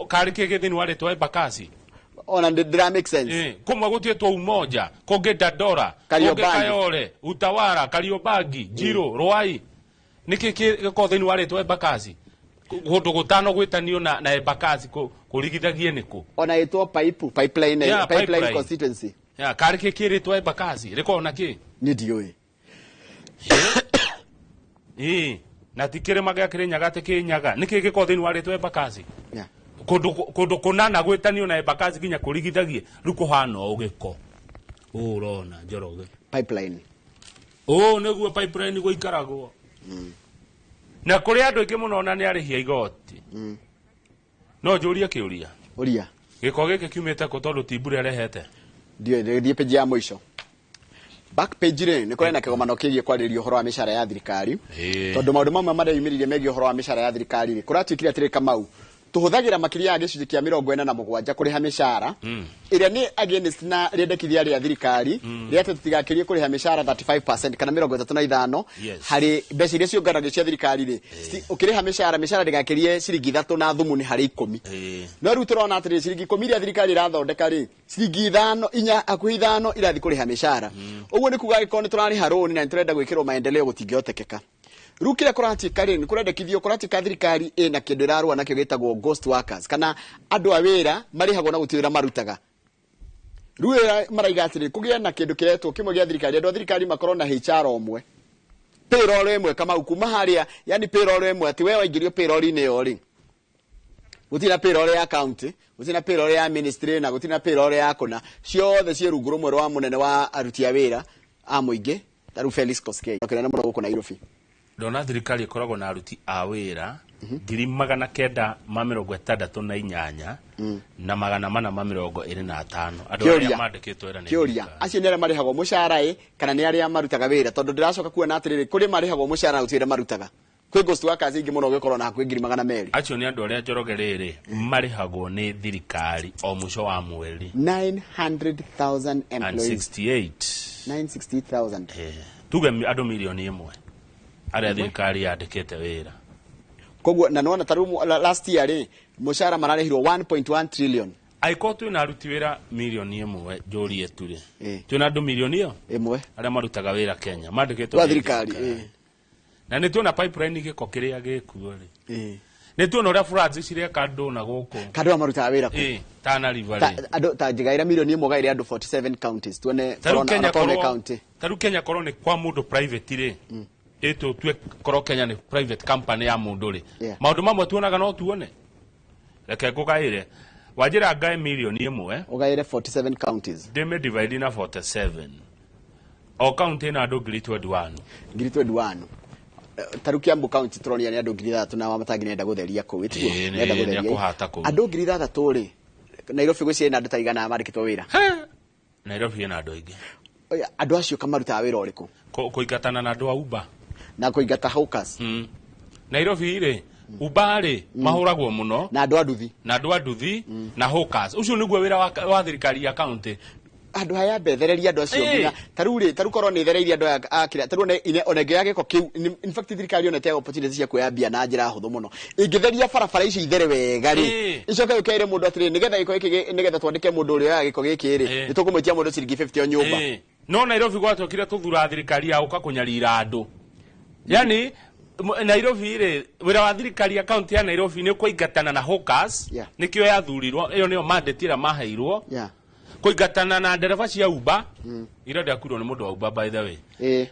Karĩ kĩ gĩ thĩinĩ wa rĩtwa Embakasi? Ona ndĩra make sense. Kũmwe gũtiĩtwo Umoja, kũngĩ Dandora, kũngĩ Kariobangi. Kayole, Utawala, Kariobangi, Njirũ, Ruai. Nĩkĩ gĩkoragwo thĩinĩ wa rĩtwa Embakasi? Kũndũ gũtano gwĩtanio na Embakasi kũrigithagie nĩkũ? Ona ĩtwo pipeline, Yeah, pipeline pipeline. constituency. Yeah, karĩ kĩ kĩrĩtwa Embakasi? Rĩkoragwo na kĩ? Niĩ ndiũĩ. Ĩĩ, na ti kĩrĩma gĩa Kĩrĩnyaga atĩ Kĩnyaga. Nĩkĩ gĩkoragwo thĩinĩ wa rĩtwa Embakasi? Yeah. Kũndũ kũnana gwĩtanio na Embakasi nginya kũrigithagie rĩu kũhana ũũ gĩko. Ũũ ũrona Njoroge. Pipeline. Ũũ nĩguo pipeline gũikaragwo. Na kũrĩ andũ aingĩ mũno ona nĩ arĩhi a igoti. No njũrie kĩũria. Ũria. Gĩko gĩkĩ kiumĩte kũ tondũ ti mbura ĩrehete? Ndiũĩ, thiĩ page ya mũico. Back page rĩ, nĩ kũrĩ na kĩgomano kĩgiĩ kwarĩrĩria ũhoro wa mĩcara ya thirikari. Tondũ maũndũ mamwe marĩa yumĩrire megiĩ ũhoro wa mĩcara ya thirikari rĩ, kũratuĩkire atĩrĩ Kamau, tũhũthagĩra makĩria ya gĩcunjĩ kĩa 47 kũrĩha mĩcara ĩrĩa nĩ against na rĩendekithia rĩa thirikari rĩa atĩ tũtigakĩrie kũrĩha mĩcara 35% kana 35 Yes. harĩ mbeca iria ciũnganagio cia thirikari rĩ, ũkĩrĩha mĩcara ndĩgakĩrie ciringi 3 na thumuni harĩ 10. No rĩu tũrona atĩrĩrĩ, ciringi 10 iria thirikari ĩrathondeka rĩ, ciringi 5, 4, hakuhĩ 5 irathiĩ kũrĩha mĩcara. Ũguo nĩ kuga angĩkorwo nĩ tũrarĩha rũni na nĩ tũrenda gwĩkĩrwo maendeleo gũtingĩhotekeka. Rĩu kĩrĩa kũratuĩka rĩ, nĩ kũrendekithio, kũratuĩka thirikari ĩna kĩndũ ĩrarũa nakĩo gĩtagwo ghost workers, kana andũ a wĩra marĩhagwo na gũtirĩ wĩra marutaga. Rĩu ĩrĩa maraiga atĩrĩ, kũgĩe na kĩndũ kĩretwo kĩmwe gĩa thirikari, andũ a thirikari makorwo na HR ũmwe, payroll ĩmwe Kamau, kuma harĩa, yani payroll ĩmwe, atĩ we waingĩrio payroll-inĩ ĩyo rĩ, gũtirĩ na payroll ya county, gũtirĩ na payroll ya ministry, na gũtirĩ na payroll ya kũna, ciothe ciĩ rungu rũmwe rwa mũnene wa aruti a wĩra a mũingĩ, ta rĩu Felix Koskei, kĩnene mũno gũkũ Nairobi. Ndona thirikari ĩkoragwo na aruti a wĩra 968 na 425. Andũ arĩa Kĩũria. mandĩkĩtwo wĩra nĩ Kĩũria, thirikari. acio nĩ arĩa marĩhagwo mũcara ĩ, kana nĩ arĩa marutaga wĩra? Tondũ ndĩracoka kuona atĩrĩrĩ, kũrĩ marĩhagwo mũcara na gũtirĩ wĩra marutaga. Kwĩ ghost workers aingĩ mũno ũgĩkorwo na hakuhĩ 200,000. Acio nĩ andũ arĩa Njoroge rĩrĩ marĩhagwo nĩ thirikari o mũico wa mweri. 900,000 And employees. 68. 960,000. Tuge andũ 1 million arĩa thirikari yandĩkĩte wĩra. Koguo na nĩwona ta rĩu last year rĩ, mũcara mararĩhirwo 1.1 trillion. Angĩkorwo twĩna aruti wĩra 1 million njũrie tu rĩ, twĩna andũ milioni ĩyo ĩmwe arĩa marutaga wĩra Kenya mandĩkĩtwo Wa nĩ thirikari, thirikari. Na nĩ tuona pipeline gĩko kĩrĩa gĩkuo rĩ, nĩ tuona ũrĩa floods cireka andũ na gũkũ. Kandũ arĩa marutaga wĩra kũ? Tana River Ta rĩ. andũ ta njigaĩra 1 million gaĩre andũ 47 counties tuone Ta rĩu korona Kenya onakorwo nĩ korwo county. Ta rĩu Kenya korwo nĩ kwa mũndũ private rĩ, ĩtũ tue korwo Kenya nĩ private company ya mũndũ rĩ, maũndũ mamwe tuonaga no tuone. Reke ngũgaĩre, wanjĩra ngae 1 million Ũgaĩre 47 counties. Ndĩmĩ divide na 47, o county ĩna andũ 21,000. 21,000. Ta rĩu Kiambu county tũronia nĩ andũ 6,000 na Wamatangi nĩenda gũtheria kũu, ĩtiguo? Ĩĩ, Nĩenda nĩ gũtheria. akũhata kũu. Andũ 6,000 rĩ, Nairobi gwĩciria ĩna andũ ta igana mandĩkĩtwo wĩra. Nairobi ĩna andũ aingĩ. Oya, andũ acio kamarutaga wĩra ũrĩkũ? Kũingatana na andũ a Uber. Na kũingata hawkers. Nairobi rĩ, Uber rĩ mahũragwo mũno na andũ a nduthi na andũ a nduthi na hawkers. Ũcio nĩguo wĩra wa thirikari ya county. Andũ aya mbethereria andũ acio nginya ta rĩu rĩ, ta rĩu korwo nĩ thereirie andũ aya a kĩrĩa, ta rĩu ona ĩngĩoya gĩko kĩu, in fact thirikari ona ĩteaga opportunity cia kuoya mbia na njĩra hũthũ mũno. Ĩngĩtheria barabara icio ithere wega rĩ, icoke ũkeire mũndũ atĩrĩ, nĩgetha gĩko gĩkĩ nĩgetha twandĩke mũndũ ũrĩa oyaga gĩko gĩkĩ rĩ, nĩ tũkũmwĩtia mũndũ ciringi 50 o nyũmba. No Nairobi gwatuĩkire tũthura thirikari ya gũka kũnyarira andũ. Yani Nairobi rĩ, wĩra wa thirikari ya kaunti ya Nairobi nĩ kũingatana na hawkers. Nĩkĩo yathurirwo, ĩyo nĩyo mandate ĩrĩa maheirwo, kũingatana na ndereba cia Uber. Ira ndakuirwo nĩ mũndũ wa Uber, by the way,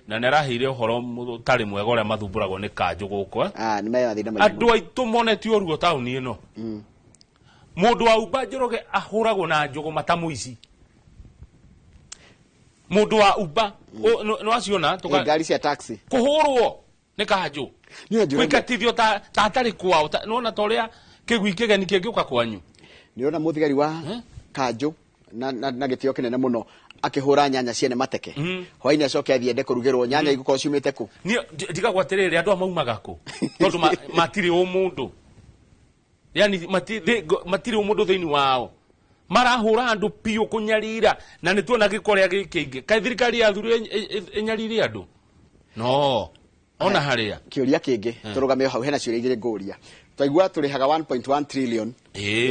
na nĩ araheire ũhoro ũtarĩ mwega ũrĩa mathumbũragwo nĩ kanjũ gũkũ, eh. Ah, nĩ mena mathĩna maingĩ. Andũ aitũ monetio ruo taũni ĩno. Mũndũ wa Uber, Njoroge, ahũragwo na njũgũma ta mũici. Mũndũ wa Uber nĩ waciona? Ngari cia taxi. Kũhũrwo nĩ kanjũ, Niĩ njũragia- kũingatithio ta atarĩ kwao, nĩwona ta ũrĩa kĩgui kĩgeni kĩngĩũka kwanyu. Nĩũrona mũthigari wa kanjũ na gĩtĩo kĩnene mũno akĩhũra nyanya ciene mateke, hwainĩ acoke athiĩ ende kũrugĩrwo nyanya igũkorwo ciumĩte kũ? Niĩ ndigagwo atĩrĩrĩ, andũ aya maumaga kũ? Tondũ matirĩ ũmũndũ, yani matirĩ ũmũndũ thĩinĩ wao. Marahũra andũ piũ kũnyarira, na nĩ tuona gĩko ũrĩa gĩkĩingĩ. Kaĩ thirikari yathurire ĩnyarire andũ? No ona harĩa Kĩũria kĩngĩ, tũrũgame o hau, hena ciũria igĩrĩ ngũria. Twaigua tũrĩhaga 1.1 trillion,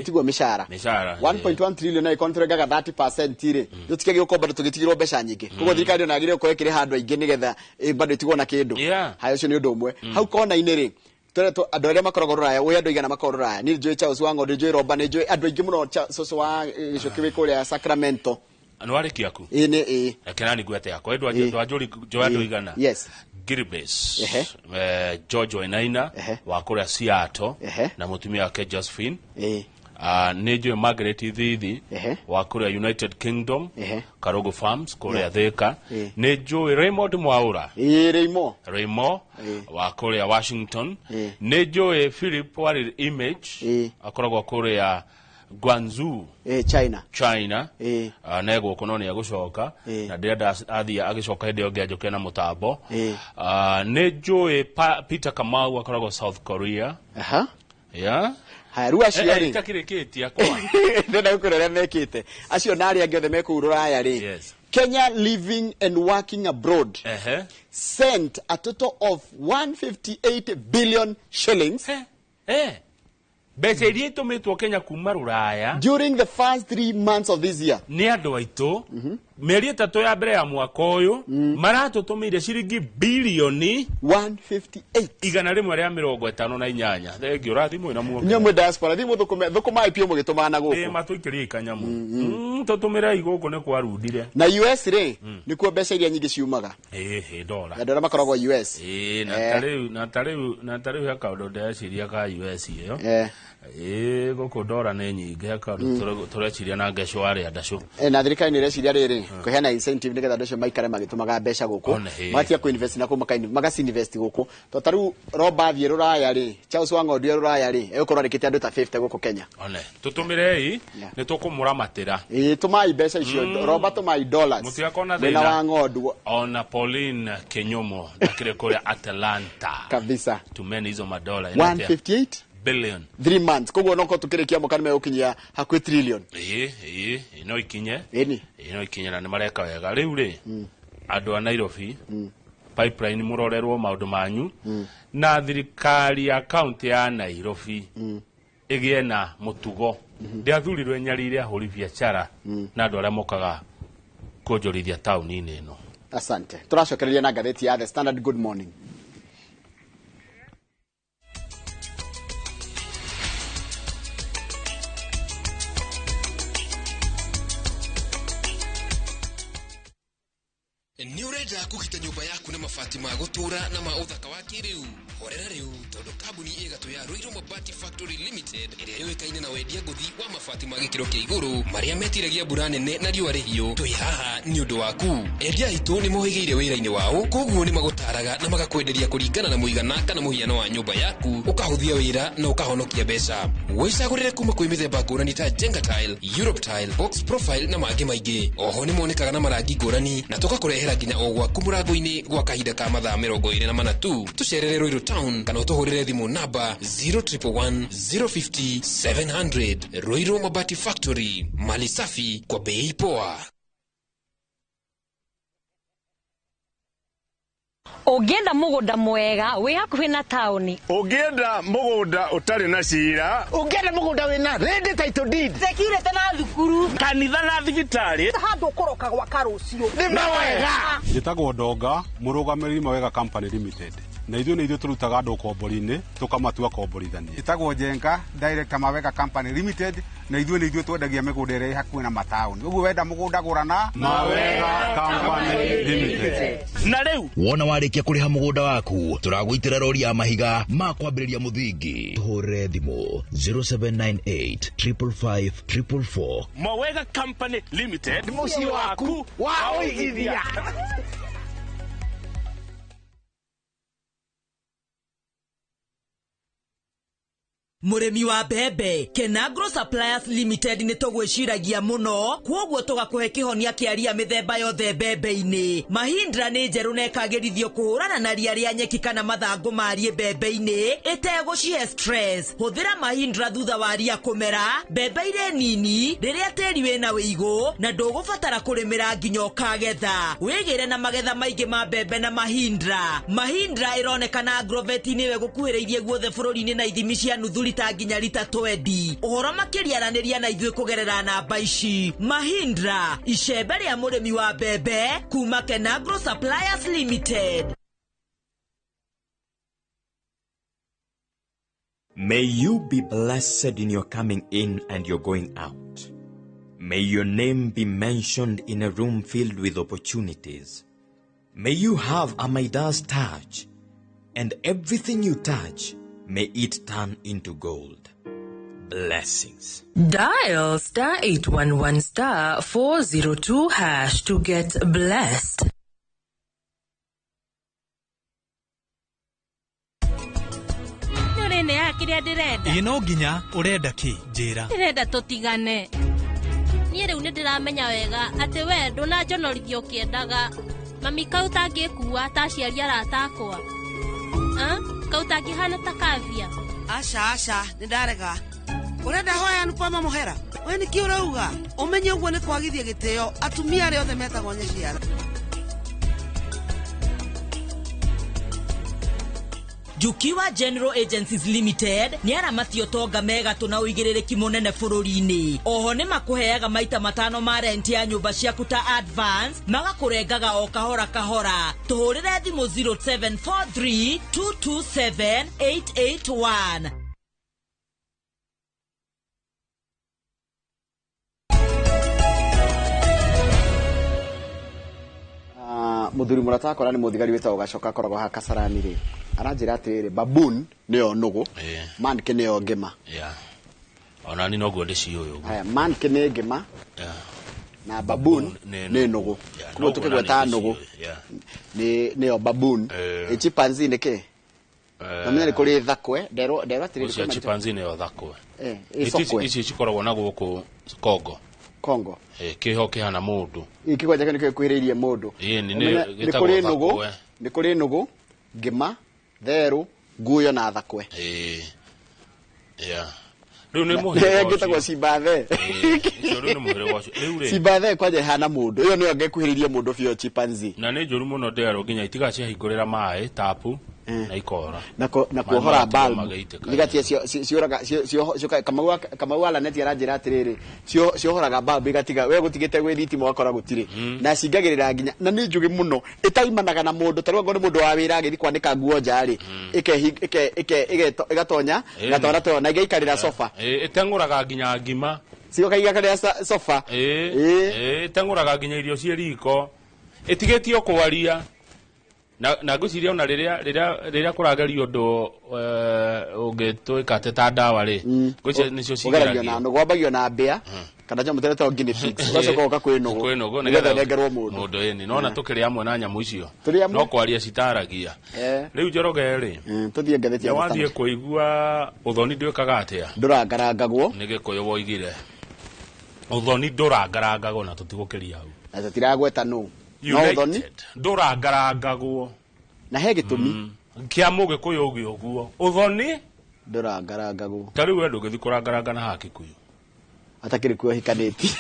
tiguo mĩcara? Mĩcara. 1.1 trillion, na ĩkorwo nĩtũrengaga 30% rĩ, tũtikĩgĩ gũkorwo bado tũgĩtigĩrwo mbeca nyingĩ. Koguo thirikari ona yagĩrĩirwo gũkorwo ĩkĩrĩha andũ aingĩ nĩgetha bado ĩtigwo na kĩndũ. Haya, ũcio nĩ ũndũ ũmwe. Hau kona-inĩ rĩ, tũretwo andũ arĩa makoragwo rũraya, ũĩ andũ aigana makoragwo rũraya? Niĩ nĩnjũĩ Charles wa Ng'ondu, nĩnjũĩ Romba, nĩnjũĩ andũ aingĩ mũno, cũcũ wa gĩcũkĩ wĩ kũrĩa Sacramento. Nĩ warĩkia aku? Ĩĩ, nĩ ĩĩ. Reke nani ngwete yakwa. Ndwanjũri njoe andũ igana. Gilbes, George Wainaina wa kũrĩa Seattle na mũtumia wake Josephine. Nĩ njũĩ Margaret Thithi wa kũrĩa United Kingdom, Karogo Farms kũrĩa Thika. Nĩ njũĩ Raymond Mwaura. Ĩĩ, Raymond. Raymond wa kũrĩa Washington. Nĩ njũĩ Philip Waril Image, akoragwo kũrĩa Guangzhou. China. China. Ne gũkũ no nĩ egũcoka, na ndĩrenda athiĩ agĩcoka hĩndĩ ĩyo ĩngĩ anjũke na mũtambo. Nĩ njũĩ Peter Kamau, akoragwo South Korea. Yeah. Haya, rĩu acio rĩ, itakĩrĩkĩtie akwa. Ndĩrenda gũkwĩra ũrĩa mekĩte acio na arĩa angĩ othe me kũu rũraya rĩ. Kenya living and working abroad sent a total of 158 billion shillings Mbeca iria itũmĩtwo Kenya kuma rũraya during the first 3 months of this year. Nĩ andũ aitũ, mĩeri 3 ya mbere ya mwaka ũyũ, maratũtũmĩire ciringi bilioni 158, 158. Thengio, ũrathimwo na muoka. Inyuĩ mwĩ diaspora, thiĩ mũthũkũme thũkũmai piũ mũgĩtũmana gũkũ. Matũikĩrie ikanyamu. Tũtũmĩrei gũkũ nĩ kwarundire. Na US rĩ, nĩkuo mbeca iria nyingĩ ciumaga. Ĩĩ, dola. Andũ arĩa makoragwo US. Ĩĩ, na tarĩu na tarĩu na tarĩu he kaũndũ ndĩreciria ka US ĩyo. Ĩĩ, gũkũ ndora nĩ nyingĩ, he kaũndũ tũreciria na ngecũ arĩa ndacũ. Na thirikari nĩ ĩreciria rĩrĩ kũheana incentive nĩgetha andũ acio maikare magĩtũmaga mbeca gũkũ. One, ĩĩ. Magatiga kũ-invest na kũu, magaci-invest gũkũ, to ta rĩu Roba athiĩ rũraya rĩ, Charles wa Ng'ondu e rũraya rĩ, egũkorwo andĩkĩte andũ ta 50 gũkũ Kenya. One, tũtũmĩrei, nĩ tũkũmũramatĩra. Ĩĩ, tũmai mbeca icio. Roba, tũmai dollars. Mũtigakorwo na Mwena thĩna. wa Ng'ondu. Ona Pauline Kinyomo ndakĩrĩ kũrĩa Atlanta. Kabisa. Tumeni hizo madola. 158 billion. 3 months, koguo noko tukĩrĩkia mwaka nĩmegũkinyia hakuhĩ trillion. Ĩĩ, no ikinye. Ĩni. Ĩĩ, no ikinye, na nĩ mareka wega. Rĩu rĩ, andũ a Nairobi pipeline, mũrorerwo maũndũ manyu, na thirikari ya kaunti ya Nairobi ĩgĩe na mũtugo. Ndĩathurirwo ĩnyarire ahũri biacara na andũ arĩa mokaga kuonjorithia taũni-inĩ ĩno. Asante, tũracokereria na ngathĩti ya The Standard. Good morning. Nĩ ũrenda kũgita nyũmba yaku na mabati ma gũtũũra na ma ũthaka wa kĩrĩu? Horera rĩu, tondũ kambuni ĩgatũ ya Ruiru Mabati Factory Limited, ĩrĩa yũĩkaine na wendia ngũthi wa mabati ma gĩkĩro kĩa igũrũ marĩa metiragia mbura nene na riũa rĩhiũ, twĩ haha nĩ ũndũ waku. Endia aitũ nĩ mohĩgĩire wĩra-inĩ wao, koguo nĩ magũtaraga na magakwenderia kũringana na mũigana kana mũhiano wa nyũmba yaku, ũkahũthia wĩra na ũkahonokia mbeca. Wĩcagũrĩre kuma kwĩ mĩthemba ngũrani ta Jenga Tile, Europe Tile, Box Profile na mangĩ maingĩ. Oho nĩ monekaga na marangi ngũrani, na tũgakũrehera nginya o gwaku mũrango-inĩ gwa kahinda ka mathaa 24 tu. Tũcerere Ruiru Town kana ũtũhũrĩre thimũ namba 0111 050 700. Ruiru Mabati Factory, mali safi kwa bei poa. Ũngĩenda mũgũnda mwega wĩ hakuhĩ na taũni. Ũngĩenda mũgũnda ũtarĩ na cira. Ũngĩenda mũgũnda wĩna ready title deed. Security na thukuru. Kanitha na thibitarĩ. Handũ ũkũroka gwaka rũciũ. Nĩ mawega. Njĩtagwo Ndonga, mũrũgamĩrĩri Mawega Company Limited. Na ithuĩ nĩ ithuĩ tũrutaga andũ ũkombori-inĩ tũkamatua komborithania. Njĩtagwo Njenga, director Mawega Company Limited, na ithuĩ nĩ ithuĩ twendagia mĩgũnda ĩrĩa ĩ hakuhĩ na mataũni. Ũguo wenda mũgũnda gũra na Mawega Company Limited. Na rĩu wona warĩkia kũrĩha mũgũnda waku tũragũitĩra rori ya mahiga ma kwambĩrĩria mũthingi. Tũhũrĩre thimũ 0798 555 444. Mawega Company Limited, mũciĩ waku wa ũigithia. Mũrĩmi wa mbembe, Kenagro Suppliers Limited nĩ tũgwĩciragia mũno, kwoguo tũgakũhe kĩhonia kĩa ria mĩthemba yothe mbembe-inĩ. Mahindra nĩ njerũ na ĩkagĩrithio kũhũrana na ria rĩa nyeki kana mathangũ ma rie mbembe-inĩ ĩtegũcihe stress. Hũthĩra Mahindra thutha wa ria kũmera, mbembe irĩ nini, rĩrĩa tĩri wĩna wĩigũ na ndũgũbatara kũrĩmĩra nginya ũkagetha. Wĩgĩre na magetha maingĩ ma mbembe na Mahindra. Mahindra ĩronekana Agrovet-inĩ ĩyo ĩgũkuhĩrĩirie guothe bũrũri-inĩ na ithimi cia nuthu rita nginya rita 20. Ũhoro makĩria aranĩria na ithuĩ kũgerera namba ici. Mahindra, icembe rĩa mũrĩmi wa mbembe kuma Kenagro Suppliers Limited. May you be blessed in your coming in and your going out. May your name be mentioned in a room filled with opportunities. May you have a Midas touch, and everything you touch, may it turn into gold. Blessings. Dial star 811 star 402 hash to get blessed. Nĩ kĩrĩa ndĩrenda. Ĩ no nginya ũrenda kĩ njĩra. Ndĩrenda tũtigane. Niĩ rĩu nĩ ndĩramenya wega atĩ we ndũnanjonorithia ũkĩendaga. Mami kau tangĩkua ta aciari arata akwa. Kau tangĩhana ta kavia. Aca aca nĩ ndarega. Ũrenda hoya Anupama mũhera? We nĩkĩ ũrauga? Ũmenye ũguo nĩ kwagithia gĩtĩo atumia arĩa othe metagwo nyaciara. Jukiwa General Agencies Limited nĩ aramati ũtonga megatũ na ũigĩrĩrĩki mũnene bũrũri-inĩ. Oho nĩ makũheaga maita matano ma rent ya nyũmba ciaku ta advance, magakũrengaga o kahora kahora. Tũhũrĩre thimũ 0743 227 881. Muthuri murata akora ni muthigari witagwo Gacoka akoragwo haha Kasarani ri aranjira atiriri baboon niyo nugu, manke niyo ngima. Ona ni noguo ndĩciũĩ ũguo. Haya, manke nĩ ngima na baboon nĩ nũgũ. Koguo tũkĩgweta nũgũ nĩyo baboon. Chimpanzee nĩ kĩ? Namenya nĩ kũrĩ thakwe, nderwo atĩrĩrĩ ũcio chimpanzee nĩyo thakwe. Icokwe. Ici cikoragwo na gũkũ Congo. Congo. Kĩho kĩhana mũndũ. Kĩgwanja kĩu nĩkĩo gĩkuhĩrĩirie mũndũ. Nĩ kũrĩ nũgũ, nĩ kũrĩ nũgũ, ngima, therũ, nguyo na thakwe. Rĩu nĩ mũhĩrĩga ũcio. Ngĩtagwo cimbathe. Ũcio rĩu nĩ mũhĩrĩga ũcio. Rĩu rĩ. Cimbathe kwanja ĩhana mũndũ. Ĩyo nĩyo ngĩkuhĩrĩirie mũndũ biũ chimpanzee. Na nĩ njũru mũno nderwo nginya itigaciahingũrĩra maĩ tapu na ikora. Na kuohora bulb. Igatia ciũraga ciũka Kamau Alaneti aranjĩra atĩrĩrĩ ciohoraga bulb igatiga we gũtigĩte gwĩ thitima ũgakora gũtirĩ. Na cingagĩrĩra nginya na nĩ njũgĩ mũno ĩtaimanaga na mũndũ ta rĩu angorwo nĩ mũndũ wa wĩra agĩthiĩ kwanĩka nguo nja rĩ ĩgatonya gatwara toyo na igaikarĩra sofa. Ĩteng'ũraga nginya ngima. Cigoka igakarĩra sofa. Ĩteng'ũraga nginya irio ciĩ riko. Ĩtigĩtio kwaria. Na ngwĩciria ona rĩrĩa kũragerio ũndũ ũngĩtwĩka atĩ ta ndawa rĩ, ngwĩciria nĩcio Ũgeragio na nũgũ, wambagio na mbĩa kana nyamũ tene ta guinea pigs, ũgacoka ũka kwĩ nũgũ nĩgetha ĩnengerwo mũndũ. Mũndũ ĩni, nona tũkĩrĩ amwe na nyamũ icio. Tũrĩ amwe. No kwaria citaragia. Rĩu Njoroge rĩ, tũthiĩ ngathĩti ya nĩ wathiĩ kũigua ũthoni ndwĩkaga atĩa? Ndũrangarangagwo. Nĩ Gĩkũyũ woigire. Ũthoni ndũrangarangagwo na tũtigũkĩria hau. Na tũtiragweta nũ. No ũthoni ndũrangarangagwo. Na he gĩtũmi kĩa mũgĩkũyũ ũgĩ ũguo. Ũthoni ndũrangarangagwo. Ta rĩu we ndũngĩthiĩ kũrangaranga na haha Kikuyu. Atakĩrĩ kuo hikanĩtie.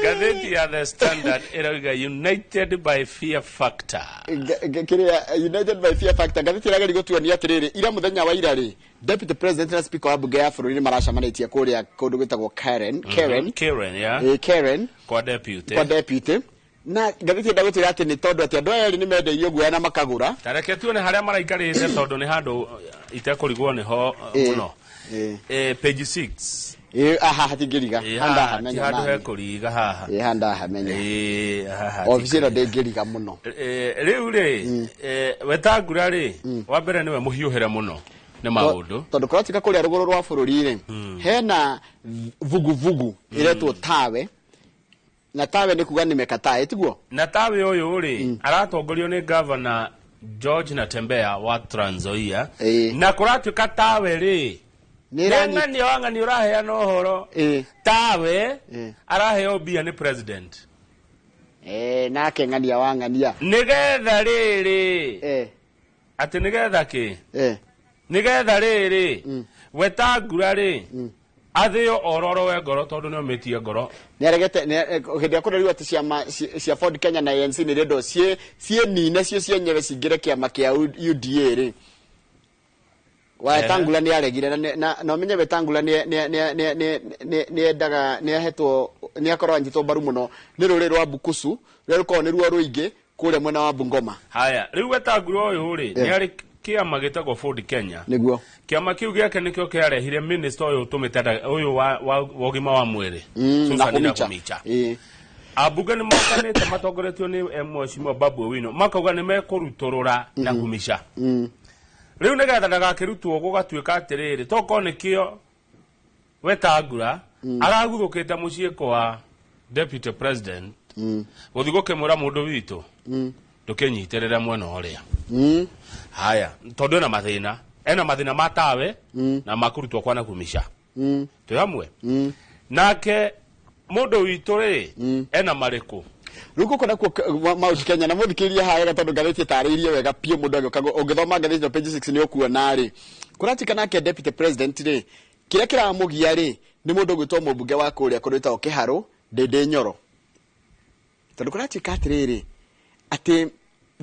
Ngathĩti ya Ya The Standard ĩrauga united by fear factor. Kĩrĩa united by fear factor, ngathĩti ĩrageria gũtuonia atĩrĩrĩ, ira mũthenya wa ira rĩ, deputy president na speaker wa bunge ya bũrũri nĩ maracemanĩtie kũrĩa kũndũ gwĩtagwo Karen. Karen. Karen, yeah. Ĩ, Karen. Kwa deputy. Kwa deputy. Na ngathĩti ĩrenda gũtwĩra atĩ nĩ tondũ atĩ andũ aya erĩ nĩ mendeirio guoya na makagũra. Ta reke tuone harĩa maraikarĩte, tondũ nĩ handũ itekũrigwo nĩho mũno. Page 6. Ĩ, aha hatingĩriga. Ĩ, Haha haha ti ndahamenya handũ nani. hekũriga haha. Ĩ, haha ndahamenya. Ĩ, haha obici ĩno ndĩngĩriga mũno. Rĩu rĩ, Wetangula rĩ, wa mbere nĩwe mũhiũhĩre mũno nĩ maũndũ. Tondũ kũratuĩka kũrĩa rũgũrũ rwa bũrũri rĩ, hena vuguvugu ĩretwo Tawe, na Tawe nĩ kuga nĩ mekataa, tiguo? Na Tawe ũyũ rĩ, aratongorio nĩ gavana George Natembeya wa Trans Nzoia, na kũratuĩka Tawe rĩ, nĩ nĩ ng'ania wa ng'ania ũraheana ũhoro. Tawe araheo mbia nĩ president. Nake ng'ania wa ng'ania nĩgetha rĩrĩ, atĩ nĩgetha kĩ, nĩgetha rĩrĩ Wetangula rĩ athĩo ororowe ngoro, tondũ nĩ omĩtie ngoro. Nĩ aregete hĩndĩ ĩrĩa kũreriwo atĩ ciama cia Ford Kenya na ANC nĩ irendwo ciĩ nine cio cienyewe cingĩre kĩama kĩa UDA rĩ, Wetangula nĩ aregire. Na ũmenye Wetangula nĩ endaga, nĩ ahetwo, nĩ akorwo anyitwo mbaru mũno nĩ rũrĩrĩ rwa Bukusu rũrĩa rũkoragwo nĩruo rũingĩ kũrĩa mwena wa Bungoma. Haya, rĩu Wetangula ũyũ rĩ, nĩ arĩ kĩama gĩtagwo Ford Kenya. Nĩguo. Kĩama kĩu gĩake nĩkĩo kĩarehire minister ũyũ ũtũmĩte ũyũ wa ũgima wa mwĩrĩ, na Susan. Nakhumicha. Nakhumicha. Ambunge nĩ mokanĩte matongoretio nĩ mheshimiwa Babu Owino, makauga nĩ mekũrutũrũra Nakhumicha. Rĩu nĩgetha ndagakĩrutwo, gũgatuĩka atĩrĩrĩ, tokorwo nĩkĩo Wetangula araguthũkĩte mũciĩ kwa deputy president gũthiĩ gũkĩmwĩra, mũndũ witũ, ndũkĩnyitĩrĩre mwena ũrĩa. Haya, tondũ ena mathĩna ma Tawe na makũrutwo kwa Nakhumicha. Twĩ hamwe nake mũndũ witũ rĩ, ena marĩkũ? Rĩu gũkũ nakuo Mount Kenya, na mũthikĩrĩrie haha wega, tondũ ngathĩti ĩtarĩirie wega biũ. Mũndũ agĩũka ũngĩthoma ngathĩti ĩno page 6 nĩ ũkuona rĩ, kũratuĩka nake deputy president rĩ, kĩrĩa kĩramũgia rĩ, nĩ mũndũ ũgwĩtwo mũmbunge wa kũrĩa kũndũ gwĩtagwo Kĩharũ, Ndĩndĩ Nyoro, tondũ kũratuĩka atĩrĩrĩ, atĩ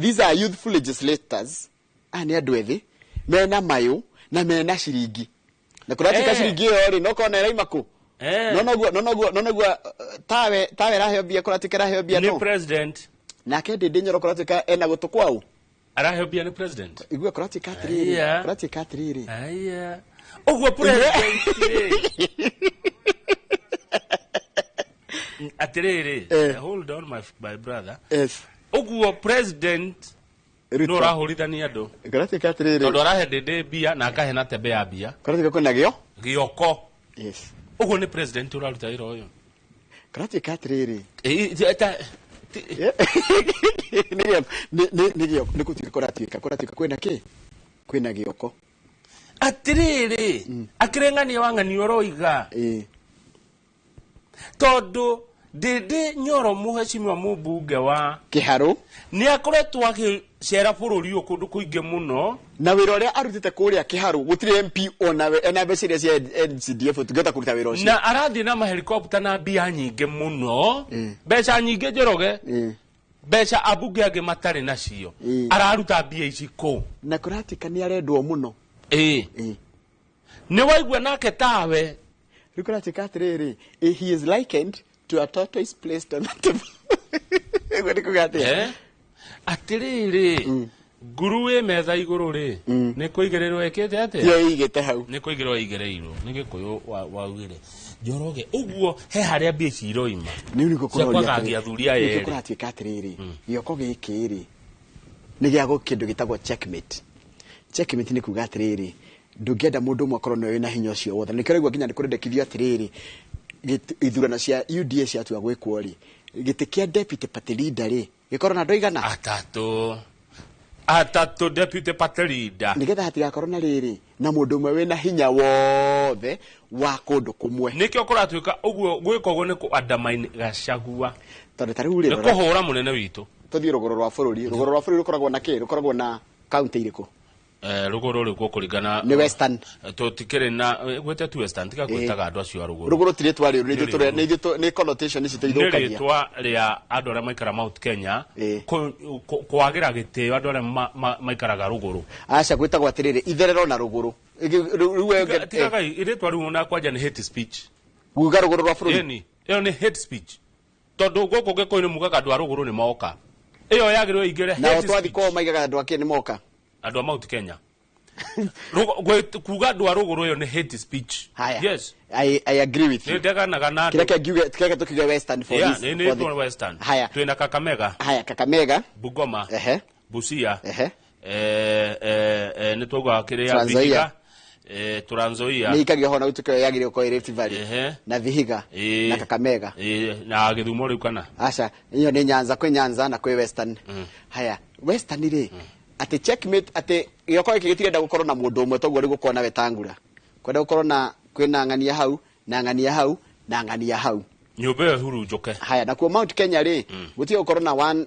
these are youthful legislators, aya nĩ andũ ethĩ mena mayũ na mena ciringi, na kũratuĩka ciringi ĩyo rĩ, no kona ĩraima kũ? No noguo Tawe ĩraheo mbia, kũratuĩka ĩraheo mbia nĩ no president. Nake Ndĩndĩ Nyoro kũratuĩka ena gũtũ kwau. Araheo mbia nĩ president. Igua, kũratuĩka atĩrĩrĩ, kũratuĩka atĩrĩrĩ, Aya, ũguo president rĩ, atĩrĩrĩ, hold on, my brother. Ũguo president Ruto. nĩ ũrahũrithania andũ, Kũratuĩka atĩrĩrĩ, tondũ arahe Ndĩndĩ mbia na akahe Natembeya mbia. Kũratuĩka kwĩna gĩo gĩoko. Ũguo nĩ president ũraruta wĩra ũyũ. Kũratuĩka atĩrĩrĩ, nĩ gĩoko, nĩ gũtuĩka kũratuĩka kwĩna kĩ, kwĩna gĩoko. Atĩrĩrĩ, akĩrĩ ng'ania wa ng'ania ũroiga, tondũ Ndĩndĩ Nyoro, mũhecimiwa mũmbunge wa Kĩharũ, nĩ akoretwo agĩcera bũrũri ũyũ kũndũ kũingĩ mũno. Na wĩra ũrĩa arutĩte kũrĩa Kĩharũ, gũtirĩ MP ona we ena mbeca iria cia NCDF tũngĩhota kũruta wĩra ũcio. Na arathiĩ na mahelikopta na mbia nyingĩ mũno, mbeca nyingĩ, Njoroge, mbeca ambunge angĩ matarĩ nacio. Araruta mbia ici kũ? Na kũratuĩka nĩ arendwo mũno. Ĩ, nĩ waigua nake Tawe. Rĩu kũratuĩka atĩrĩrĩ, he is likened to a tortoise placed on a table. Ũguo nĩ kuga atĩa? Atĩrĩrĩ, nguru wĩ metha igũrũ rĩ, nĩ kũigĩrĩrwo ĩkĩte atĩa? Yo ĩigĩte hau. Nĩ kũigĩrĩrwo ĩigĩrĩirwo nĩ Gĩkũyũ waugire, Njoroge, ũguo he harĩa mbia ici iroima nĩ nĩguo cia kũroria kwagagia athuri aya nĩkĩo erĩ. Kũratuĩka atĩrĩrĩ, gĩoko gĩkĩ rĩ, nĩ gĩa kĩndũ gĩtagwo checkmate. Checkmate nĩ kuga atĩrĩrĩ, ndũngĩenda mũndũ ũmwe akorwo nĩwe wĩna hinya ũcio wothe. Nĩkĩo ũraigua nginya nĩ kũrendekithio atĩrĩrĩ, ithurano cia UDA ciatua gwĩkwo rĩ, gĩtĩ kĩa deputy party leader rĩ, gĩkorwo na andũ aigana? Atatũ, atatũ, deputy party leader. Nĩgetha hatigakorwo na rĩrĩ na mũndũ ũmwe wĩna hinya wothe wa kũndũ kũmwe. Nĩkĩo kũratuĩka ũguo gwĩka ũguo nĩ kũ undermine Gachagua. Tondũ ta rĩu rĩ, nĩ kũhũra mũnene witũ. Tũthiĩ rũgũrũ rwa bũrũri. Rũgũrũ rwa bũrũri rũkoragwo na kĩ? Rũkoragwo na kaunti irĩkũ? Rũgũrũ rĩu gũkũringana Nĩ Western. Tũtikĩrĩ na gwĩte tu Western, tiga gwĩtaga andũ acio a rũgũrũ. Rũgũrũ ti rĩtwa rĩũru, nĩ Nĩ ithuĩ nĩ ithuĩ nĩ connotation ici nĩ tũithũkagia. Rĩtwa rĩa andũ arĩa maikara Mount Kenya kwagĩra gĩtĩo andũ arĩa maikaraga rũgũrũ. Aca, gwĩtagwo atĩrĩrĩ, itherero na rũgũrũ. Rĩu we Tigagai rĩtwa rĩu na kwanja nĩ hate speech. Kuga rũgũrũ rwa bũrũri. Ĩni, ĩyo nĩ hate speech tondũ gũkũ Gĩkũyũ-inĩ mugaga andũ a rũgũrũ nĩ moka, ĩyo yagĩrĩirwo ĩingĩre Nao hate twathi speech. kwao maigaga andũ akĩ nĩ moka. Andũ a Mount Kenya. Kuga andũ a rũgũrũ, ĩyo nĩ hate speech. Haya. Yes. I agree with you. Nĩ ndeganaga na Kĩrĩa andũ. kĩngiuge, kĩrĩa tũkiuge Western for Yeah, this. nĩ nĩ Western. Haya. Twĩna Kakamega. Haya, Kakamega. Bungoma. Busia. Nĩ twauga kĩrĩa Trans Nzoia. Vihiga, Trans Nzoia. Nĩ ikagio ho na gũtuĩka ĩyo yagĩrĩirwo gũkorwo ĩ Rift Valley. Na Vihiga na Kakamega. Na Gĩthumo rĩu kana? Aca, iyo nĩ Nyanza, kwĩ Nyanza na kwĩ Western. Haya, Western rĩ, atĩ checkmate, atĩ gĩoko gĩkĩ gĩtirenda gũkorwo na mũndũ ũmwe toguo rĩu gũkorwo na Wetangula, kwenda gũkorwo na kwĩna ng'ania hau na ng'ania hau na ng'ania hau. Nyũmba ĩyo ĩhurunjũke. Haya, nakuo Mount Kenya rĩ, gũtige gũkorwo na one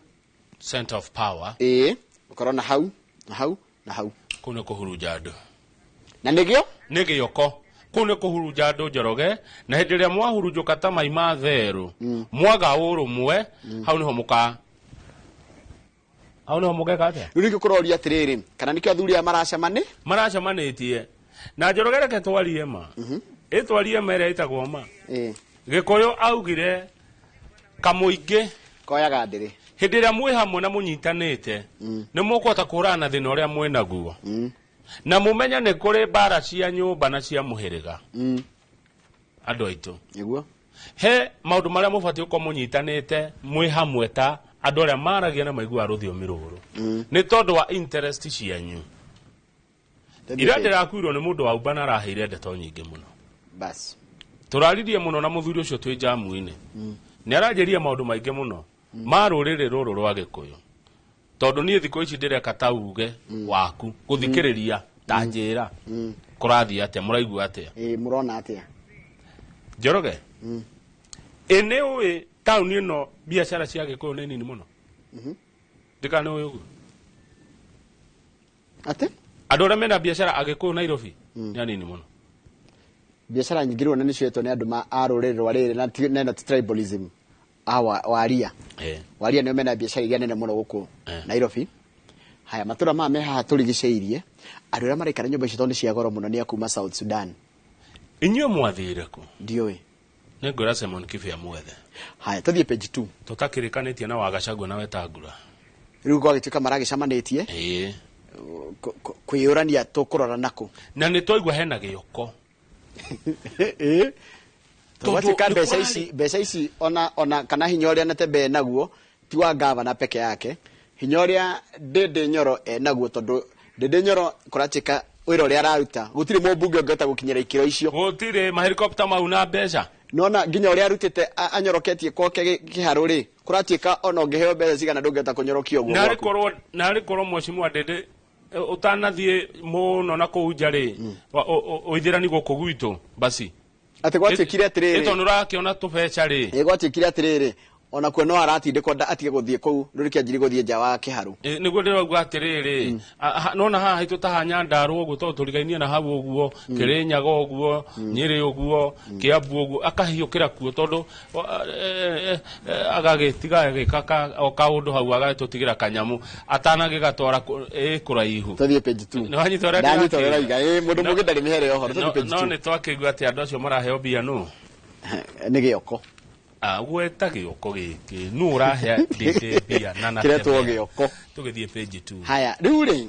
center of power. Ĩĩ, gũkorwo na hau na hau na hau. Kũu nĩ kũhurunja andũ. Na nĩgĩo nĩ gĩoko, kũu nĩ kũhurunja andũ, Njoroge, na hĩndĩ ĩrĩa mwahurunjũka ta mai ma therũ, mwaga ũrũmwe, hau nĩho mũka hau nĩho mũgeka atĩa? Rĩu nĩkĩo kũroria atĩrĩrĩ, kana nĩkĩo athuri aya maracemani. Maracemanĩtie na Njoroge, reke twarie ma, ĩtwarie ma ĩrĩa ĩtagwo ma. Gĩkũyũ augire kamũingĩ koyaga ndĩrĩ. Hĩndĩ ĩrĩa mwĩ hamwe na mũnyitanĩte, nĩ mũkũhota kũhũrana na thĩna ũrĩa mwĩ naguo, na mũmenye nĩ kũrĩ mbara cia nyũmba na cia mũhĩrĩga. Andũ aitũ, nĩguo he maũndũ marĩa mũbatiĩ gũkorwo mũnyitanĩte mwĩ hamwe ta andũ arĩa maragia na maiguaga rũthiomi rũrũ, nĩ tondũ wa interest cianyu. Ira ndĩrakuirwo nĩ mũndũ wa Uber na araheire ndeto nyingĩ mũno. Bas. Tũraririe mũno na mũthuri ũcio twĩ jamu-inĩ, nĩ aranjĩria maũndũ maingĩ mũno ma rũrĩrĩ rũrũ rwa Gĩkũyũ, tondũ niĩ thikũ ici ndĩreka ta uge waku gũthikĩrĩria, ta njĩra kũrathiĩ atĩa, mũraigua atĩa? Ĩĩ, mũrona atĩa? Njoroge, ĩ nĩ ũĩ taũni ĩno biacara cia Gĩkũyũ nĩ nini mũno? Ndikana nĩ ũĩ ũguo? Atĩ? Andũ arĩa mena biacara Agĩkũyũ Nairobi nĩ anini mũno. Biacara nyingĩ rĩu ona nĩcioetwo nĩ andũ a rũrĩrĩ rwa rĩrĩ na ĩno ti tribalism, a waria. Waria nĩo mena biacara iria nene mũno gũkũ Nairobi. Haya, matũra maya me haha tũrigicĩirie, andũ arĩa maraikara nyũmba icio tondũ nĩ cia goro mũno nĩ a kuma South Sudan. Inyuĩ mwathire kũ? Ndiũĩ. Nĩ ngwĩra Simon Kibia mwethe. Haya, tũthiĩ page 2. Tũtakĩrĩkanĩtie na Wagacagua na Wetangula. Rĩu gwagĩtuĩka maragĩcamanĩtie kwĩyũrania tũkũrora nakũ. Na nĩ twaigua hena gĩoko. Ĩĩ. Tondũ Gwatuĩka nĩ mbeca kũrarĩ ici, mbeca ici ona kana hinya ũrĩa Natembeya naguo ti wa gavana peke yake, hinya ũrĩa Ndindi Nyoro enaguo, tondũ Ndindi Nyoro kũratuĩka wĩra ũrĩa araruta gũtirĩ mũmbunge ũngĩhota gũkinyĩra ikĩro icio. Gũtirĩ mahelikopta mau na mbeca. Nona nginya ũrĩa arutĩte anyoroketie gwake kĩharũ rĩ, kũratuĩka ona ũngĩheo mbeca cigana ndũngĩhota kũnyorokia ũguo Narĩ gwaku. Korwo narĩ korwo mheshimiwa Ndindi ũtanathiĩ mũno na kũu nja rĩ, ũithĩrani gũkũ gwitũ basi. Atĩ gwatuĩkire atĩrĩrĩ, ĩ tondũ ũrakĩona tũbeca rĩ. Ĩ, gwatuĩkire atĩrĩrĩ, ona kuo no aratindĩkwo atige gũthiĩ kũu, rĩu kĩanjiri gũthiĩ nja wa kĩharũ. Ĩ, nĩguo ndĩrauga atĩrĩrĩ, nona haha haitũ ta ha Nyandarua ũguo, tondũ tũrigainie na hau ũguo, Kĩrĩnyaga ũguo, Nyĩrĩ ũguo, Kĩambu ũguo, akahiũkĩra kuo tondũ agagĩtiga agĩka o kaũndũ hau, agagĩtũtigĩra kanyamũ atanagĩgatwara kũraihu. Tũthiĩ page 2. Nĩ wanyita ũrĩa Ndanyita ũrĩa ndĩrakiuga? ũrauga. Ĩ, mũndũ mũgĩ ndarĩ mĩhere ya ũhoro. Tũthiĩ page No 2. nĩ twakĩigua atĩ andũ acio maraheo mbia nũ? Nĩ gĩoko. Gweta gĩoko gĩkĩ, nũ ũrahe Ndindi mbia na Kĩretwo Natembeya? gĩoko. Tũgĩthiĩ page 2. Haya, rĩu rĩ,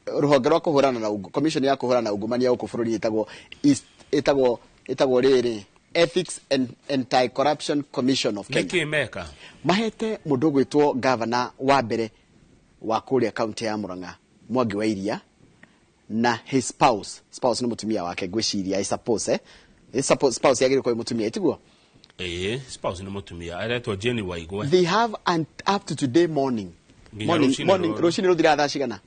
rũhonge rwa kũhũrana na commission ya kũhũrana na ungumania gũkũ bũrũri ĩtagwo East, ĩtagwo rĩrĩ Ethics and Anti-Corruption Commission of Kenya. Nĩkĩ meka? Mahete mũndũ ũgwĩtwo gavana wa mbere wa kũrĩa kaunti ya Murang'a, Mwangi wa Iria, na his spouse. Spouse nĩ mũtumia wake ngwĩciria, I suppose, eh? His spouse yagĩrĩirwo gũkorwo ĩ mũtumia, tiguo? Ĩĩ, spouse nĩ mũtumia aretwo Jane Waigwe. They have and up to today morning. Nginya Morning, rũcinĩ morning, rũrũ. rũcinĩ rũthiraga thaa cigana?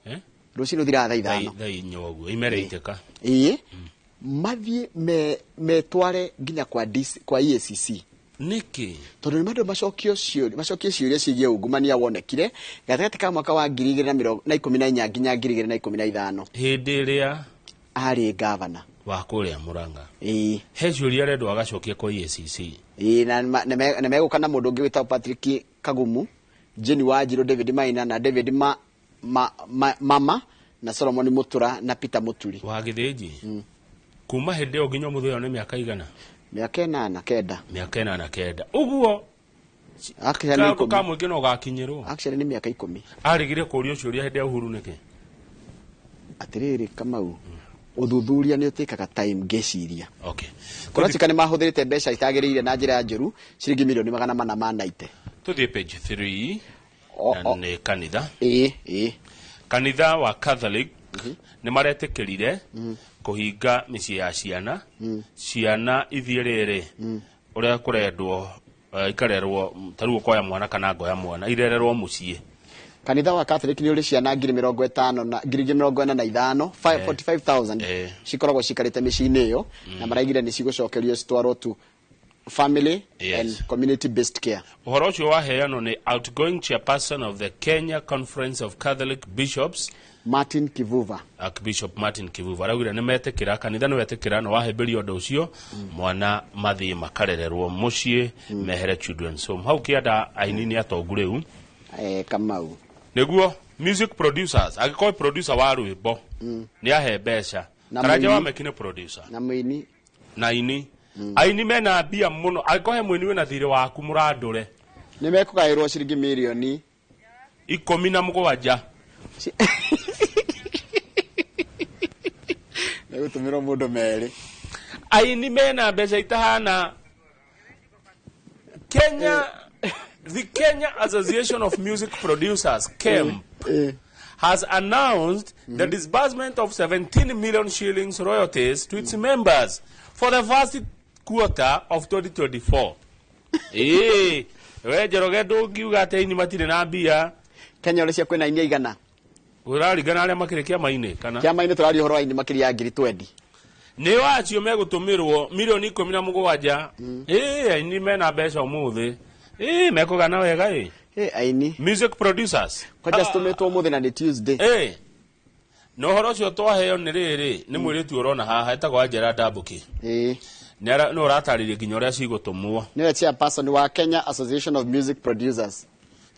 Eh? Rũcinĩ rũthiraga thaa 5. Thaa 4 ũguo imere itĩka. Ĩĩ, mathiĩ metware nginya kwa DC, kwa EACC. Nĩkĩ? Tondũ nĩ mandũ macokio ciũria, macokie ciũria ciĩgiĩ ungumania wonekire gatagatĩ ka mwaka wa 2014 nginya 2015. Hĩndĩ ĩrĩa arĩ gavana wa kũrĩa Murang'a. Ĩĩ. He ciũria arendwo agacokia kwa EACC. Ĩĩ, na na megũka na mũndũ ũngĩ wĩtagwo Patrick Kagumu, Jane Wanjiru, David Maina na David ma, ma, ma, Mama na Solomon Mutura na Peter Muturi. Wa Gĩthĩnji. Kuma hĩndĩ ĩyo nginya ũmũthĩ ũyũ nĩ mĩaka igana? Mĩaka 89. Mĩaka 89. Ũguo Actually nĩ kaũndũ 10. ka mũingĩ no gakinyĩrwo. Actually nĩ mĩaka 10. Aregire kũrio ciũria hĩndĩ ya Uhuru nĩkĩ? Atĩrĩrĩ Kamau, ũthuthuria nĩ ũtĩkaga time ngĩciria. Okay. Kũratuĩka nĩ mahũthĩrĩte mbeca itagĩrĩire na njĩra ya njũru ciringi milioni 490. Tũthiĩ page 3 na nĩ kanitha. Ĩĩ, ĩĩ. Kanitha wa Catholic nĩ maretĩkĩrire kũhinga mĩciĩ ya ciana, ciana ithiĩ rĩrĩ ũrĩa kũrendwo, ikarerwo ta rĩu ũkoya mwana kana ngoya mwana irererwo mũciĩ. Kanitha wa Catholic nĩ ũrĩ ciana 50,000 na 45,000, 45,000 cikoragwo cikarĩte mĩciĩ-inĩ ĩyo, na maraigire nĩ cigũcokerio citwarwo tu family and community based care. Ũhoro ũcio waheanwo nĩ outgoing chairperson of the Kenya Conference of Catholic Bishops, Martin Kivuva. Archbishop Martin Kivuva araugire nĩ metĩkĩra, kanitha nĩ wetĩkĩra na wahĩmbĩria ũndũ ũcio, mwana mathiĩ makarererwo mũciĩ, mehere children's home. Hau kĩanda aini nĩ atongu rĩu. Kamau. Nĩguo music producers, angĩkorwo producer wa rwĩmbo nĩ ahe mbeca. Na Karanja mũini. wa Meki nĩ producer. Na mũini. Na aini. Aini mena mbia mũno, angĩkorwo he mũini wĩna thirĩ waku mũrandũre. Nĩ mekũgaĩrwo ciringi mirioni 17. Nĩgũtũmĩrwo mũndũ merĩ. Aini mena mbeca itahana. Kenya, the Kenya Association of Music Producers, KEMP, has announced the disbursement of 17 million shillings royalties to its members for the first quarter of 2024. Ĩĩ, we Njoroge ndũngiuga atĩ aini matirĩ na mbia. Kenya ũrĩa kwĩna aini aigana? Ũraringana arĩa makĩrĩ kĩama-inĩ kana? Kĩama-inĩ tũraria ũhoro wa aini makĩria ya 20,000. Nĩ acio megũtũmĩrwo milioni 17. Ĩĩ, aini mena mbeca ũmũthĩ. Ĩĩ, mekũgana wega ĩ. Ĩ, aini. Music producers. Kwanja citũmĩtwo ũmũthĩ na nĩ Tuesday. Ĩ. Na ũhoro ũcio twaheo nĩ rĩrĩ, nĩ mũirĩtu ũrona haha etagwo Angela Ndambuki. Ĩĩ. Nĩ ũratarĩria nginya ũrĩa cigũtũmwo. Nĩwe chairperson wa Kenya Association of Music Producers.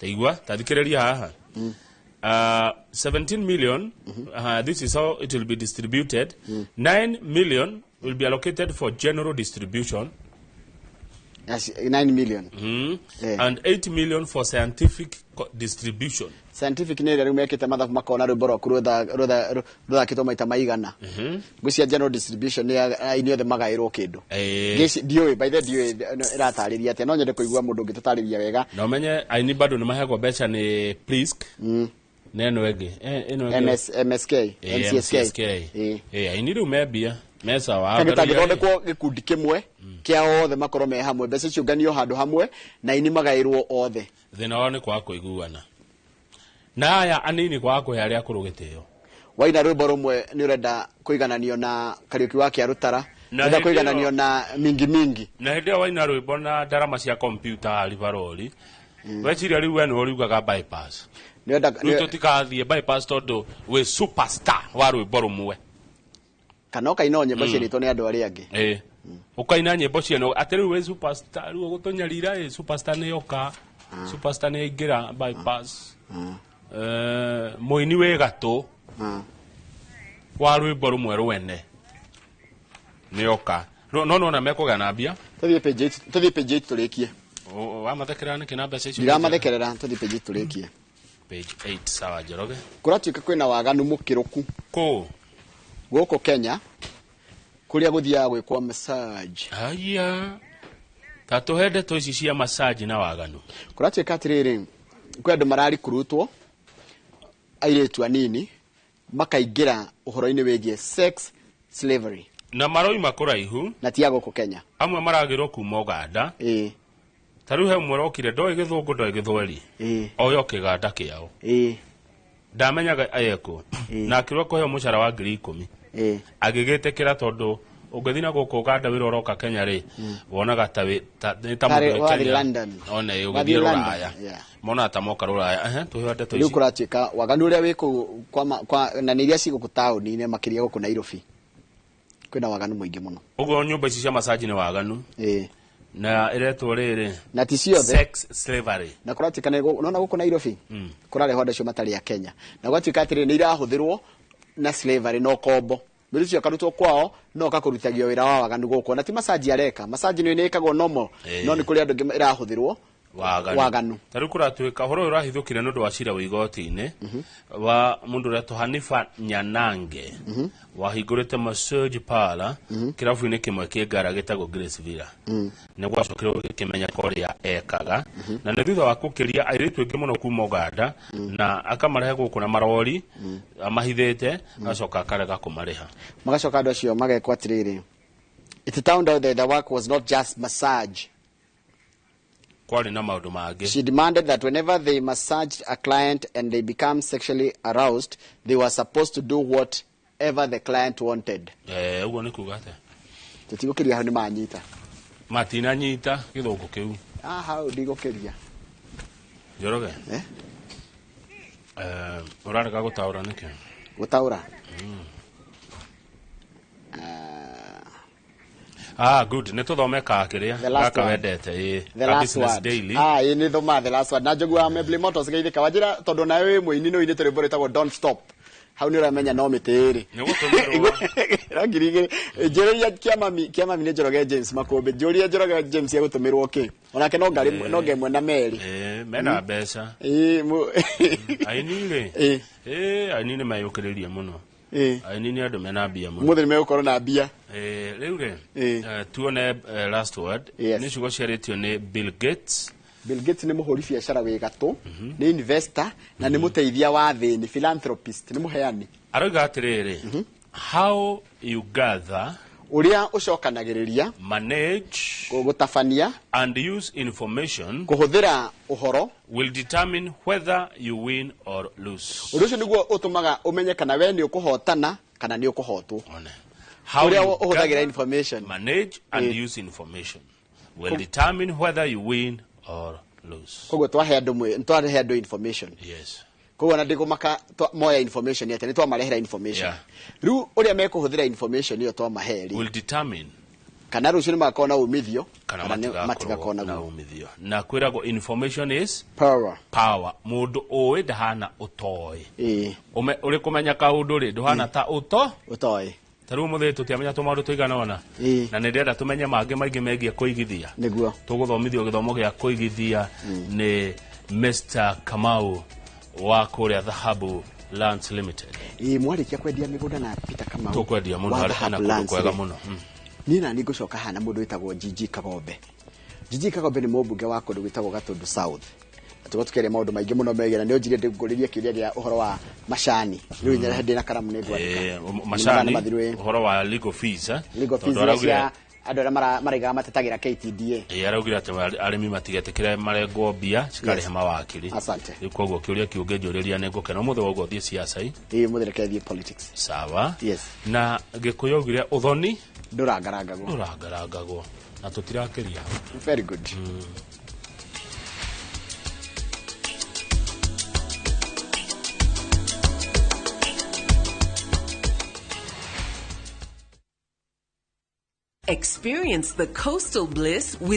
Taigua, tathikĩrĩria haha. 17 million, this is how it will be distributed. 9 million will be allocated for general distribution. Yes, 9 million. And 8 million for scientific distribution. Scientific nĩ ĩrĩa rĩu mekĩte mathabu makona rwĩmbo rwaku rũthakĩtwo maita maigana. Ngwĩciria general distribution nĩ aini othe magaĩrwo kĩndũ. Ndiũĩ, by the way, ndiũĩ ĩratarĩria atĩa, no nyende kũigua mũndũ ũngĩtũtarĩria wega. Na ũmenye aini bado nĩ maheagwo mbeca nĩ Prisk. Na ĩno ĩngĩ. Ĩno ĩngĩ. MSK, MCSK. MCSK. Aini rĩu me mbia, me sawa. Kangĩtangĩthondekwo gĩkundi kĩmwe kĩa othe makorwo me hamwe, mbeca ciũnganio handũ hamwe na aini magaĩrwo othe. Thĩna wao nĩ kwaga kũiguana. Na aya anini kwaga kũhe arĩa akũrũ gĩtĩo. Waina rwĩmbo rũmwe nĩ ũrenda kũigananio na Kariũki wa Kĩarũtara, Na ũrenda hĩndĩ kũigananio na Mingi Mingi. Na hĩndĩ ĩyo waina rwĩmbo na ndarama cia kompiuta Liveroli, weciria rĩu we nĩwe ũriugaga bypass. Rĩu tũtikathiĩ bypass tondũ wĩ superstar wa rwĩmbo rũmwe. Kana ũkaina o nyĩmbo ciĩrĩtwo nĩ andũ arĩa angĩ. Ĩĩ. Ũkaina nyĩmbo ciene atĩ rĩu wĩ superstar, rĩu ũgũtũnyarira ĩ, superstar nĩ yoka, superstar nĩ yaingĩra bypass. Mũini wĩ gatũ wa rwĩmbo rũmwe rwene nĩ oka. No nona mekũgĩa na mbia. Tũthiĩ page 8, tũthiĩ page 8 tũrĩkie. Wamathekerera nĩkĩ na mbeca icio? Ndiramathekerera, tũthiĩ page 8 tũrĩkie. Page 8, sawa Njoroge. Kũratuĩka kwĩna waganu mũkĩrũku. Kũ? Gũkũ Kenya kũrĩa gũthiaga gwĩkwo massage. Haya. Ta tũhe ndeto ici cia massage na waganu. Kũratuĩka atĩrĩrĩ, kwĩ andũ mararikurutwo airĩtu anini makaingĩra ũhoro-inĩ wĩgiĩ sex slavery. Na maroima kũraihu. Na ti a gũkũ Kenya. Amwe maragĩrwo kuma Uganda. Ta rĩu he ũmwe ũrokire ndoĩ gĩthũngũ ndoĩ gĩthweri. Oyo kĩganda kĩao. Ndamenyaga ekũ. Na akĩrwo kũheo mũcara wa 10,000. Agĩgĩtĩkĩra tondũ Ũngĩthiĩ na gũkũ Uganda wĩra ũroka Kenya rĩ, wonaga ta nĩ ta Tarĩ mũndũ wĩ wathiĩ Kenya. London. One Wathiĩ ũgĩthiĩ London, rũraya, yeah. monaga ta moka rũraya. Ehe, tũhe ndeto Rĩu ici. Kũratuĩka waganu ũrĩa wĩ kũu na nĩ iria ci gũkũ taũni-inĩ, makĩria gũkũ Nairobi, kwĩna waganu mũingĩ mũno. Ũguo nyũmba ici cia massage nĩ waganu Ĩĩ. Na ĩretwo rĩrĩ Na ti ciothe. Sex slavery. Na kũratuĩka nĩ nona gũkũ Nairobi kũrarehwo andũ acio matarĩ a Kenya, na gwatuĩka atĩrĩrĩ, nĩ irahũthĩrwo na slavery na ũkombo. Mũndũ ũcio akarutwo kwao no akakũrutagio wĩra wa waganu gũkũ, na ti massage areka. Massage nĩ ĩkagwo normal, no nĩ kũrĩ andũ angĩ ĩrahũthĩrwo waganu. Waganu. Ta rĩu kũratuĩka ũhoro ũyũ ũrahithũkire nĩ ũndũ wa cira wa igoti-inĩ wa mũndũ ũretwo Hanifa Nyanange, wahingũrĩte massage parlour kĩrabu-inĩ kĩmwe kĩ Ngara gĩtagwo Grace Villa. Nĩ gwacokire gũkĩmenyeka ũrĩa ekaga, na nĩ thutha wa gũkĩria airĩtu aingĩ mũno kuma Uganda na akamarehe gũkũ na marori amahithĩte, agacoka akarega kũmarĩha. Magacoka andũ acio magekwo atĩrĩrĩ, it turned out that the work was not just massage. Kwarĩ na maũndũ mangĩ. She demanded that whenever they massaged a client and they become sexually aroused, they were supposed to do whatever the client wanted. Ũguo nĩ kuga atĩa? Tũtigũkĩria hau, nĩ manyita. Matinanyita gĩthũngũ kĩu. Ah, hau ndigũkĩria. Njoroge. Eh? Ũrarega gũtaũra nĩkĩ? Gũtaũra? Ah, good, nĩ tũthome ka kĩrĩa The last gaka one. wendete, ĩ The ka last Business word. Daily. Ah, ĩ nĩ thoma the last word. Na njogu wa Mebli Motors geithĩka. Wanjĩra tondũ nawe wĩ mũini, nĩ ũinĩte rwĩmbo rwĩtagwo Don't Stop. Hau nĩ ũramenya no mĩtĩ ĩrĩ. Nĩ gũtũmĩrwo. No 2000. Njũrĩria kĩamami, kĩamami nĩ Njoroge James Makũmbĩ. Njũria Njoroge James egũtũmĩrwo kĩ? Onake no ngari no ngemwe na meri. Mena mbeca. Ĩ Aini rĩ, aini nĩ meyũkĩrĩrie mũno. Aini nĩ andũ mena mbia mũno. Mũthĩ nĩ megũkorwo na mbia. Rĩu rĩ, tuone last word. Yes. Nĩ ciugo ciarĩtio nĩ Bill Gates. Bill Gates nĩ mũhũri biacara wĩ gatũ, nĩ investor na nĩ mũteithia wa thĩni, philanthropist, nĩ mũheani. Aroiga atĩrĩrĩ, how you gather, ũrĩa ũcokanagĩrĩria, manage, gũtabania, and use information kũhũthĩra ũhoro, will determine whether you win or lose. Ũndũ ũcio nĩguo ũtũmaga ũmenye kana we nĩ ũkũhotana kana nĩ ũkũhotwo. How Ũrĩa you ũhũthagĩra gather, information, manage and use information will determine whether you win or lose. Koguo twahe andũ twahe andũ information. Koguo ona ndĩgũmaka moya information atĩ nĩ twamarehera information. Rĩu ũrĩa mekũhũthĩra information ĩyo twamahe rĩ, Will determine kana rũciũ nĩ magakorwo na umithio kana kana matigakorwo matigakorwo na naguo. Umithio. Na kwĩragwo information is power. Power. Mũndũ ũĩ ndahana ũtoĩ. Ũrĩ kũmenya kaũndũ rĩ, ndũhana ta ũto ũtoĩ. Ta rĩu mũthĩ tũtiamenya tũmaũndũ tũigana ũna, na nĩ ndĩrenda tũmenye mangĩ maingĩ megiĩ kũigithia. Nĩguo. Tũgũthomithio gĩthomo gĩa kũigithia nĩ Mr. Kamau wa kũrĩa Dhahabu Lands Limited. Ĩ mwarĩkia kwendia mĩgũnda na Peter Kamau Tũkwendia mũno wa harĩ Dhahabu hena kũndũ Lands kwega rĩ. mũno. Niĩ nani ngũcoka haha na mũndũ wĩtagwo Gigi Kagombe. Gigi Kagombe nĩ mũmbunge wa kũndũ gwĩtagwo Gatũndũ South. Na tũgũ tũkĩaria maũndũ maingĩ mũno megiĩ, na nĩ ũnjirie ndĩngũrĩrie kĩũria kĩa ũhoro wa macani. Rĩu nyere ndĩ na karamu nĩ ngwandĩka. Macani Nĩ mathiru, ĩ. Ũhoro wa legal fees, eh? Legal fees Tondũ iria araugire cia andũ arĩa maraigaga matetagĩra KTDA. Araugire atĩ arĩmi matigetĩkĩre marengwo mbia cikarĩha mawakiri. Asante. Rĩu koguo kĩũria kĩu ũngĩnjũrĩria nĩ ngũkena. Ũmũthĩ woguo ũthiĩ siasa i. Ĩ mũthĩ reke thiĩ politics. Sawa. Yes. Na Gĩkũyũ augire ũthoni ndũrangarangagwo. Ndũrangarangagwo na tũtirakĩria. Very good. Experience the coastal bliss with